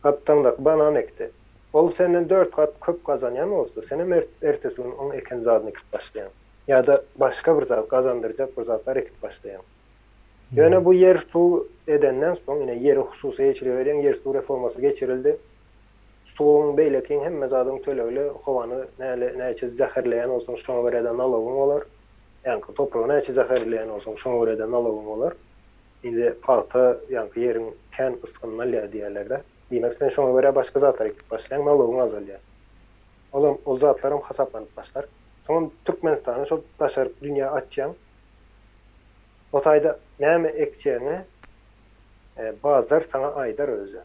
Gapdaňdaky banan ekdi. Ol senden dört gat köp gazanýan bolsa, senem ertesi gün oň eken zadyny ekip başlaýaň. Ýa-da başga bir zat, gazandyrjak bir zatlar ekip başlaýaň. Ýöne bu ýer-suw edenden soň, ine, ýeri hususy eýeçilige berýäň, ýer-suw reformasy geçirildi. Suwuň, beýlekiň, hemme zadyň tölegli, howany näle, näçe zäherleýän bolsaň, şoňa görä-de nalogyň bolar. Ýaňky topragy näçe zäherleýän bolsaň, şoňa görä-de nalogyň bolar. Indi pagta, ýaňky ýeriň kän ysgynyny alýar diýýärler-de. Diýmek, sen şoňa görä başga zatlar ekip başlaýaň, nalogyň azalýar. Olam, ol zatlaram hasaplanyp başlar. Soňam Türkmenistany şol daşaryk dünýä açýaň. O taýda näme ekjegiňi bazar saňa aýdar özi.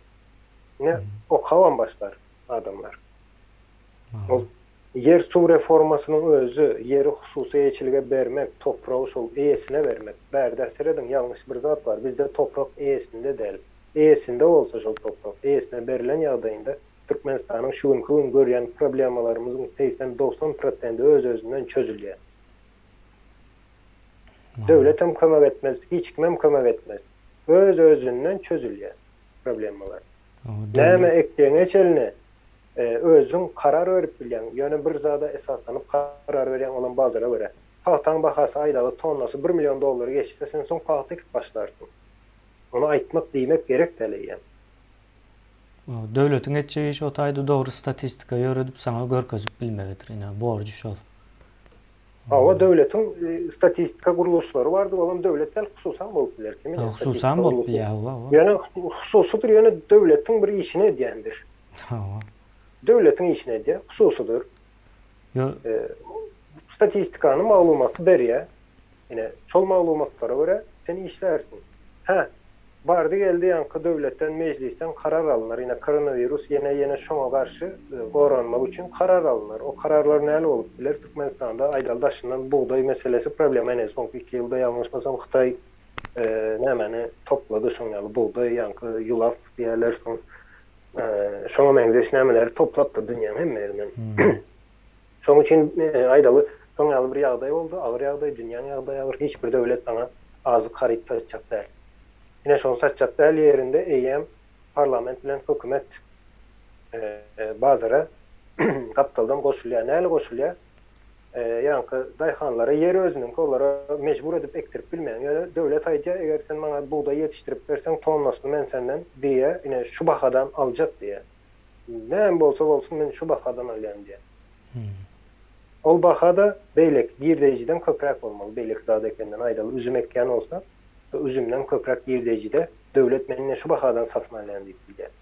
Ine, okabam başlar adamlar. Ol ýer-suw reformasynyň özi, ýeri hususy eýeçilige bermek, topragy şol eýesine bermek. Bärde serediň, ýalňyş bir zat bar, bizde toprak eýesinde däl. Eýesinde bolsa şol toprak, eýesine berlen ýagdaýynda. Türkmenistanyň şu günki gün görýän problemalarymyzyň 80-90 prosendi öz-özünden çözülýär. Döwletem kömek etmez, hiç kimem kömek etmez. Öz-özünden çözülýär problemalar. Näme ekjegiňe çenli özüň karar berip bilýäň. Ýöne bir zada esaslanyp karar berýäň, olam bazara görä. Pagtaň bahasy aýdagy tonnasy bir million dollary geçse sen soň pagta ekip başlarsyň. Ony aýtmak diýmek gerek däl eýýäm. Döwletiň etjek işi o taýda dogry statistika ýöredip saňa görkezip bilmegidir. Ine borjy şol. Hawa döwletiň statistika gurluşlary bardyr olam döwlet däl hususam bolup biler kim bilýär Hususam bolup bilýär hawa hawa. Ýöne hususydyr ýöne döwletiň bir işini edýändir. Hawa. Döwletiň işini edýär hususydyr. Statistikany maglumaty berýär. Ine, şol maglumatlara görä sen işlärsiň. Hä, bardy-geldi ýaňky döwletden, mejlisden karar alnar. Ine, koronawirus ýene, ýene şoňa garşy goranmak üçin karar alnar. O kararlar näli bolup biler? Türkmenistanda aýdaly daşyndan bugdaý meselesi problema. Ine, soňky iki ýylda ýalňyşmasam Hytaý nämäni toplady şoň ýaly bugdaý, ýaňky ýulaf diýýärler soň şoňa meňzeş nämeleri toplapdyr dünýäň hemme ýerinden. Şoň üçin aýdaly, şoň ýaly bir ýagdaý boldy, agyr ýagdaý, dünýäň ýagdaýy agyr, hiç bir döwlet saňa azyk haryt satjak däl. Ine şony satjak däl ýerinde eýýäm parlament bilen hökümet bazara gapdaldan goşulýar. Näli goşulýar? Ýaňky daýhanlara ýer özüniňki, olara mejbur edip ekdirip bilmeýäň. Ýöne döwlet aýdýar, eger sen maňa bugdaý ýetişdirip berseň, tonnasyny men senden diýýär, ine şu bahadan aljak diýýär. Näme bolsa bolsun men şu bahadan alýan diýýär. Ol baha-da beýleki girdejiden köpräk bolmaly, beýleki zat ekenden aýdaly üzüm ekýän bolsa, üzümden köpräk girdejide döwlet men ine şu bahadan satyn alýan diýip bilýär.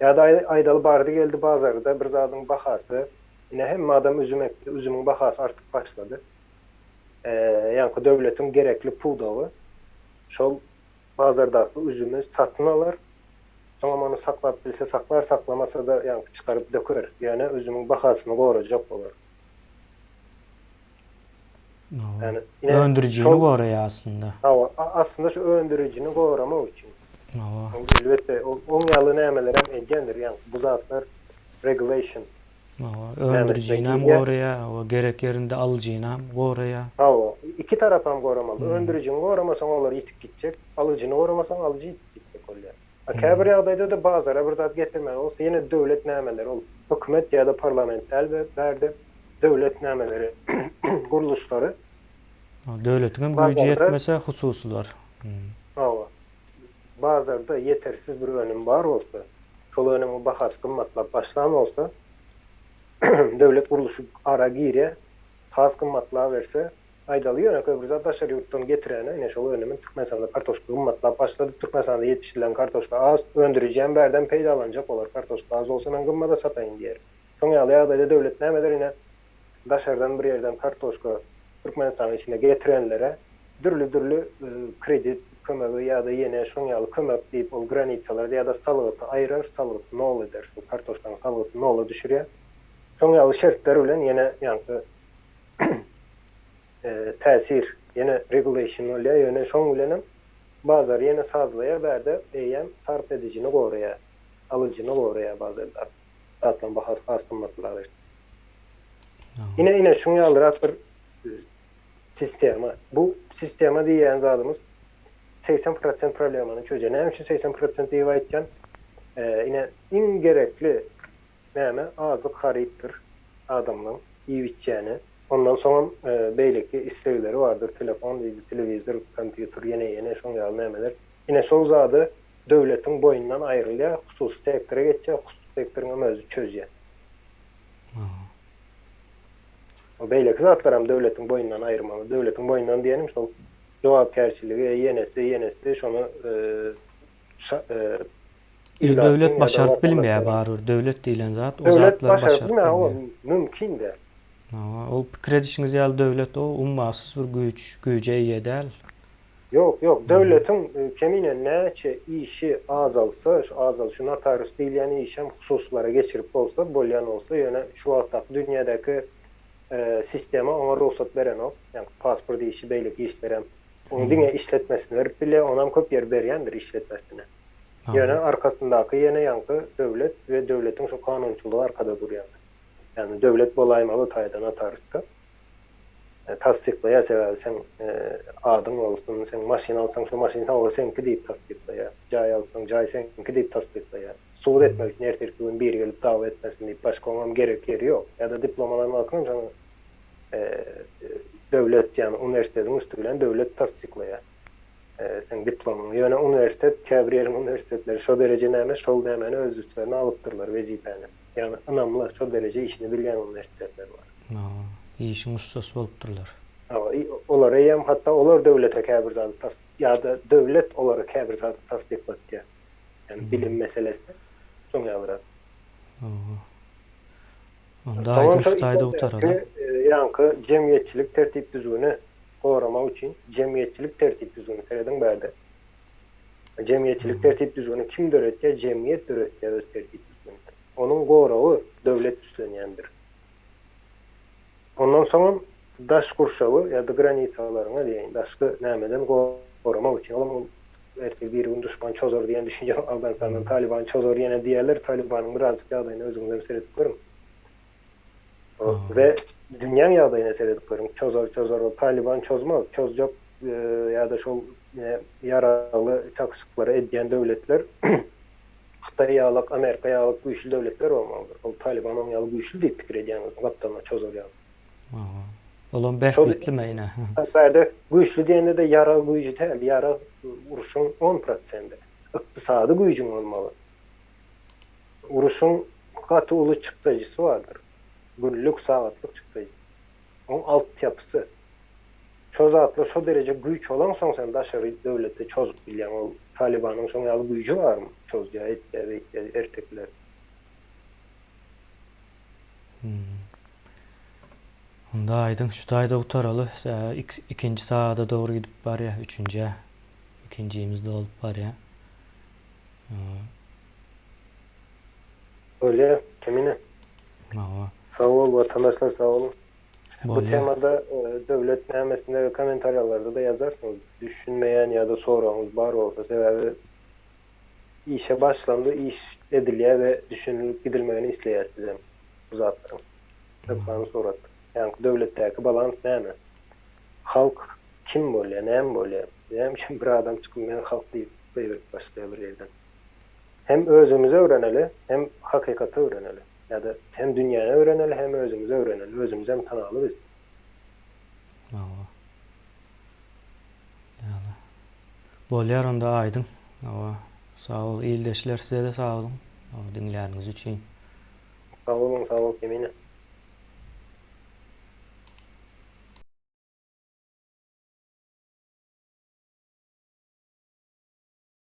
Ýa-da aýdaly bardy-geldi bazarda bir zadyň bahasy, ine hemme adam üzüm ekdi, üzümiň bahasy artyp başlady. Ýaňky döwletiň gerekli pudagy şol bazardaky üzümi satyn alar, soňam ony saklap bilse saklar, saklamasa-da ýaňky çykaryp döker, ýöne üzümiň bahasyny gorajak bolar. Ýani ine Öndürijini şol goraýar aslynda. Hawa, aslynda şu öndürijini goramak üçin. Hawa. Ol elbetde ol oň ýaly nämelerem edýändir, ýaňky bu zatlar regulation Hawa, öndürijinam goraýar, hawa, gerek ýerinde alyjynam goraýar. Hawa, iki tarapam goramaly. Öndürijini goramasaň olar ýitip gitjek, alyjyny goramasaň alyjy ýitip gitjek bolýar. A käbir ýagdaýda-da bazara bir zat getirmeli bolsa ýene döwlet nämeleri ol hökümet ýa-da parlament däl bärde döwlet nämeleri gurluşlary. Döwletiňem güýji ýetmese hususylar. Hawa. Bazarda ýetersiz bir önüm bar bolsa, şol önümiň bahasy gymmatlap başlan bolsa, döwlet gurluşy ara girýär, has gymmatlaberse, aýdaly ýönekeý bir zat daşary ýurtdan getirene, ine şol önümi Türkmenistanda kartoşka gymmatlap başlady, Türkmenistanda ýetişdirilen kartoşka az, öndürijiýem bärden peýdalanjak bolar, kartoşka az bolsa men gymmada sataýyn diýer. Şoň ýaly ýagdaýda döwlet näme eder, ine daşardan bir ýerden kartoşka Türkmenistanyň içine getirenlere dürli-dürli kredit kömegi ýa-da ýene şoň ýaly kömek diýip ol granitsalarda ýa-da salgyty aýyrar, salgyty nol eder, şol kartoşkanyň salgytyny nola düşürýär. Şoň ýaly şertler bilen ýene ýaňky täsir, ýene regulation bolýar, ýöne şoň bilenem bazar ýene sazlaýar, bärde eýýäm sarp edijini goraýar, alyjyny goraýar bazardaky. Zatlaryň bahasy has gymmatlaberdi. Ine ine şuň ýalyrak bir sistema. Bu sistema diýýän zadymyz 80 prosent problemany çözýär. Näme üçin 80 prosent diýip aýtýan? Ine iň gerekli näme? Azyk harytdyr adamlaň iýip içýäni. Ondan soňam beýleki islegleri bardyr, telefon diýdi, telewizor, kompýuter ýene ýene şoň ýaly nämeler. Ine şol zady döwletiň boýundan aýrylýar, hususy sektora geçýär, hususy sektoryňam özi çözýär. Beýleki zatlaram döwletiň boýnundan aýyrmaly. Döwletiň boýnundan diýenim şol jogapkärçiligi, ýenesi, ýenesi şony ilatyň Döwlet başaryp bilmeýär barybir. Döwlet diýlen zat o zatlary başaryp bilmeýär. Mümkin däl. Hawa, ol pikir edişiňiz ýaly döwlet o ummasyz bir güýç, güýje eýe däl. Ýok, ýok, döwletiň kemine näçe işi azalsa, şu azal, şu notarius diýilýän işem hususylara geçirip bolsa, bolýan bolsa, ýöne şu wagtdaky dünýädäki sistema oňa rugsat berenok, ýagny pasport işi, beýleki işlerem. Oň diňe işletmesini berip bilýär, onam köp ýer berýändir işletmesini. Ýöne arkasyndaky ýene ýaňky döwlet we döwletiň şu kanunçylygy arkada durýandyr. Ýagny döwlet bolaýmaly taýda notariusda. Tassyklaýar sebäbi seň adyň bolsun, seň maşyn alsaň şo maşyn hawa seňki diýip tassyklaýar. Jaý alsaň jaý seňki diýip tassyklaýar. Subut etmek üçin ertirki gün biri gelip dawa etmesin diýip başga oňam gerek ýeri ýok. Ýa-da diplom alan wagtyňam şony döwlet ýagny uniwersitetiň üsti bilen döwlet tassyklaýar. Seň diplomyňy. Ýöne uniwersitet, käbir ýeriň uniwersitetleri şo dereje näme, şol nämäni öz üstlerine alypdyrlar wezipäni. Ýagny ynamly, şo dereje işini bilýän uniwersitetler bar. Hawa, işiň ussasy bolupdyrlar. Hawa, olar eýýäm hatda olar döwlete käbir zady tas ýa-da döwlet olara käbir zady tassyklatýar. Ýagny bilim meselesi şoň ýalyrak. Hawa. Onda aýdyň şu taýda gutaraly. Ýaňky jemgyýetçilik tertip-düzgüni goramak üçin jemgyýetçilik tertip-düzgüni serediň bärde. Jemgyýetçilik tertip-düzgüni kim döretýär? Jemgyýet döretýär öz tertip-düzgünini. Onuň goragy döwlet üstlenýändir. Ondan soňam daş gurşawy ýa-da granisalaryňy diýeýin, daşky nämeden goramak üçin, olam ol ertir birigün duşman çozar diýen düşünje Awganystandan Talyban çozar ýene diýerler, Talybanyň birazjyk ýagdaýyna özüňizem seredip görüň. We dünýäň ýagdaýyna seredip görüň, çozar çozar ol Talyban çozmaz, çozjak ýa-da şol ýaragly çakyşyklary edýän döwletler Hytaý ýalak, Amerika ýalak güýçli döwletler bolmalydyr. Ol Talyban oň ýaly güýçli diýip pikir edýäňizmi gapdalyna çozar ýaly. Hawa. Olam bähbitlimi ine. Bärde güýçli diýende-de ýarag güýji däl, ýarag urşuň on prosendi. Ykdysady güýjüň bolmaly. Urşuň gaty uly çykdajysy bardyr. Günlük, sagatlyk çykdajy. Oň altyapysy. Şo zatlar şo dereje güýç bolansoň sen daşary döwlete çozup bilýäň ol talibanyň şoň ýaly güýji barmy çozýa etýä beýtýä ertekiler. Onda aýdyň şu taýda gutaraly ikinji sagada dogry gidip barýa üçünjä ikinjimiz dolup barýa. Bolýa Kemine. Hawa. Sag bol watandaşlar sag boluň. Bu temada döwlet nämesinde we kommentariýalarda-da ýazarsyňyz. Düşünmeýän ýa-da soragyňyz bar bolsa, sebäbi işe başlandy, iş edilýär we düşünilip gidilmegini isleýäris bizem bu zatlaryň. Hökmany suratda. Ýaňky döwletdäki balans näme? Halk kim bolýar, näme bolýar? Näme üçin bir adam çykyp men halk diýip gygyryp başlaýar bir ýerden? Hem özümizi öwreneli, hem hakykaty öwreneli. Ýa-da hem dünýäni öwreneli, hem özümizi öwreneli. Özümizem tanaly biz. Hawa. Ýaly. Bolýar onda Aýdyň. Hawa. Sag bol ildeşler size-de sag boluň. Hawa diňläniňiz üçin. Sag boluň, sag bol Kemine.